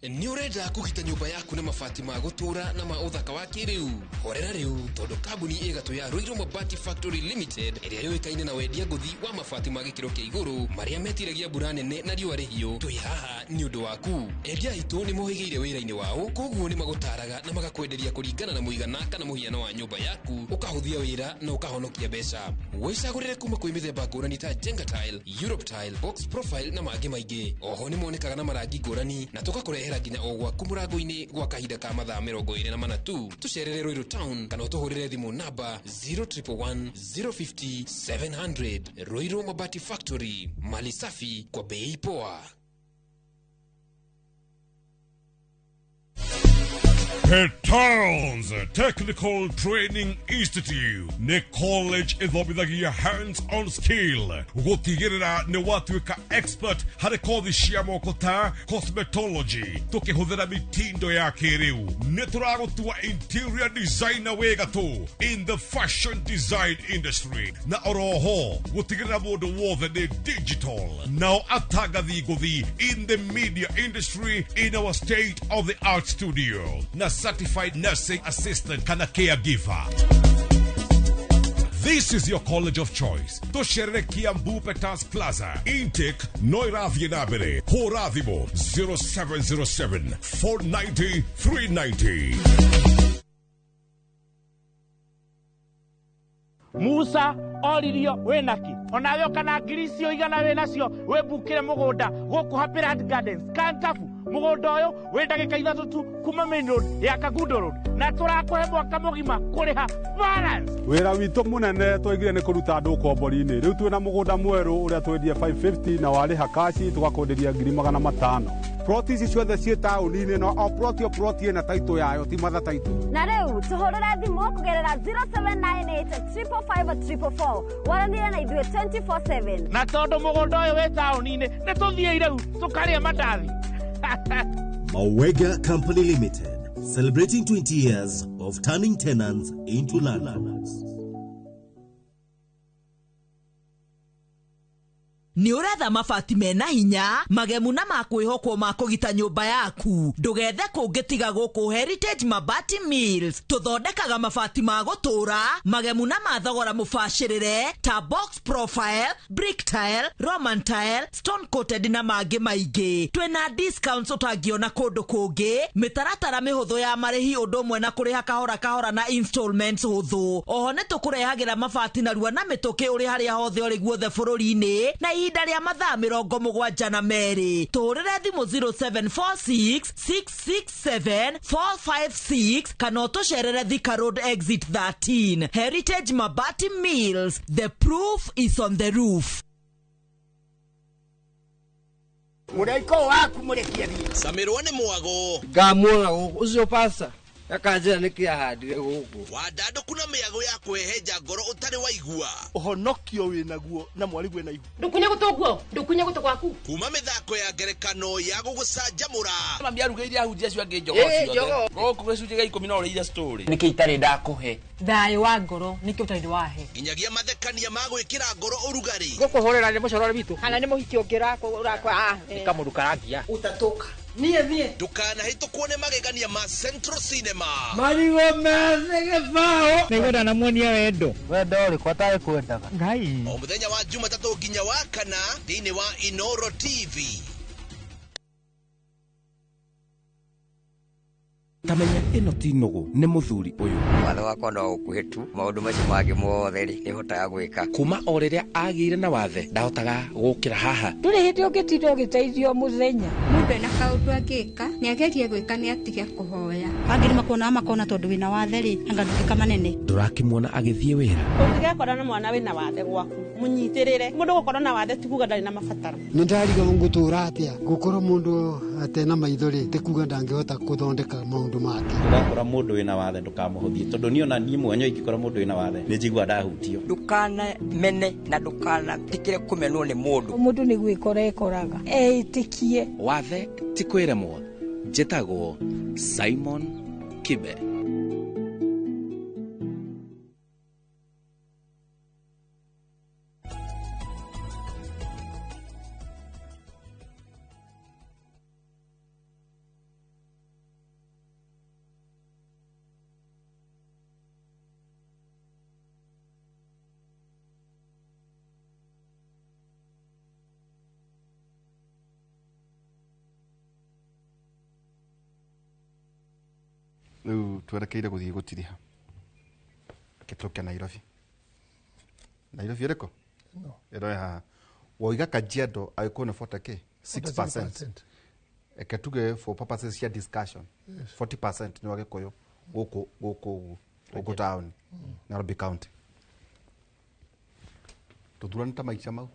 Nĩ ũrenda kũgita nyũmba yaku na mabati ma gũtũũra na ma ũthaka wa kĩrĩu? Horera rĩu, tondũ kambuni ĩgatũ ya Ruiru Mabati Factory Limited ĩrĩa yũĩkaine na wendia ngũthi wa mabati ma gĩkĩro kĩa igũrũ marĩa metiragia mbura nene na riũa rĩhiũ, twĩ haha nĩ ũndũ waku. Endia aitũ nĩ mohĩgĩire wĩra-inĩ wao, koguo nĩ magũtaraga na magakwenderia kũringana na mũigana kana mũhiano wa nyũmba yaku, ũkahũthia wĩra na ũkahonokia mbeca. Wĩcagũrĩre kuma kwĩ mĩthemba ngũrani ta Jenga Tile, Europe Tile, Box Profile na mangĩ maingĩ. Oho nĩ monekaga na marangi ngũrani na tũgakũrehera nginya o gwaku mũrango-inĩ gwa kahinda ka mathaa 24 tu. Tũcerere Ruiru Town kana ũtũhũrĩre thimũ namba 0111 050 700. Ruiru Mabati Factory, mali safi kwa bei poa. Petals Technical Training Institute nĩ college ĩthomithagia hands-on skill gũtigĩrĩra nĩ watuĩka expert harĩ kothi cia moko ta cosmetology tũkĩhũthĩra mitindo ya kĩrĩu. Nĩ tũragũtua interior designer wĩ gatũ in the fashion design industry, na oroho gũtigĩrĩra mũndũ wothe nĩ digital, nao atangathi ngũthi in the media industry in our state of the art studio na certified nursing assistant kana caregiver. This is your college of choice. Tũcerere Kiambu Petals Plaza, Intake no ĩrathiĩ na mbere. Hũra thimũ 0707 490 390. Musa oririo wĩnaki onawe ũkana ngiri icio igana wĩnacio wĩmbukĩre mũgũnda gũkũ Happy Land Gardens Kantabu. Mũgũnda ũyũ wĩ ndagĩka 3 tu kuma main road ya Kangundo Road, na tũrakũhe mwaka mũgima kũrĩha balance. Wĩra witũ mũnene twaigire nĩ kũruta andũ ũkombori-inĩ. Rĩu twĩna mũgũnda mwerũ ũrĩa twendie 550 na warĩha kaci tũgakwenderia 500,000. Ploti ici ciothe ciĩ taũni-inĩ, no o ploti o ploti ĩna taitũ yayo, ti matha taitũ. Na rĩu tũhũrĩre thimũ kũgerera 0798 555 444 waranĩre na ithuĩ 24/7. Na tondũ mũgũnda ũyũ wĩ taũni-inĩ nĩ tũthiĩ rĩu tũkarĩe mandathi. Mawega Company Limited, celebrating 20 years of turning tenants into landlords. Nĩ ũretha mabati mena hinya magemu na makwĩhokwo ma kũgita nyũmba yaku? Ndũgethe kũngĩ tiga gũkũ Heritage Mabati Mills. Tũthondekaga mabati ma gũtũũra magemu na ma thogora mũbacĩrĩre ta box profile, brick tile, roman tile, stone coated na mangĩ maingĩ. Twĩna discounts ũtangĩona kũndũ kũngĩ, mĩtaratara mĩhũthũ ya marĩhi ũndũ ũmwe na kũrĩha kahora kahora na installments hũthũ. Oho nĩ tũkũrehagĩra mabati narua na mĩtũkĩ ũrĩ harĩa hothe ũrĩ guothe bũrũri-inĩ na ihinda rĩa mathaa 72. Tũhũrĩre thimũ 0746 667 456 kana ũtũcerere Thika Road exit 13. Heritage Mabati Mills, the proof is on the roof. Mũraika waku mũrekie thiĩ. Camirwo nĩ mwago. Ngamuona gũkũ ũcio pasta akanjĩra nĩkĩ ahandire gũkũ. Wandandũku na mĩago ya kwĩhenja ngoro ũtarĩ waigua. Ũhonokio wĩnaguo na mwarĩguo ena ihu. Ndũkunye gũtũ guo, ndũkunye gũtũ gwaku. Kuma mĩthako ya ngerekano ya gũgũcanjamũra. Mami arugĩire ahunjia acio angĩ njogoo ciothe. Gũkũ gĩcunjĩ gĩa 10 no ũrĩire story. Nĩkĩ itarĩ ndakũhe? Thayũ wa ngoro nĩkĩ ũtarĩ wahe? Nginyagia mathekania ma gwĩkĩra ngoro ũrugarĩ. Gũkũhũrĩra nĩ mũcorore witũ. Kana nĩ mũhiki ũngĩ ũrakwa. Nĩ kamũndũ karangia. Ũtatũka. Niĩ thiĩ. Ndũkanahĩtũkwo nĩ magegania ma Central Cinema. Marigũ methĩ gĩbaũ. Nĩngwenda namuonia wendo. Wendo ũrĩkũ atarĩ kwendaga? Ngai. O mũthenya wa Jumatatũ nginya wa kana thĩinĩ wa Inoro TV. Tamenya ĩno ti nũgũ nĩ mũthuri ũyũ. Watho wakwa no ũkuhĩ tu, maũndũ macio mangĩ mothe rĩ nĩhotaga gwĩka. Kuma o rĩrĩa agĩire na wathe ndahotaga gũkĩra haha. Ndũrĩ hĩndĩ ũngĩtinda ũgĩteithio mũthenya. Mũndũ ena kaũndũ angĩka nĩagerie gwĩka nĩatige kũhoya. Angĩ nĩmakuonaga makona tondũ wĩna wathe rĩ anga nduĩka manene. Ndũrakĩmuona agĩthiĩ wĩra. Ũngĩgekora na mwana wĩna wathe gwaku mũnyitĩrĩre. Mũndũ gũkorwo na wathe ti kuga ndarĩ na mabataro. Nĩ ndarigwo ngũtũra atĩa gũkorwo mũndũ atena maitho rĩ ti kuga ndangĩhota gũthondeka maũndũ make. Ndũgakora mũndũ wĩna wathe ndũkamũhũthie tondũ niĩ ona niĩ mwenyewe ingĩkora mũndũ wĩna wathe nĩ njiguaga ndahutio. Ndũkanamene na ndũkanetĩkĩre kũmenwo nĩ mũndũ. Mũndũ nĩ gwĩkora ekoraga eĩtĩkie. Wathe ti kwĩremwo. Njĩtagwo Simon Kibe. Rĩu twerekeire gũthiĩ gũtiriha. Gĩtũke Nairobi. Nairobi ĩrĩkũ? No. Ĩno ĩ haha. Woiga Kajiado angĩkorwo nĩ 40 k 6%. Eke tuge for purposes cia discussion. Yes. 40% nĩ wa Gĩkũyũ gũkũ gũkũ gũkũ town Nairobi County. Tũthurani ta maica mau.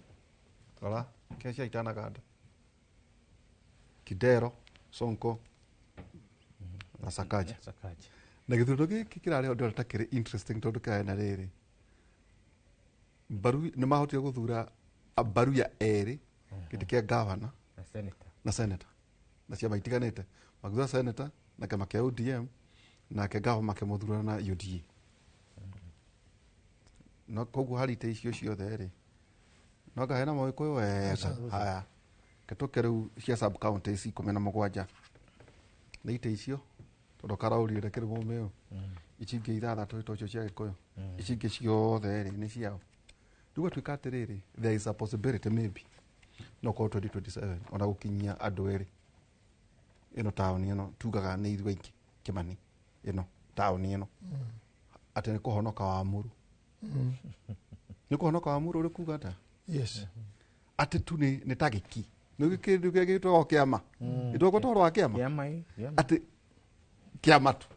Rora kĩa cia itanaganda. Kidero, Sonko na Sakaja. Sakaja. Na gĩthurano gĩkĩ kĩrarĩ ho ndĩrona ta kĩrĩ interesting tondũ kĩrarĩ na rĩrĩ. Mbaru nĩ mahotire gũthura Abaruya erĩ gĩtĩ kĩa gavana Na senator. na senator na ciama itiganĩte magĩthura senator na kĩama kĩa ODM nake gavana makĩmũthura na UDA. No koguo harĩ itĩ icio ciothe rĩ no anga hena Mũgĩkũyũ wega. Haya kĩtũke rĩu cia sub county ici 17 nĩ itĩ icio tondũ karaũrire kĩrĩ mũmĩũ ici ingĩ ithathatũ itocio cia Gĩkũyũ ici ingĩ ciothe rĩ nĩ ciao. Rĩu gwatuĩka atĩrĩrĩ, there is a possibility maybe no korwo 2027 ona gũkinyia andũ erĩ ĩno taũni ĩno tugaga nĩ ithuĩ aingĩ Kĩmani ĩno taũni ĩno atĩ nĩ kũhonoka wa mũru. Nĩ kũhonoka wa mũru ũrĩ kuga atĩa? Yes. Atĩ tu nĩ ta gĩki nĩ kĩndũ kĩrĩa gĩtagwo kĩama. Ĩtwagwo toro wa kĩama. Kĩama ĩ, kĩama. Atĩ kĩama tu.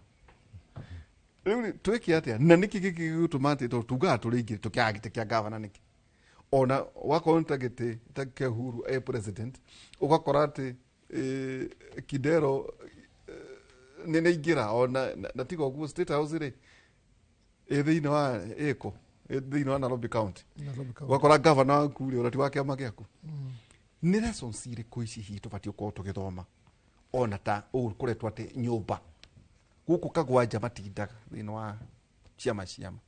Rĩu rĩ, twĩke atĩa na nĩkĩ gĩkĩ gĩgũtũma atĩ tondũ tugaga tũrĩ aingĩ tũkĩaga gĩtĩ kĩa gavana nĩkĩ? Ona wakorwo nĩ ta gĩtĩ ta kĩa Uhuru e president ũgakora atĩ Kidero nĩ nĩaingĩra ona na tiga ũguo State House rĩ ĩ thĩinĩ wa ĩkũ ĩ thĩinĩ wa Nairobi County. Nairobi County. Ũgakora gavana waku rĩ ona ti wa kĩama gĩaku. Nĩ lessons irĩkũ ici hihi tũbatiĩ gũkorwo tũgĩthoma ona ta ũũ kũretwo atĩ nyũmba gũkũ Kagwanja matindaga thĩinĩ wa ciama ciama.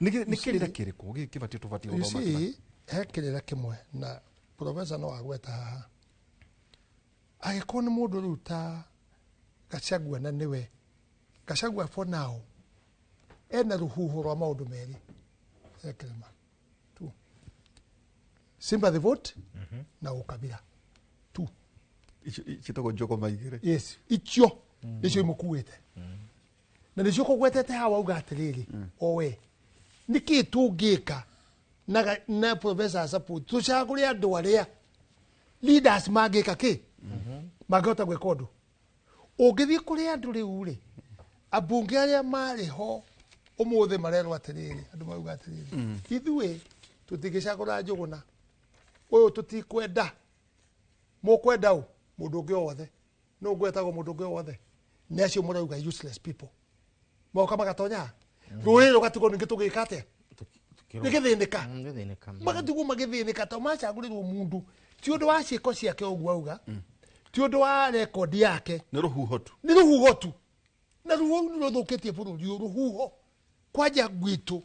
Nĩ kĩrĩra kĩrĩkũ gĩkĩ kĩbatiĩ tũbatiĩ You gũthoma Kĩmani? see, he kĩrĩra kĩmwe na professor no agweta haha. Angĩkorwo nĩ mũndũ rĩu ta Gachagua na nĩwe Gachagua for now ena rũhuho rwa maũndũ merĩ he kĩrĩma tu sympathy vote na ũkabira tu. Icio ciĩtagwo njogoma igĩrĩ. Yes, icio nĩcio imũkuĩte na nĩcio kũgwetete haha wauga atĩrĩrĩ owe nĩkĩ tũngĩka na professor support tũcagũre andũ arĩa leaders mangĩka kĩ mangĩhota gwĩka ũndũ. Ũngĩthiĩ kũrĩ andũ rĩu rĩ ambunge arĩa marĩ ho ũmũthĩ marerwo atĩrĩrĩ andũ marauga atĩrĩrĩ ithuĩ tũtingĩcagũra Njũgũna ũyũ tũtikwenda mũkwenda ũ mũndũ ũngĩ o wothe nũ ngwetagwo mũndũ ũngĩ o wothe nĩ acio mũrauga useless people moka magatonya rũrĩrĩ rũgatigwo ningĩ tũgĩka atĩa rĩgĩthĩnĩka Gĩthĩnĩka. magatigwo magĩthĩnĩka to macagũrĩrwo mũndũ ti ũndũ wa ciĩko ciake ũguo auga ti ũndũ wa rekondi yake Nĩ rũhuho tu. nĩ rũhuho tu na rũhuho rũu nĩ rũthũkĩtie bũrũri ũyũ rũhuho kwanja gwitũ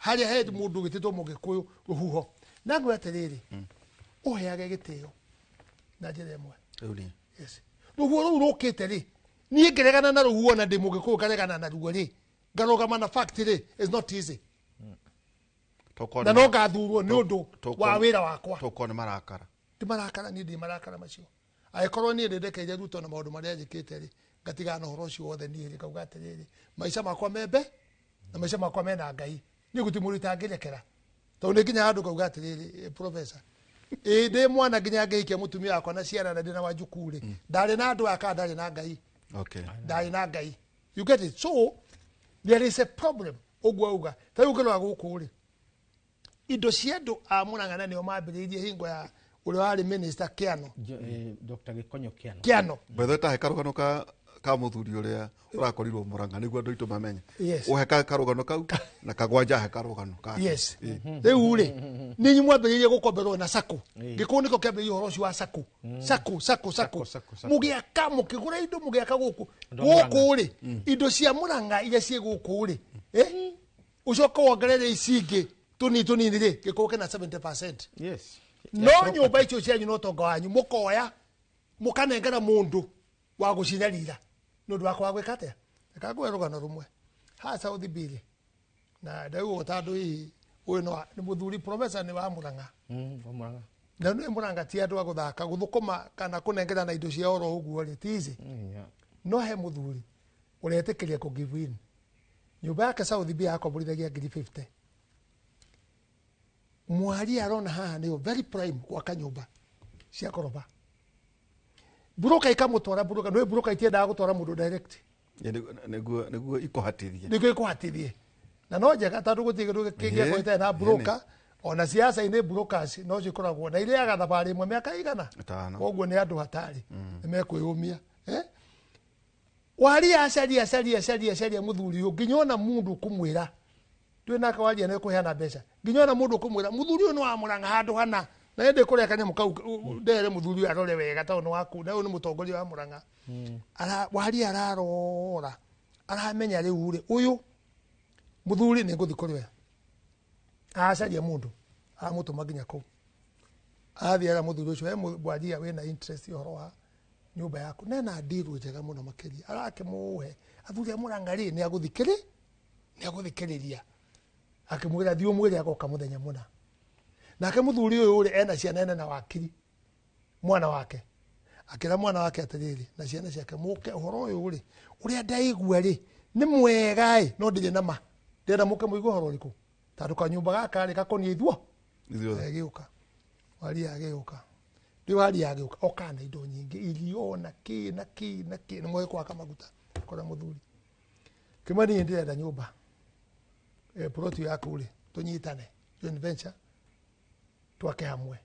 harĩa he mũndũ wĩtĩtwo mũgĩkũyũ rũhuho na ngwĩra atĩrĩrĩ ũheage gĩtĩo na njĩra ĩmwe. Rĩu nĩ Yes. Rũhuho rũu rũkĩte rĩ niĩ ngĩregana na rũhuho na ndĩ mũgĩkũyũ ngaregana naruo rĩ ngarũgama na fact rĩ is not easy na no ngathurwo nĩ ũndũ wa wĩra wakwa. Tokorwo nĩ marakara. Ti marakara niĩ ndĩ marakara macio angĩkorwo niĩ nĩndekeire Ruto na maũndũ marĩa njĩkĩte rĩ ngatigana na ũhoro ũcio wothe niĩ rĩ ngauga atĩrĩrĩ maica makwa membe na maica makwa mena Ngai niĩ gũtirĩ mũndũ itangĩrekera tondũ nĩ nginya handũ ngauga atĩrĩrĩ professor ĩ ndĩ mwana nginya ngĩhikia mũtumia wakwa na ciana na ndĩ na wajukuu rĩ ndarĩ na andũ aya kana ndarĩ na Ngai. Okay. Ndarĩ na Ngai. You get it? So there is a problem ũguo auga ta rĩu ũngĩrora gũkũ rĩ indo cia andũ a Mũrang'a na nĩo mambĩrĩirie hingo ya ũrĩa warĩ minister Kĩano. Dr. Gĩkonyo Kĩano. Kĩano. By the way tahe karũgano ka mũthuri ũrĩa ũrakorirwo Mũrang'a nĩguo andũ aitũ mamenye. Yes. Ũhe karũgano kau na Kagwanja he karũgano kake. Yes. Rĩu rĩ nĩ inyuĩ mwambĩrĩirie gũkomberwo na sacco. Gĩkũyũ nĩkĩo kĩambĩrĩirie ũhoro ũcio wa sacco. Sacco, sacco, sacco. Mũgĩaka mũkĩgũra indo mũgĩaka gũkũ. Andũ a Mũrang'a. Gũkũ rĩ indo cia Mũrang'a iria ciĩ gũkũ rĩ ũcoke wongerere ici ingĩ tũnini tũnini rĩ gĩkũyũ kĩna 70%. Yes. No nyũmba icio cianyu na ũtonga wanyu mũkoya mũkanengera mũndũ wa gũcinyarira nĩ ũndũ wa kwaga gwĩka atĩa. Reke ngũhe rũgano rũmwe haha South B na ndaigua ta andũ hihi ũyũ nĩ mũthuri professor nĩ wa Mũrang'a. Wa Mũrang'a. Na nĩ Mũrang'a ti andũ a gũthaka gũthũkũma kana kũnengerana indo cia oro ũguo rĩ ti easy. No he mũthuri Ũretĩkĩria kũ give in. Nyũmba yake South B akomborithagia ngiri 50. Mwari arona haha nĩyo very prime gwaka nyũmba cia koroba. Broker ikamũtwara broker, nĩ broker itiendaga gũtwara mũndũ direct. Nĩguo ikũhatithie. Nĩguo ikũhatithie. Na no njega tondũ gũtirĩ kĩndũ kĩngĩakorwo ĩtarĩ na broker, ona siasa-inĩ brokers no cikoragwo na irĩaga thabarĩ ĩmwe mĩaka igana. Ĩtano. Koguo nĩ andũ hatari. Nĩ mekwĩyũmia. Waria acaria acaria acaria acaria mũthuri ũyũ nginya ona mũndũ ũkũmwĩra twĩ nake waria nĩ kũheana mbeca nginya ona mũndũ ũkũmwĩra mũthuri ũyũ nĩ wa Mũrang'a handũ hana na ĩndĩ kũrĩa kanyamũ kau ndere mũthuri ũyũ arore wega tondũ nĩ waku na ũyũ nĩ mũtongoria wa Mũrang'a. Waria ararora aramenya rĩu rĩ ũyũ mũthuri nĩ ngũthiĩ kũrĩ we. Acaria mũndũ aramũtũma nginya kũu. Athiĩ ara mũthuri ũcio he waria wĩna interest ũhoro wa nyũmba yaku nena ndiru njega mũno makĩria arakĩmũhe athuri a Mũrang'a rĩ nĩ agũthikĩrĩria akĩmwĩra thiĩ ũmwĩre agoka mũthenya mũna. Nake mũthuri ũyũ rĩ ena ciana ene na wakiri mwana wake akĩra mwana wake atĩrĩrĩ na ciana ciake mũke ũhoro ũyũ rĩ ũrĩa ndaigua rĩ nĩ mwega ĩ no ndirĩ na ma ndĩrenda mũke mũigue ũhoro ũrĩkũ tondũ kanyũmba gaka rĩ gakoniĩ ithuo agĩũka waria agĩũka rĩu waria agĩũka oka na indo nyingĩ irio na kĩ na kĩ na kĩ nĩ moĩ gwaka maguta kora mũthuri kĩmwe niĩ ndĩrenda nyũmba plot yaku rĩ tũnyitane joint venture twake hamwe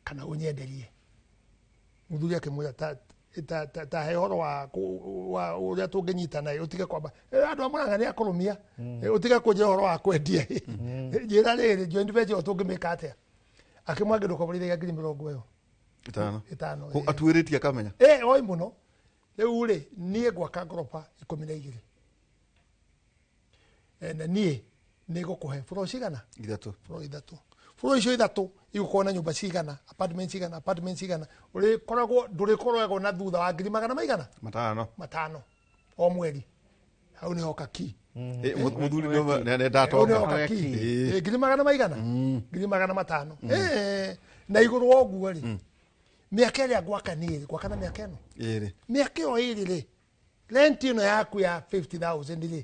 kana ũnyenderie. Mũthuri akĩmwĩra ta he ũhoro wa ũrĩa tũngĩnyitana ũtige kwamba andũ a Mũrang'a nĩ akũrũmia ũtige kũnjĩra ũhoro wa kwendia njĩra rĩrĩ joint venture tũngĩmĩka atĩa. Akĩmwangĩ ndũkomborithagia ngiri mĩrongo ĩyo ĩtano atuĩrĩtie akamenya oi mũno. Rĩu rĩ niĩ ngwaka ngoroba 12 na niĩ nĩ ngũkũhe buro cigana ithatũ buro ithatũ buro icio ithatũ igũkorwo na nyũmba cigana apartment cigana apartment cigana ũrĩkoragwo ndũrĩkoragwo na thutha wa ngiri magana maigana matano o mweri. Hau nĩho kaki mũthuri nĩ ndatonga ngiri magana maigana ngiri magana matano na igũrũ wa ũguo rĩ mĩaka ĩrĩa ngwaka niĩ gwaka na mĩaka ĩno ĩrĩ mĩaka ĩyo ĩrĩ rĩ rent ĩno yaku ya 50,000 rĩ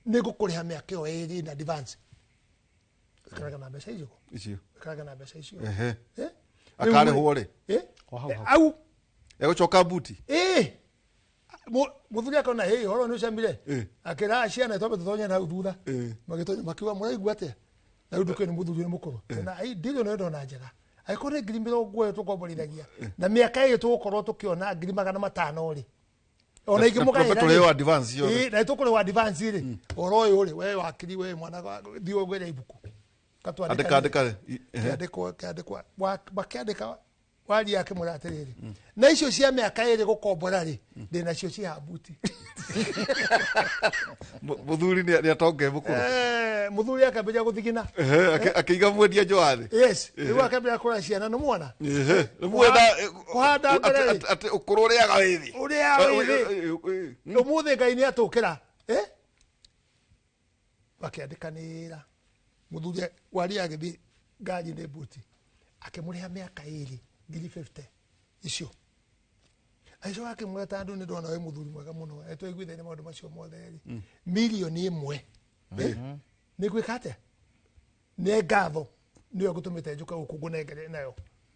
nĩ ngũkũrĩha mĩaka ĩyo ĩrĩ in advance. Ũikaraga na mbeca icio ũikaraga na mbeca icio akarĩhwo rĩ au egũcoka buti mũthuri akona hĩ ũhoro nĩ ũcamire akĩra ciana twambe tũtonye na hau thutha magĩtonya makiuga mũraigua atĩa na rĩu ndũkĩũĩ nĩ mũthuri nĩ mũkũrũ na ndĩrĩ no ndona njega angĩkorwo nĩ ngiri mĩrongo ĩyo tũkomborithagia na mĩaka ĩyo tũgũkorwo tũkĩona ngiri magana matano rĩ ona ingĩmũgaĩra tũrĩhwo advance ciothe na tũkũrĩhwo advance rĩ ũhoro ũyũ rĩ we wakiri we mwana thiĩ ũgwĩre ibuku andĩka makĩandĩka waria akĩmwĩra atĩrĩrĩ na icio cia mĩaka ĩrĩ gũkombora rĩ ndĩ nacio ci habuti. Mũthuri nĩ atonge mũkũrũ mũthuri akambĩrĩria gũthigina akĩiga mwendia njoathĩ yes rĩu akambĩrĩria kũrora ciana nĩ mwana kũhanda mbere atĩ ũkũrũ ũrĩaga wĩthĩ ũrĩaga wĩthĩ ũmũthĩ Ngai nĩ atũkĩra makĩandĩkanĩra mũthuri waria agĩthiĩ ngari-inĩ buti akĩmũrĩha mĩaka ĩrĩ ngiri 50 icio agĩcoka akĩmwĩra ta andũ nĩ ndona wĩ mũthuri mwega mũno twaiguithania maũndũ macio mothe rĩ mirioni ĩmwe nĩ gwĩka atĩa nĩ ngatho nĩyo ngũtũmĩte njũke gũkũ ngũnengere nayo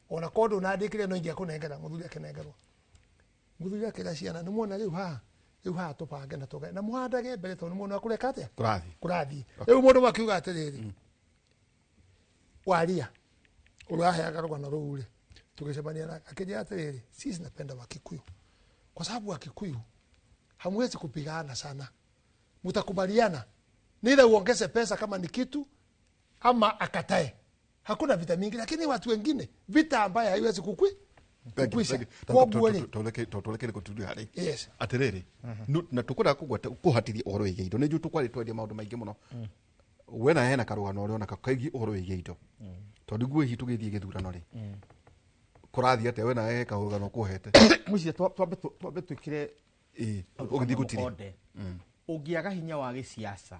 ona korwo ndũnandĩkĩre no ingĩakũnengera. Mũthuri akĩnengerwo mũthuri akĩra ciana nĩ muona rĩu haha rĩu haha tũbange na tũgae na mũhandage mbere tondũ nĩ muona kũreka atĩa kũrathiĩ. Rĩu mũndũ makiuga atĩrĩrĩ waria ũraheaga rũgano rũu rĩ tũgĩcemania nake akĩnjĩra atĩrĩrĩ sisi napenda Wakikuyu kwa sababu Wakikuyu hamwezi kupigana sana, mtakubaliana neither uongeze pesa kama ni kitu ama akatae, hakuna vita mingi. Lakini watu wengine vita ambayo haiwezi kukwisha. Toleke kũturia harĩ atĩrĩrĩ na tũkwenda kũhatithia ũhoro wĩgiĩ indo nĩ njũĩ tũkwarĩ twendia maũndũ maingĩ mũno we na hena karũgano ũrĩa ona kaigi ũhoro wĩgiĩ indo tondũ nguo hihi tũgĩthiĩ gĩthurano rĩ kũrathiĩ atĩa we na he karũgano kũhete mũciĩ twambe twĩkĩre ũgĩthiĩ gũtirĩ ũngĩaga hinya wa gĩciaca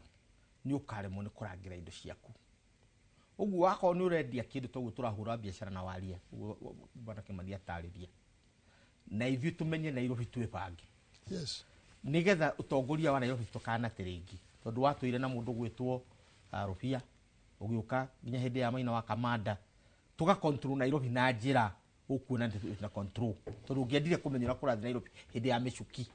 nĩ ũkaremwo nĩ kũrangĩra indo ciaku ũguo wakorwo nĩ ũrendia kĩndũ toguo tũrahũra biacara na waria bwana Kĩmathi atarĩria na ithuĩ tũmenye Nairobi twĩbange. Yes. Nigetha utongoria wa Nairobi tukanate ringi tondu watwire na mundu gwitwo Rubia ugiuka nginya hindi ya Maina wa Kamanda tuga control Nairobi na njira ukuona na control tondu ungiendire kumenya uria kurathi Nairobi hindi ya micuki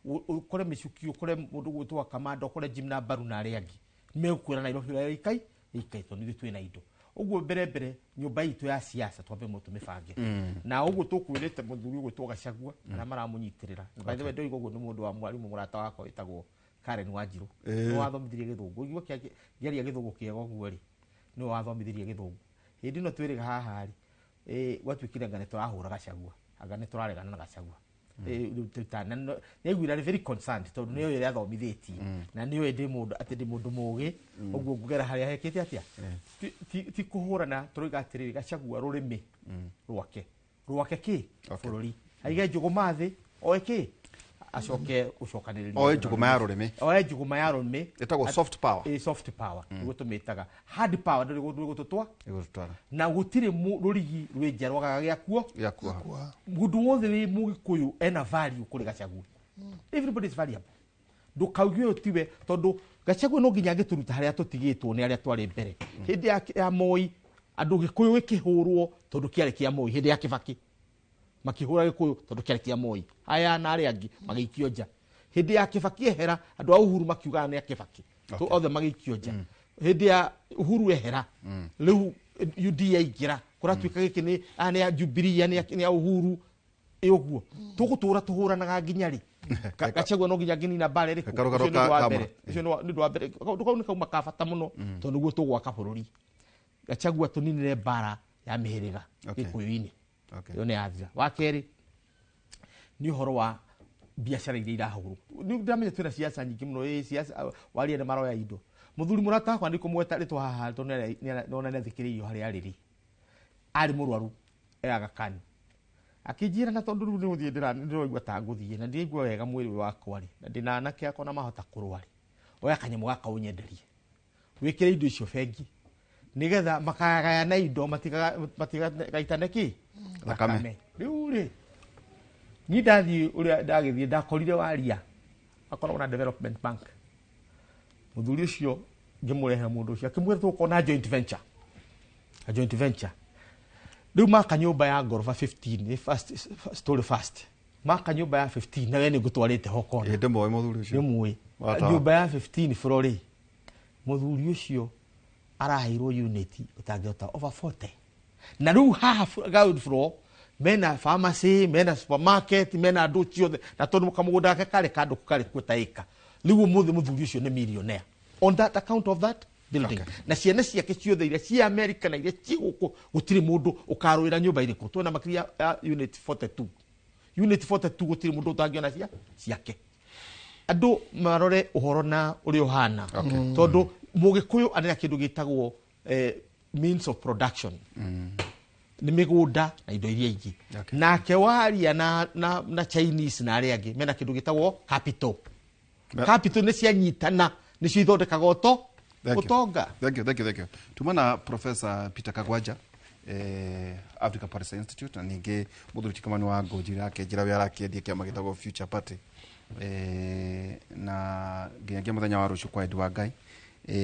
ukore micuki ukore mundu gwitwo Kamanda ukore Jim na Mbaru na aria angi megukwira Nairobi uria ikai ikai tondu ithuĩ twina indo uguo mbere mbere nyumba itu ya siasa twambe mutu mibange na uguo tukwirite muthuri ugwitwo Gachagua aria maramunyitirira. By the way ndoiga uguo ni mundu wa mwarimu murata wakwa witagwo Karen Wanjiru ni wathomithirie githungu igua kiaria githungu kiega uguo ri ni wathomithirie githungu hindi no twiriga haha ri gwatuikire anga ni turahura Gachagua anga ni turaregana na Gachagua nĩaiguire arĩ very concerned tondũ nĩoĩ ũrĩa athomithĩtie na nĩoĩ ndĩ mũndũ atĩ ndĩ mũndũ mũgĩ ũguo ngũgera harĩa hekĩte atĩa ti kũhũrana tũroiga atĩrĩrĩ Gachagua rũrĩmĩ rwake rwake kĩ bũrũri aige njũgũma thĩ oe kĩ acoke gũcokanĩrĩria oe njũgũma ya rũrĩmĩ oe njũgũma ya rũrĩmĩ ĩtagwo soft power soft power nĩguo tũmĩtaga hard power ndũrĩ gũtũtwara na gũtirĩ rũrigi rwĩ nja rwagaga gĩakuo mũndũ wothe wĩ mũgĩkũyũ ena value kũrĩ Gachagua. Everybody is valuable ndũkauge ũyũ tiwe tondũ Gachagua no nginya angĩtũruta harĩa tũtigĩtwo nĩ arĩa twarĩ mbere hĩndĩ ya Moi andũ gĩkũyũ gĩkĩhũrwo tondũ kĩarĩ kĩa Moi hĩndĩ ya Kibaki makihura gikuyu tondu kiari kia Moi aya na aria angi magiikio nja hindi ya Kibaki ehera andu a Uhuru makiuga ni a Kibaki to othe magiikio nja hindi ya Uhuru ehera riu UDA ingira kuratuika giki ni ni ya Jubilee ni ya Uhuru uguo tugutura tuhuranaga nginya ri Gachagua no nginya nginina mbara iriku ucio ni undu wa mbere kaundu kau ni kauma ka bata muno tondu niguo tugwaka bururi Gachagua tuninire mbara ya mihiriga gikuyu-ini yo nĩ yathira. Wa kerĩ nĩ ũhoro wa biacara iria irahũrwo nĩ ndĩramenya twĩna ciaca nyingĩ mũno ciaca waria nĩ maroya indo mũthuri mũrata wakwa nĩ kũmweta rĩtwa haha tondũ nĩona nĩathikĩrĩirio harĩa arĩ rĩ arĩ mũrwaru eraga kani akĩnjĩra na tondũ rĩu nĩgũthiĩ ndĩraigua ta ngũthiĩ na ndiraigua wega mwĩrĩ wakwa rĩ na ndĩna anake akwa na mahota kũrũa rĩ oya kanyamũ gaka ũnyenderie wĩkĩre indo icio bengi nigetha makagayana indo matigagaitane kĩ thakame riu ri ni ndathi uria ndagithie ndakorire waria akoragwo na development bank muthuri ucio ngimurehera mundu ucio akimwira tugukorwo na joint venture a joint venture riu maka nyumba ya ngoroba 15 first story first maka nyumba ya 15 na we ni ngutwarite ho kona ndi moe muthuri ucio ni mui nyumba ya 15 floor ri muthuri ucio araheirwo unit utangihota over 40 na riu haha ground floor mena pharmacy mena supermarket mena andu ciothe na tondu kamugunda gake kari kandu kari kuo ta ika riu umuthi muthuri ucio ni millionaire on that account of that building. Okay. Na ciana ciake ciothe iria cia America na iria ci guku gutiri mundu ukarwira nyumba iriku twina makiria ya unit 42 unit 42 gutiri mundu utangiona cia ciake andu marore uhoro na uri uhana. Okay. Tondu mugikuyu arĩ na kindu gitagwo means of production ni migunda na indo iria ingi. Okay. Nake waria na Chinese na aria angi mena kindu gitagwo capital. Capital ni cianyitana nicio ithondekaga utonga. Thank you, thank you, thank you. Tumana Professor Peter Kagwaja Africa Policy Institute na ningi muthuri Chikamani wa Ngũnjiri akenjira wira akendia kiama gitagwo Future Party na nginyagia muthenya wa rucio kwa wendi wa Ngai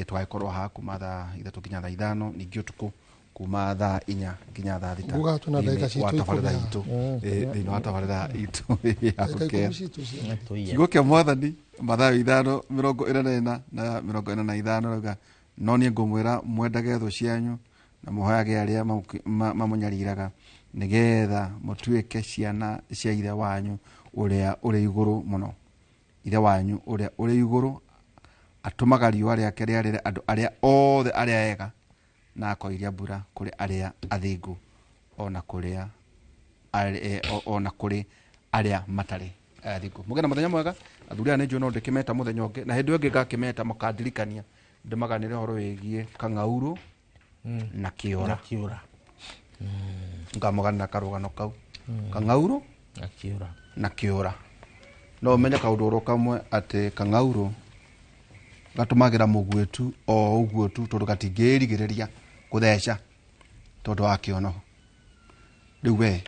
twagikorwo haha kuma thaa 3 nginya thaa 5 ningĩ ũtukũ kuma thaa 4 nginya thaa 6 nguga tuna ndagika citũ thĩinĩ wa tabarĩra itũ ya gũkea kiugo kĩa Mwathani Mathayo 5:44 na 45 rauga no niĩ ngũmwĩra mwendage thũ cianyu na mũhoyage arĩa mamũnyariraga nĩgetha mũtuĩke ciana cia ithe wanyu ũrĩa ũrĩ igũrũ mũno. Ithe wanyu ũrĩa ũrĩ igũrũ atũmaga riũa rĩake rĩarĩre andũ arĩa othe arĩa ega na akoiria mbura kũrĩ arĩa athingu ona kũrĩ arĩa matarĩ athingu. Mũgĩe na mũthenya mwega athuri aya nĩ njũĩ no ndĩkĩmeta mũthenya ũngĩ na hĩndĩ ĩyo ĩngĩ ngakĩmeta mũkandirikania ndĩmaganĩre ũhoro wĩgiĩ kang'aurũ na kĩũra. Ngamũganĩra karũgano kau kang'aurũ na kĩũra. No ũmenye kaũndũ oro kamwe atĩ kang'aurũ gatũmagĩra mũguĩ tu o ũguo tu tondũ gatingĩrigĩrĩria kũtheca tondũ wa kĩono. Rĩu we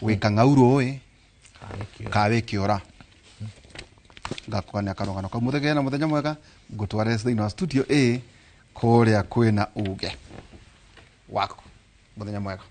wĩ kang'aurũ ĩ ka wĩ kĩũra. Ngakũgania karũgano kau. Mũthenya na mũthenya mwega, ngũtware thĩinĩ wa studio A kũrĩa kwĩna uge waku. Mũthenya mwega.